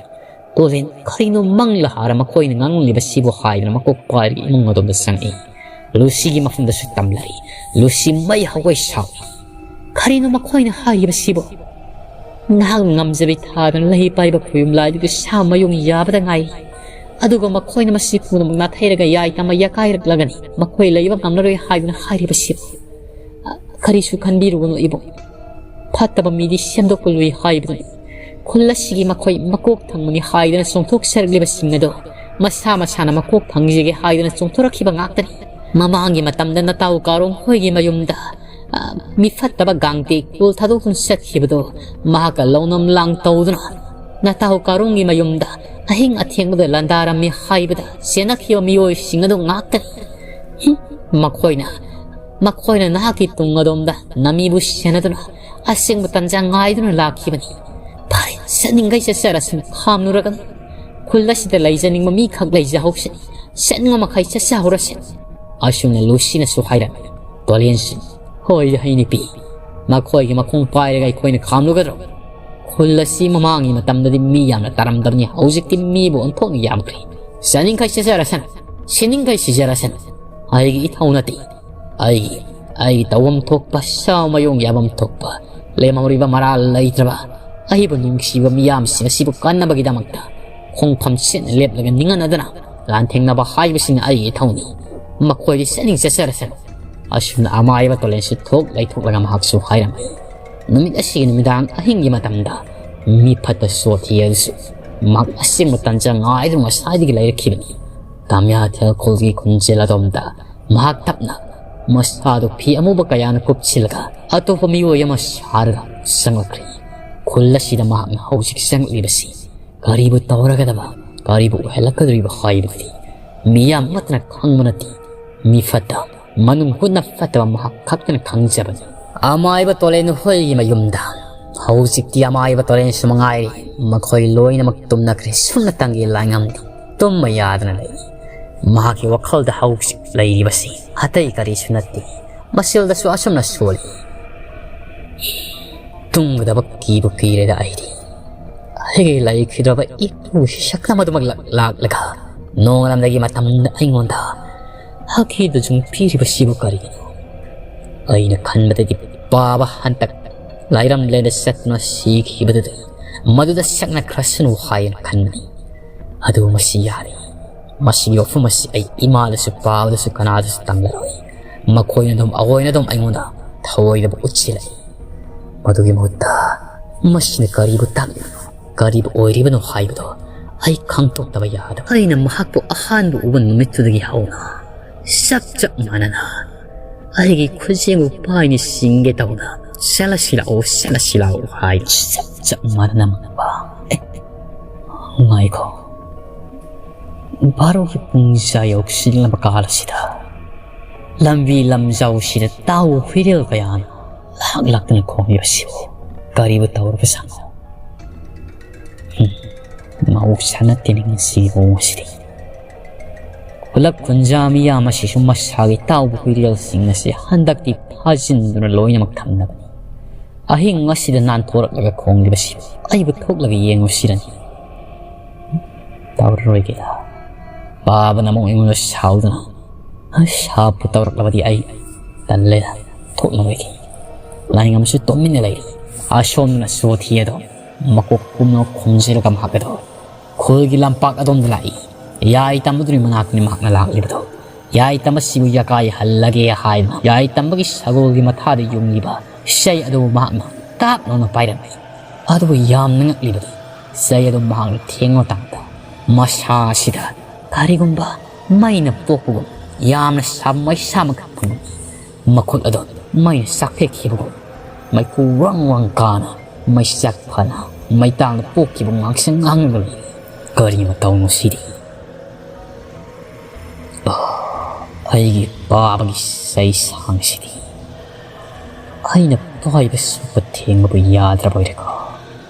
ꯇꯣꯂꯦꯟ ꯀꯔꯤꯅꯣ ꯃꯪꯂ ꯍꯥꯔ ꯃꯈꯣꯏꯅ ꯉꯥꯡꯂꯤꯕꯁꯤꯕꯨ ꯍꯥꯏꯗꯨꯅ ꯃꯀꯣꯛ ꯄꯥꯏꯔꯒ ꯏꯃꯨꯡ ꯑꯗꯣꯝꯗ ꯆꯪꯉꯛꯏ꯫ ꯂꯨꯁꯤꯒꯤ ꯃꯐꯝꯗꯁꯨ ꯇꯝꯂꯛꯏ꯫ ꯂꯨꯁꯤ ꯃꯩ ꯍꯧꯒꯩ ꯁꯥꯎꯏ꯫ ꯀꯔꯤꯅꯣ ꯃꯈꯣꯏꯅ ꯍꯥꯏꯔꯤꯕꯁꯤꯕꯨ? ꯅꯍꯥꯛꯅ ꯉꯝꯖꯕꯤ ꯊꯥꯗꯨꯅ ꯂꯩ ꯄꯥꯏꯕ ꯈꯨꯌꯨꯝ ꯂꯥꯏꯗꯨꯒꯤ ꯁꯥ ꯃꯌꯨꯡ ꯌꯥꯕꯗ ꯉꯥꯏꯔꯤ꯫ ꯑꯗꯨꯒ ꯃꯈꯣꯏꯅ ꯃꯁꯤ ꯄꯨꯝꯅꯃꯛ ꯅꯥꯊꯩꯔꯒ ꯌꯥꯏ ꯇꯝꯕ ꯌꯥꯀꯥꯏꯔꯛꯂꯒꯅꯤ꯫ ꯃꯈꯣꯏ ꯂꯩꯕ ꯉꯝꯂꯔꯣꯏ ꯍꯥꯏꯗꯨꯅ ꯍꯥꯏꯔꯤꯕꯁꯤꯕꯨ? ꯑ, ꯀꯔꯤꯁꯨ ꯈꯟꯕꯤꯔꯨꯒꯅꯨ ꯏꯕꯨꯡ꯫ ꯐꯠꯇꯕ ꯃꯤꯗꯤ ꯁꯦꯝꯗꯣꯛꯄ ꯂꯨꯏ ꯍꯥꯏꯕꯗꯨꯅꯤ꯫ ꯈꯨꯜ ꯑꯁꯤꯒꯤ ꯃꯈꯣꯏ ꯃꯀꯣꯛ ꯊꯪꯕꯅꯤ ꯍꯥꯏꯗꯨꯅ ꯆꯣꯡꯊꯣꯛꯆꯔꯛꯂꯤꯕꯁꯤꯡ ꯑꯗꯣ ꯃꯁꯥ ꯃꯁꯥꯅ ꯃꯀꯣꯛ ꯊꯪꯖꯒꯦ ꯍꯥꯏꯗꯨꯅ ꯆꯣꯡꯊꯣꯔꯛꯈꯤꯕ ꯉꯥꯛꯇꯅꯤ꯫ ꯃꯃꯥꯡꯒꯤ ꯃꯇꯝꯗ ꯅꯇꯥꯎ ꯀꯥꯔꯣꯡ ꯍꯣꯏꯒꯤ ꯃꯌꯨꯝꯗ, ꯑ, ꯃꯤꯐꯠꯇꯕ ꯒꯥꯡꯇꯦꯛ ꯀꯣꯜ ꯊꯥꯗꯣꯛꯇꯨꯅ ꯆꯠꯈꯤꯕꯗꯣ ꯃꯍꯥꯛꯀ ꯂꯧꯅꯝ ꯂꯥꯡ ꯇꯧꯗꯨꯅ ꯅꯇꯥꯎ ꯀꯥꯔꯣꯡꯒꯤ ꯃꯌꯨꯝꯗ ꯑꯍꯤꯡ ꯑꯊꯦꯡꯕꯗ ꯂꯥꯟꯗꯥꯔꯝꯃꯤ ꯍꯥꯏꯕꯗ ꯆꯦꯟꯅꯈꯤꯕ ꯃꯤꯑꯣꯏꯁꯤꯡ ꯑꯗꯨ ꯉꯥꯛꯇꯅꯤ꯫ ꯍꯨꯝ, ꯃꯈꯣꯏꯅ, ꯃꯈꯣꯏꯅ ꯅꯍꯥꯛꯀꯤ ꯇꯨꯡ ꯑꯗꯣꯝꯗ ꯅꯃꯤꯕꯨ ꯁꯦꯟꯅꯗꯨꯅ ꯑꯁꯦꯡꯕ ꯇꯟꯖꯥ ꯉꯥꯏꯗꯨꯅ ꯂꯥꯛꯈꯤꯕꯅꯤ꯫ ꯐꯔꯦ, ꯆꯠꯅꯤꯡꯈꯩ ꯆꯠꯆꯔꯁꯅꯨ, ꯈꯥꯝꯂꯨꯔꯒꯅꯨ꯫ ꯈꯨꯜ ꯑꯁꯤꯗ ꯂꯩꯖꯅꯤꯡꯕ ꯃꯤꯈꯛ ꯂꯩꯖꯍꯧꯁꯅꯤ꯫ ꯆꯠꯅꯤꯡꯕ ꯃꯈꯩ ꯆꯠꯆꯍꯧꯔꯁꯅꯨ꯫ ꯑꯁꯨꯝꯅ ꯂꯨꯁꯤꯅꯁꯨ ꯍꯥꯏꯔꯝꯃꯤ꯫ ꯇꯣꯂꯦꯟꯁꯤꯡ, ꯍꯣꯏ, ꯍꯩ ꯅꯨꯄꯤ, ꯃꯈꯣꯏꯒꯤ ꯃꯈꯣꯡ ꯄꯥꯏꯔꯒ ꯑꯩꯈꯣꯏꯅ ꯈꯥꯝꯂꯨꯒꯗ꯭ꯔꯣ? ꯈꯨꯜ ꯑꯁꯤ ꯃꯃꯥꯡꯒꯤ ꯃꯇꯝꯗꯗꯤ ꯃꯤ ꯌꯥꯝꯅ ꯇꯥꯔꯝꯗꯕꯅꯤ, ꯍꯧꯖꯤꯛꯇꯤ ꯃꯤꯕꯨ ꯑꯣꯟꯊꯣꯛꯅ ꯌꯥꯝꯈ꯭ꯔꯦ꯫ ꯆꯥꯅꯤꯡꯈꯩ ꯆꯠꯆꯔꯁꯅꯨ, ꯁꯤꯅꯤꯡꯈꯩ ꯁꯤꯖꯔꯁꯅꯨ꯫ ꯑꯩꯒꯤ ꯏꯊꯧ ꯅꯠꯇꯦ꯫ ꯑꯩꯒꯤ, ꯑꯩꯒꯤ ꯇꯧꯐꯝ ꯊꯣꯛꯄ, ꯁꯥ ꯃꯌꯨꯡ ꯌꯥꯐꯝ ꯊꯣꯛꯄ, ꯂꯦꯝꯍꯧꯔꯤꯕ ꯃꯔꯥꯜ ꯂꯩꯇ꯭ꯔꯕ ꯑꯩꯕꯨ ꯅꯨꯡꯁꯤꯕ ꯃꯤꯌꯥꯝꯁꯤꯡ ꯑꯁꯤꯕꯨ ꯀꯟꯅꯕꯒꯤꯗꯃꯛꯇ ꯈꯣꯡꯐꯝ ꯆꯦꯠꯅ ꯂꯦꯞꯂꯒ ꯅꯤꯡꯍꯟꯅꯗꯅ ꯂꯥꯟꯊꯦꯡꯅꯕ ꯍꯥꯏꯕꯁꯤꯅ ꯑꯩꯒꯤ ꯏꯊꯧꯅꯤ꯫ ꯃꯈꯣꯏꯗꯤ ꯆꯠꯅꯤꯡ ꯆꯠꯆꯔꯁꯅꯨ꯫ ꯑꯁꯨꯝꯅ ꯑꯃꯥꯏꯕ ꯇꯣꯂꯦꯟꯁꯤ ꯊꯣꯛ ꯂꯩꯊꯣꯛꯂꯒ ꯃꯍꯥꯛꯁꯨ ꯍꯥꯏꯔꯝꯃꯤ꯫ ꯅꯨꯃꯤꯠ ꯑꯁꯤꯒꯤ ꯅꯨꯃꯤꯗꯥꯡ ꯑꯍꯤꯡꯒꯤ ꯃꯇꯝꯗ ꯃꯤ ꯐꯠꯇ ꯁꯣꯊꯤ ꯑꯗꯨꯁꯨ ꯃꯍꯥꯛ ꯑꯁꯦꯡꯕ ꯇꯟꯖꯥ ꯉꯥꯏꯗꯨꯅ ꯉꯁꯥꯏꯗꯒꯤ ꯂꯩꯔꯛꯈꯤꯕꯅꯤ꯫ ꯇꯥꯃꯤꯌꯥ ꯊꯦꯜ ꯈꯨꯜꯒꯤ ꯈꯨꯟꯖꯦꯜ ꯑꯗꯣꯝꯗ ꯃꯍꯥꯛ ꯇꯞꯅ ꯃꯁꯥꯗꯨ ꯐꯤ ꯑꯃꯨꯕ ꯀꯌꯥꯅ ꯀꯨꯞꯁꯤꯜꯂꯒ ꯑꯇꯣꯞꯄ ꯃꯤꯑꯣꯏ ꯑꯃ ꯁꯥꯔꯒ ꯆꯪꯂꯛꯈ꯭ꯔꯦ꯫ ꯈꯨꯜ ꯑꯁꯤꯗ ꯃꯍꯥꯛꯅ ꯍꯧꯖꯤꯛ ꯆꯪꯂꯛꯂꯤꯕꯁꯤ ꯀꯔꯤꯕꯨ ꯇꯧꯔꯒꯗꯕ, ꯀꯔꯤꯕꯨ ꯑꯣꯏꯍꯜꯂꯛꯀꯗꯧꯔꯤꯕ ꯍꯥꯏꯕꯗꯨꯗꯤ ꯃꯤꯌꯥꯝ ꯑꯃꯠꯇꯅ ꯈꯪꯕ ꯅꯠꯇꯦ꯫ ꯃꯤ ꯐꯠꯇ, ꯃꯅꯨꯡ ꯍꯨꯠꯅ ꯐꯠꯇꯕ ꯃꯍꯥꯛ ꯈꯛꯇꯅ ꯈꯪꯖꯕꯅꯤ꯫ ꯑꯃꯥꯏꯕ ꯇꯣꯂꯦꯟ ꯍꯣꯏꯒꯤ ꯃꯌꯨꯝꯗ ꯍꯧꯖꯤꯛꯇꯤ ꯑꯃꯥꯏꯕ ꯇꯣꯂꯦꯟꯁꯨ ꯃꯉꯥꯏꯔꯦ꯫ ꯃꯈꯣꯏ ꯂꯣꯏꯅꯃꯛ ꯇꯨꯝꯅꯈ꯭ꯔꯦ꯫ ꯁꯨꯞꯅꯇꯪꯒꯤ ꯂꯥꯏꯉꯝꯗꯤ ꯇꯨꯝꯕ ꯌꯥꯗꯅ ꯂꯩ꯫ ꯃꯍꯥꯛꯀꯤ ꯋꯥꯈꯜꯗ ꯍꯧꯖꯤꯛ ꯂꯩꯔꯤꯕꯁꯤ ꯑꯇꯩ ꯀꯔꯤꯁꯨ ꯅꯠꯇꯦ꯫ ꯃꯁꯤꯜꯗꯁꯨ ꯑꯁꯨꯝꯅ ꯁꯣꯜꯂꯤ꯫ ꯇꯨꯝꯒꯗꯕ ꯀꯤꯕꯨ ꯀꯤꯔꯦꯗ ꯑꯩꯗꯤ꯫ ꯑꯩꯒꯤ ꯂꯩꯈꯤꯗ꯭ꯔꯕ ꯏꯄꯨꯒꯤ ꯁꯛꯇꯝ ꯑꯗꯨꯃꯛ ꯂꯥꯛ-, ꯂꯥꯛꯂꯒ ꯅꯣꯡꯉꯥꯜꯂꯝꯗꯥꯏꯒꯤ ꯃꯇꯝꯗ ꯑꯩꯉꯣꯟꯗ ꯍꯛꯍꯤꯗ ꯁꯨꯝ ꯄꯤꯔꯤꯕꯁꯤꯕꯨ ꯀꯔꯤꯒꯤꯅꯣ? ꯑꯩꯅ ꯈꯟꯕꯗꯗꯤ ꯄꯥꯕ ꯍꯟꯇꯛ ꯂꯥꯏꯔꯝꯂꯦꯟꯗ ꯆꯠꯇꯨꯅ ꯁꯤꯈꯤꯕꯗꯨꯗ ꯃꯗꯨꯗ ꯁꯛꯅꯈ꯭ꯔꯁꯅꯨ ꯍꯥꯏꯅ ꯈꯟꯕꯅꯤ꯫ ꯑꯗꯨ ꯃꯁꯤ ꯌꯥꯔꯦ꯫ ꯃꯁꯤꯒꯤ ꯋꯥꯐꯝ ꯑꯁꯤ ꯑꯩ ꯏꯃꯥꯗꯁꯨ ꯄꯥꯕꯗꯁꯨ ꯀꯅꯥꯗꯁꯨ ꯇꯝꯂꯔꯣꯏ꯫ ꯃꯈꯣꯏꯅ ꯑꯗꯨꯝ ꯑꯑꯣꯏꯅ ꯑꯗꯨꯝ ꯑꯩꯉꯣꯟꯗ ꯊꯑꯣꯏꯗꯕ ꯎꯠꯁꯤꯜꯂꯛꯏ꯫ ꯃꯗꯨꯒꯤ ꯃꯍꯨꯠꯇ ꯃꯁꯤꯅ ꯀꯔꯤꯕꯨ ꯇꯥꯛꯂꯤꯕꯅꯣ, ꯀꯔꯤꯕꯨ ꯑꯣꯏꯔꯤꯕꯅꯣ ꯍꯥꯏꯕꯗꯣ ꯑꯩ ꯈꯪꯗꯣꯛꯇꯕ ꯌꯥꯗꯕ꯫ ꯑꯩꯅ ꯃꯍꯥꯛꯄꯨ ꯑꯍꯥꯟꯕ ꯎꯕ ꯅꯨꯃꯤꯠꯇꯨꯗꯒꯤ ꯍꯧꯅ ꯆꯞ ꯆꯞ ꯃꯥꯟꯅꯅ ꯑꯩꯒꯤ ꯈꯨꯖꯦꯡꯕꯨ ꯄꯥꯏꯅ ꯆꯤꯡꯒꯦ ꯇꯧꯅ "ꯆꯠꯂꯁꯤ ꯂꯥꯛꯑꯣ, ꯆꯠꯂꯁꯤ ꯂꯥꯛꯑꯣ" ꯍꯥꯏꯅ ꯆꯞ ꯆꯞ ꯃꯥꯟꯅꯅ ꯃꯪꯕ꯫ ꯑꯦ, ꯉꯥꯏꯈꯣ꯫ ꯕꯥꯔꯣꯒꯤ ꯄꯨꯡꯖꯥ ꯌꯧꯁꯤꯜꯂꯕ ꯀꯥꯜ ꯑꯁꯤꯗ ꯂꯝꯕꯤ ꯂꯝꯖꯥꯎꯁꯤꯗ ꯇꯥꯎ ꯍꯨꯏꯔꯦꯜ ꯀꯌꯥꯅ ꯂꯥꯛ ꯂꯥꯛꯇꯨꯅ ꯈꯣꯡꯂꯤꯕꯁꯤꯕꯨ ꯀꯔꯤꯕꯨ ꯇꯧꯔꯕꯖꯥꯠꯅꯣ? ꯍꯨꯝ, ꯃꯍꯧꯁꯥ ꯅꯠꯇꯦꯅꯦ ꯉꯁꯤꯒꯤ ꯃꯑꯣꯡ ꯑꯁꯤꯗꯤ꯫ ꯈꯨꯂꯛ ꯈꯨꯟꯖꯥ ꯃꯤꯌꯥꯝ ꯑꯁꯤꯁꯨ ꯃꯁꯥꯒꯤ ꯇꯥꯎꯕ ꯍꯨꯏꯔꯦꯜꯁꯤꯡ ꯑꯁꯤ ꯍꯟꯗꯛꯇꯤ ꯐꯥꯖꯤꯟꯗꯨꯅ ꯂꯣꯏꯅꯃꯛ ꯊꯝꯅꯕꯅꯤ꯫ ꯑꯍꯤꯡ ꯑꯁꯤꯗ ꯅꯥꯟꯊꯣꯔꯛꯂꯒ ꯈꯣꯡꯂꯤꯕꯁꯤ ꯑꯩꯕꯨ ꯊꯣꯛꯂꯒ ꯌꯦꯡꯉꯨꯁꯤꯔꯅꯤ꯫ ꯇꯧꯔꯔꯣꯏꯒꯦꯗ꯫ ꯄꯥꯕꯅ ꯑꯃꯨꯛ ꯑꯩꯉꯣꯟꯗ ꯁꯥꯎꯗꯅ, "ꯑꯁ, ꯁꯥꯞꯄꯨ ꯇꯧꯔꯛꯂꯕꯗꯤ ꯑꯩ ꯇꯜꯂꯦꯗ, ꯊꯣꯛꯂꯔꯣꯏꯒꯦ"꯫ ꯂꯥꯏꯉꯝꯁꯨ ꯇꯨꯃꯤꯟꯅ ꯂꯩꯔꯤ꯫ ꯑꯁꯣꯝꯗꯅ ꯁꯣꯊꯤ ꯑꯗꯣ ꯃꯀꯣꯛ ꯄꯨꯝꯅꯃꯛ ꯈꯨꯝꯖꯤꯜꯂꯒ ꯃꯍꯥꯛ ꯑꯗꯣ ꯈꯨꯜꯒꯤ ꯂꯝꯄꯥꯛ ꯑꯗꯣꯝꯗ ꯂꯥꯛꯏ꯫ ꯌꯥꯏ ꯇꯝꯕꯗꯨꯅꯤ ꯃꯅꯥꯛꯇꯅꯤ ꯃꯍꯥꯛꯅ ꯂꯥꯛꯂꯤꯕꯗꯣ꯫ ꯌꯥꯏ ꯇꯝꯕꯁꯤꯕꯨ ꯌꯥꯀꯥꯏꯍꯜꯂꯒꯦ ꯍꯥꯏꯗꯨꯅ ꯌꯥꯏ ꯇꯝꯕꯒꯤ ꯁꯒꯣꯜꯒꯤ ꯃꯊꯥꯗ ꯌꯨꯡꯂꯤꯕ ꯁꯤꯁꯥꯏ ꯑꯗꯨꯕꯨ ꯃꯍꯥꯛꯅ ꯇꯥꯞ ꯂꯥꯎꯅ ꯄꯥꯏꯔꯝꯃꯤ꯫ ꯑꯗꯨꯕꯨ ꯌꯥꯝꯅ ꯉꯛꯂꯤꯕꯗꯤ ꯆꯩ ꯑꯗꯨ ꯃꯍꯥꯛꯅ ꯊꯦꯡꯕ ꯃꯇꯝꯗ, ꯃꯁꯥ ꯑꯁꯤꯗ ꯀꯔꯤꯒꯨꯝꯕ ꯃꯩꯅ ꯄꯣꯛꯄꯒꯨꯝ ꯌꯥꯝꯅ ꯁꯥꯕ ꯃꯩꯁꯥ ꯑꯃꯈꯛ ꯐꯪꯉꯤ꯫ ꯃꯈꯨꯠ ꯑꯗꯨ ꯃꯩꯅ ꯆꯥꯛꯊꯦꯛꯈꯤꯕꯒꯨꯝ, ꯃꯩꯈꯨ ꯋꯥꯡ ꯋꯥꯡ ꯀꯥꯅ ꯃꯩꯁꯥꯛ ꯐꯅ ꯃꯩꯇꯥꯡꯗ ꯄꯣꯛꯈꯤꯕ ꯉꯥꯡꯁꯪ ꯉꯥꯡꯂꯒ ꯂꯩ꯫ ꯀꯔꯤ ꯃꯇꯧꯅꯣ ꯁꯤꯗꯤ? ꯑꯥ, ꯑꯩꯒꯤ ꯄꯥꯕꯒꯤ ꯆꯩꯁꯥꯡꯁꯤꯗꯤ ꯑꯩꯅ ꯄꯥꯏꯕ ꯁꯣꯛꯄ ꯊꯦꯡꯕꯕꯨ ꯌꯥꯗ꯭ꯔꯕ ꯑꯣꯏꯔꯦꯀꯣ꯫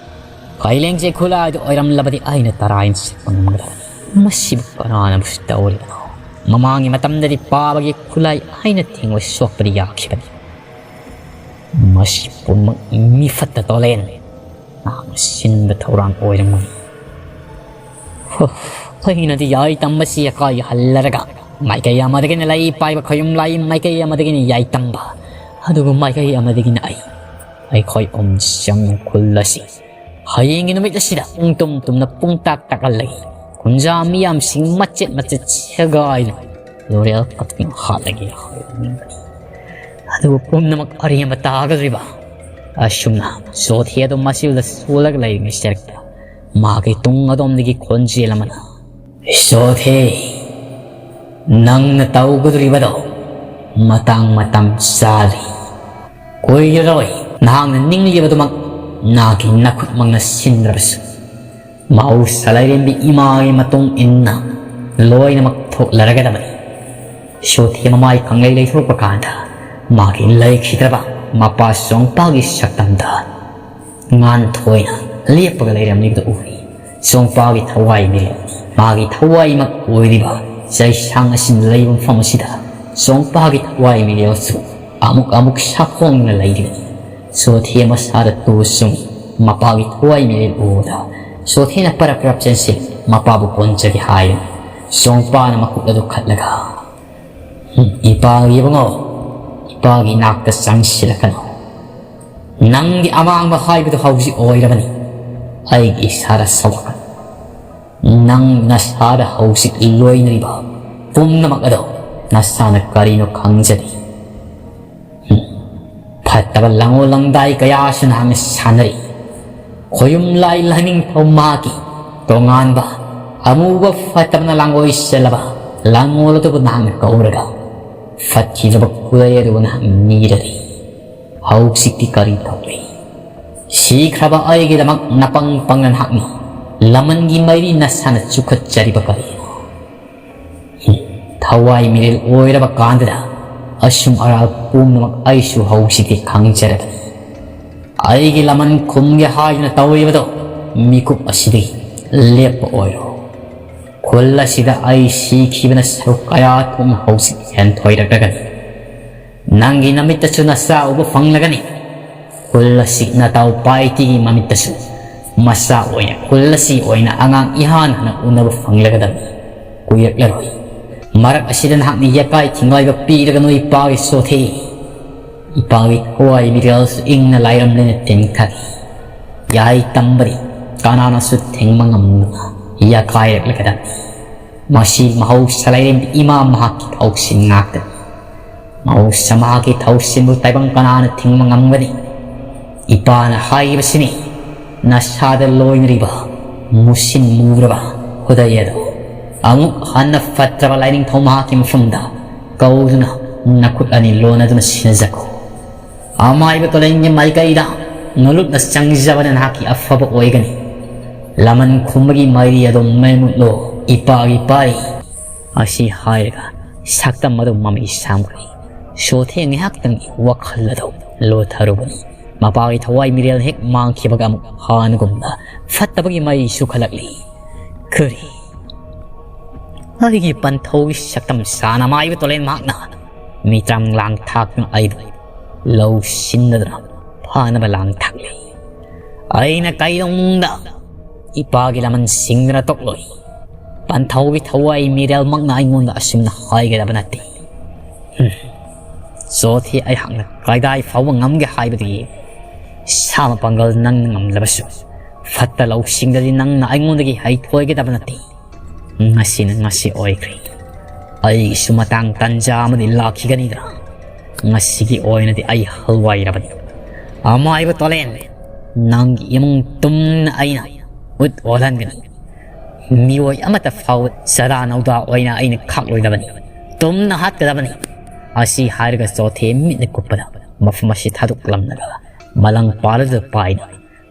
ꯀꯥꯏꯂꯦꯡꯁꯦ ꯈꯨꯠꯂꯥꯏꯗꯨ ꯑꯣꯏꯔꯝꯂꯕꯗꯤ ꯑꯩꯅ ꯇꯔꯥꯏꯅ ꯆꯠꯄ ꯉꯝꯒꯗꯕꯅꯤ꯫ ꯃꯁꯤꯕꯨ ꯀꯅꯥꯅꯕꯨ ꯇꯧꯔꯤꯕꯅꯣ? ꯃꯃꯥꯡꯒꯤ ꯃꯇꯝꯗꯗꯤ ꯄꯥꯕꯒꯤ ꯈꯨꯠꯂꯥꯏ ꯑꯩꯅ ꯊꯦꯡꯕ ꯁꯣꯛꯄꯗꯤ ꯌꯥꯈꯤꯕꯅꯤ꯫ ꯃꯁꯤ ꯄꯨꯝꯅꯃꯛ ꯃꯤꯐꯠꯇ ꯇꯣꯂꯦꯟ ꯅꯍꯥꯛꯅ ꯁꯤꯟꯕ ꯊꯧꯔꯥꯡ ꯑꯣꯏꯔꯝꯒꯅꯤ꯫ ꯍꯣ, ꯑꯩꯅꯗꯤ ꯌꯥꯏ ꯇꯝꯕꯁꯤ ꯑꯀꯥꯏ ꯍꯜꯂꯔꯒ ꯃꯥꯏꯀꯩ ꯑꯃꯗꯒꯤꯅ ꯂꯩ ꯄꯥꯏꯕ ꯈꯌꯨꯝ ꯂꯥꯏ, ꯃꯥꯏꯀꯩ ꯑꯃꯗꯒꯤꯅ ꯌꯥꯏ ꯇꯝꯕ, ꯑꯗꯨꯒ ꯃꯥꯏꯀꯩ ꯑꯃꯗꯒꯤꯅ ꯑꯩ, ꯑꯩꯈꯣꯏ ꯑꯍꯨꯝ ꯆꯪꯅ ꯈꯨꯜ ꯑꯁꯤ ꯍꯌꯦꯡꯒꯤ ꯅꯨꯃꯤꯠ ꯑꯁꯤꯗ ꯄꯨꯡ ꯇꯨꯝ ꯇꯨꯝꯅ ꯄꯨꯡ ꯇꯥꯛ ꯇꯥꯛꯍꯜꯂꯒꯦ꯫ ꯈꯨꯟꯖꯥ ꯃꯤꯌꯥꯝꯁꯤꯡ ꯃꯆꯦꯠ ꯃꯆꯦꯠ ꯁꯦꯒꯥꯏꯅ ꯂꯣꯔꯦꯜ ꯀꯞꯄꯤꯡ ꯍꯥꯠꯂꯒꯦ ꯍꯥꯏꯕꯅꯤ꯫ ꯑꯗꯨꯕꯨ ꯄꯨꯝꯅꯃꯛ ꯑꯔꯦꯝꯕ ꯇꯥꯒꯗꯧꯔꯤꯕ꯫ ꯑꯁꯨꯝꯅ ꯆꯣꯊꯦ ꯑꯗꯨ ꯃꯁꯤꯗ ꯁꯣꯜꯂꯒ ꯂꯩꯔꯤꯉꯩ ꯁꯔꯛꯇ ꯃꯥꯒꯤ ꯇꯨꯡ ꯑꯗꯣꯝꯗꯒꯤ ꯈꯣꯟꯖꯦꯜ ꯑꯃꯅ, "ꯆꯣꯊꯦ, ꯅꯪꯅ ꯇꯧꯒꯗꯧꯔꯤꯕꯗꯣ ꯃꯇꯥꯡ ꯃꯇꯝ ꯆꯥꯔꯤ꯫ ꯀꯨꯏꯔꯔꯣꯏ ꯅꯍꯥꯛꯅ ꯅꯤꯡꯂꯤꯕꯗꯨꯃꯛ ꯅꯍꯥꯛꯀꯤ ꯅꯈꯨꯠꯃꯛꯅ ꯁꯤꯟꯗ꯭ꯔꯕꯁꯨ, ꯃꯍꯧꯁꯥ ꯂꯥꯏꯔꯦꯝꯕꯤ ꯏꯃꯥꯒꯤ ꯃꯇꯨꯡ ꯏꯟꯅ ꯂꯣꯏꯅꯃꯛ ꯊꯣꯛꯂꯔꯒꯗꯕꯅꯤ꯫" ꯆꯣꯊꯦ ꯃꯃꯥꯏ ꯀꯪꯂꯩ ꯂꯩꯊꯣꯛꯄ ꯀꯥꯟꯗ ꯃꯥꯒꯤ ꯂꯩꯈꯤꯗ꯭ꯔꯕ ꯃꯄꯥ ꯆꯣꯡꯄꯥꯒꯤ ꯁꯛꯇꯝꯗ ꯉꯥꯟꯊꯣꯏꯅ ꯂꯦꯞꯄꯒ ꯂꯩꯔꯝꯂꯤꯕꯗꯨ ꯎꯔꯤ꯫ ꯆꯣꯡꯄꯥꯒꯤ ꯊꯋꯥꯏ ꯃꯤꯔꯦꯜ, ꯃꯥꯒꯤ ꯊꯋꯥꯏꯃꯛ ꯑꯣꯏꯔꯤꯕ ꯆꯩꯁꯥꯡ ꯑꯁꯤꯅ ꯂꯩꯕ ꯃꯐꯝ ꯑꯁꯤꯗ ꯆꯣꯡꯄꯥꯒꯤ ꯊꯋꯥꯏ ꯃꯤꯔꯦꯜꯁꯨ ꯑꯃꯨꯛ ꯑꯃꯨꯛ ꯁꯥꯐꯣꯡꯗꯨꯅ ꯂꯩꯔꯤꯕꯅꯤ꯫ ꯆꯣꯊꯦ ꯃꯁꯥꯗ ꯇꯨ ꯆꯨꯡꯏ꯫ ꯃꯄꯥꯒꯤ ꯊꯋꯥꯏ ꯃꯤꯔꯦꯜ ꯎꯕꯗ ꯆꯣꯊꯦꯅ ꯄꯔꯞ ꯄꯔꯞ ꯆꯦꯟꯁꯤꯜ, ꯃꯄꯥꯕꯨ ꯀꯣꯟꯖꯒꯦ ꯍꯥꯏꯔꯤ꯫ ꯆꯣꯡꯄꯥꯅ ꯃꯈꯨꯠ ꯑꯗꯨ ꯈꯠꯂꯒ, "ꯏꯄꯥꯒꯤ ꯏꯕꯨꯡꯉꯣ, ꯏꯄꯥꯒꯤ ꯅꯥꯛꯇ ꯆꯪꯁꯤꯜꯂꯛꯀꯅꯨ꯫ ꯅꯪꯒꯤ ꯑꯃꯥꯡꯕ ꯍꯥꯏꯕꯗꯨ ꯍꯧꯖꯤꯛ ꯑꯣꯏꯔꯕꯅꯤ꯫ ꯑꯩꯒꯤ ꯏꯁꯥꯗ ꯁꯧꯔꯛꯀꯅꯨ꯫ ꯅꯪ ꯅꯁꯥꯗ ꯍꯧꯖꯤꯛ ꯂꯣꯏꯅꯔꯤꯕ ꯄꯨꯝꯅꯃꯛ ꯑꯗꯣ ꯅꯁꯥꯅ ꯀꯔꯤꯅꯣ ꯈꯪꯖꯗꯦ꯫ ꯐꯠꯇꯕ ꯂꯥꯡꯑꯣ ꯂꯥꯡꯗꯥꯏ ꯀꯌꯥꯁꯨ ꯅꯍꯥꯛꯅ ꯁꯥꯟꯅꯔꯤ꯫ ꯈꯣꯌꯨꯝ ꯂꯥꯏ ꯂꯥꯏꯅꯤꯡꯊꯧ ꯃꯍꯥꯛꯀꯤ ꯇꯣꯉꯥꯟꯕ ꯑꯃꯨꯕ ꯐꯠꯇꯕꯅ ꯂꯥꯡꯒꯣꯏ ꯆꯦꯜꯂꯕ ꯂꯥꯡꯉꯣꯜ ꯑꯗꯨꯕꯨ ꯅꯍꯥꯛꯅ ꯀꯧꯔꯒ ꯐꯠꯈꯤꯗ꯭ꯔꯕ ꯈꯨꯗꯩ ꯑꯗꯨꯕꯨ ꯅꯍꯥꯛ ꯅꯤꯔꯗꯤ ꯍꯧꯖꯤꯛꯇꯤ ꯀꯔꯤ ꯇꯧꯔꯤ? ꯁꯤꯈ꯭ꯔꯕ ꯑꯩꯒꯤꯗꯃꯛ ꯅꯄꯪ ꯄꯪꯅ ꯅꯍꯥꯛꯅ ꯂꯃꯟꯒꯤ ꯃꯩꯔꯤ ꯅꯁꯥꯅ ꯆꯨꯈꯠꯆꯔꯤꯕ ꯀꯔꯤꯅꯣ? ꯊꯋꯥꯏ ꯃꯤꯔꯦꯜ ꯑꯣꯏꯔꯕ ꯀꯥꯟꯗꯗ ꯑꯁꯨꯝ ꯑꯔꯥꯜ ꯄꯨꯝꯅꯃꯛ ꯑꯩꯁꯨ ꯍꯧꯖꯤꯛꯇꯤ ꯈꯪꯖꯔꯕꯅꯤ꯫ ꯑꯩꯒꯤ ꯂꯃꯟ ꯈꯨꯝꯒꯦ ꯍꯥꯏꯗꯨꯅ ꯇꯧꯔꯤꯕꯗꯣ ꯃꯤꯀꯨꯞ ꯑꯁꯤꯗꯒꯤ ꯂꯦꯞꯄ ꯑꯣꯏꯔꯣ꯫ ꯈꯨꯜ ꯑꯁꯤꯗ ꯑꯩ ꯁꯤꯈꯤꯕꯅ ꯁꯔꯨꯛ ꯀꯌꯥ ꯊꯣꯛꯅ ꯍꯧꯖꯤꯛ ꯍꯦꯟꯊꯣꯏꯔꯛꯂꯒꯅꯤ꯫ ꯅꯪꯒꯤ ꯅꯃꯤꯠꯇꯁꯨ ꯅꯆꯥ ꯎꯕ ꯐꯪꯂꯒꯅꯤ꯫ ꯈꯨꯜ ꯑꯁꯤ ꯅꯇꯥꯎ ꯄꯥꯏꯇꯤꯒꯤ ꯃꯃꯤꯠꯇꯁꯨ ꯃꯆꯥ ꯑꯣꯏꯅ ꯈꯨꯜ ꯑꯁꯤ ꯑꯣꯏꯅ ꯑꯉꯥꯡ ꯏꯍꯥꯟ ꯍꯥꯟꯅ ꯎꯅꯕ ꯐꯪꯂꯒꯗꯕꯅꯤ꯫ ꯀꯨꯏꯔꯛꯂꯔꯣꯏ꯫ ꯃꯔꯛ ꯑꯁꯤꯗ ꯅꯍꯥꯛꯅ ꯌꯦꯀꯥꯏ ꯊꯤꯡꯒꯥꯏꯕ ꯄꯤꯔꯒꯅꯨ ꯏꯄꯥꯒꯤ ꯆꯣꯊꯦ꯫ ꯏꯄꯥꯒꯤ ꯊꯋꯥꯏ ꯃꯤꯔꯦꯜꯁꯨ ꯏꯪꯅ ꯂꯥꯏꯔꯝꯂꯦꯅ ꯇꯦꯟꯊꯔꯤ꯫ ꯌꯥꯏ ꯇꯝꯕꯗꯤ ꯀꯅꯥꯅꯁꯨ ꯊꯤꯡꯕ ꯉꯝꯗꯅ ꯌꯥꯀꯥꯏꯔꯛꯂꯒꯗꯕꯅꯤ꯫ ꯃꯁꯤ ꯃꯍꯧꯁꯥ ꯂꯥꯏꯔꯦꯝꯕꯤ ꯏꯃꯥ ꯃꯍꯥꯛꯀꯤ ꯊꯧꯁꯤꯜ ꯉꯥꯛꯇꯅꯤ꯫ ꯃꯍꯧꯁꯥ ꯃꯍꯥꯛꯀꯤ ꯊꯧꯁꯤꯜꯕꯨ ꯇꯥꯏꯕꯪ ꯀꯅꯥꯅ ꯊꯤꯡꯕ ꯉꯝꯒꯅꯤ? ꯏꯄꯥꯅ ꯍꯥꯏꯔꯤꯕꯁꯤꯅꯤ, ꯅꯁꯥꯗ ꯂꯣꯏꯅꯔꯤꯕ ꯃꯨꯁꯤꯟ ꯃꯨꯔꯕ ꯈꯨꯗꯩ ꯑꯗꯨ ꯑꯃꯨꯛ ꯍꯟꯅ ꯐꯠꯇ꯭ꯔꯕ ꯂꯥꯏꯅꯤꯡꯊꯧ ꯃꯍꯥꯛꯀꯤ ꯃꯐꯝꯗ ꯀꯧꯗꯨꯅ ꯅꯈꯨꯠ ꯑꯅꯤ ꯂꯣꯟꯅꯗꯨꯅ ꯁꯤꯟꯅꯖꯈꯣ꯫ ꯑꯃꯥꯏꯕ ꯇꯣꯂꯦꯟꯒꯤ ꯃꯥꯏꯀꯩꯗ ꯅꯣꯂꯨꯛꯅ ꯆꯪꯖꯕꯅ ꯅꯍꯥꯛꯀꯤ ꯑꯐꯕ ꯑꯣꯏꯒꯅꯤ꯫ ꯂꯃꯟ ꯈꯨꯝꯕꯒꯤ ꯃꯥꯏꯔꯤ ꯑꯗꯨ ꯃꯩ ꯃꯨꯠꯂꯣ, ꯏꯄꯥꯒꯤ ꯄꯥꯔꯤ꯫ ꯑꯁꯤ ꯍꯥꯏꯔꯒ ꯁꯛꯇꯝ ꯑꯗꯨ ꯃꯃꯩ ꯁꯥꯝꯈ꯭ꯔꯦ꯫ ꯁꯣꯊꯦ ꯉꯥꯏꯍꯥꯛꯇꯪꯒꯤ ꯋꯥꯈꯜ ꯑꯗꯨ ꯂꯣꯊꯔꯨꯕꯅꯤ꯫ ꯃꯄꯥꯒꯤ ꯊꯋꯥꯏ ꯃꯤꯔꯦꯜ ꯍꯦꯛ ꯃꯥꯡꯈꯤꯕꯒ ꯑꯃꯨꯛ ꯍꯥꯟꯅꯒꯨꯝꯅ ꯐꯠꯇꯕꯒꯤ ꯃꯩ ꯆꯨꯈꯠꯂꯛꯂꯤ꯫ ꯀꯔꯤ? ꯑꯩꯒꯤ ꯄꯟꯊꯧꯒꯤ ꯁꯛꯇꯝ ꯁꯥꯅ ꯃꯥꯏꯕ ꯇꯣꯂꯦꯟ ꯃꯍꯥꯛꯅ ꯃꯤꯇ꯭ꯔꯪ ꯂꯥꯡ ꯊꯥꯛꯇꯨꯅ ꯑꯩꯕꯨ ꯂꯧꯁꯤꯟꯅꯗꯨꯅ ꯐꯥꯅꯕ ꯂꯥꯡ ꯊꯥꯛꯂꯤ꯫ ꯑꯩꯅ ꯀꯩꯗꯧꯅꯨꯡꯗ ꯏꯄꯥꯒꯤ ꯂꯃꯟ ꯁꯤꯡꯗꯅ ꯇꯣꯛꯂꯣꯏ꯫ ꯄꯟꯊꯧꯒꯤ ꯊꯋꯥꯏ ꯃꯤꯔꯦꯜꯃꯛꯅ ꯑꯩꯉꯣꯟꯗ ꯑꯁꯨꯝꯅ ꯍꯥꯏꯒꯗꯕ ꯅꯠꯇꯦ꯫ ꯍꯨꯝ꯫ ꯆꯣꯊꯤ ꯑꯩꯍꯥꯛꯅ ꯀꯗꯥꯏ ꯐꯥꯎꯕ ꯉꯝꯒꯦ ꯍꯥꯏꯕꯗꯤ ꯁꯥ ꯃꯄꯥꯡꯒꯜ ꯅꯪꯅ ꯉꯝꯂꯕꯁꯨ ꯐꯠꯇ ꯂꯧꯁꯤꯡꯗꯗꯤ ꯅꯪꯅ ꯑꯩꯉꯣꯟꯗꯒꯤ ꯍꯩꯊꯣꯏꯒꯗꯕ ꯅꯠꯇꯦ꯫ ꯉꯁꯤꯅ ꯉꯁꯤ ꯑꯣꯏꯈ꯭ꯔꯦ꯫ ꯑꯩꯒꯤꯁꯨ ꯃꯇꯥꯡ ꯇꯟꯖꯥ ꯑꯃꯗꯤ ꯂꯥꯛꯈꯤꯒꯅꯤꯗ꯫ ꯉꯁꯤꯒꯤ ꯑꯣꯏꯅꯗꯤ ꯑꯩ ꯍꯜꯋꯥꯏꯔꯕꯅꯤ꯫ ꯑꯃꯥꯏꯕ ꯇꯣꯂꯦꯟ, ꯅꯪꯒꯤ ꯏꯃꯨꯡ ꯇꯨꯝꯅ ꯑꯩꯅ ꯎꯠ ꯑꯣꯜꯍꯟꯒꯅꯤ꯫ ꯃꯤꯑꯣꯏ ꯑꯃꯠꯇ ꯐꯥꯎꯕ ꯆꯔꯥ ꯅꯧꯗꯥ ꯑꯣꯏꯅ ꯑꯩꯅ ꯈꯥꯛꯂꯣꯏꯗꯕꯅꯤ꯫ ꯇꯨꯝꯅ ꯍꯥꯠꯀꯗꯕꯅꯤ꯫ ꯑꯁꯤ ꯍꯥꯏꯔꯒ ꯆꯣꯊꯦ ꯃꯤꯠꯅ ꯀꯨꯞꯄꯗ ꯃꯐꯝ ꯑꯁꯤ ꯊꯥꯗꯣꯛꯂꯝꯂꯒ ꯃꯂꯪ ꯄꯥꯜꯂꯗꯨꯗ ꯄꯥꯏꯅ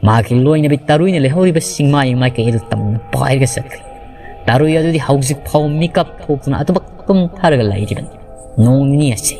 ꯃꯥꯒꯤ ꯂꯣꯏꯅꯕꯤ ꯇꯔꯨꯏꯅ ꯂꯩꯍꯧꯔꯤꯕ ꯆꯤꯡꯃꯥꯏ ꯃꯥꯏꯀꯩ ꯑꯗꯨ ꯇꯝꯅ ꯄꯥꯏꯔꯒ ꯆꯠꯈ꯭ꯔꯦ꯫ ꯇꯔꯨꯏ ꯑꯗꯨꯗꯤ ꯍꯧꯖꯤꯛ ꯐꯥꯎ ꯃꯤꯀꯞ ꯊꯣꯛꯇꯨꯅ ꯑꯗꯨꯃꯛ ꯇꯨꯝꯊꯔꯒ ꯂꯩꯔꯤꯕꯅꯤ꯫ ꯅꯣꯡ ꯅꯤꯅꯤ ꯑꯁꯤ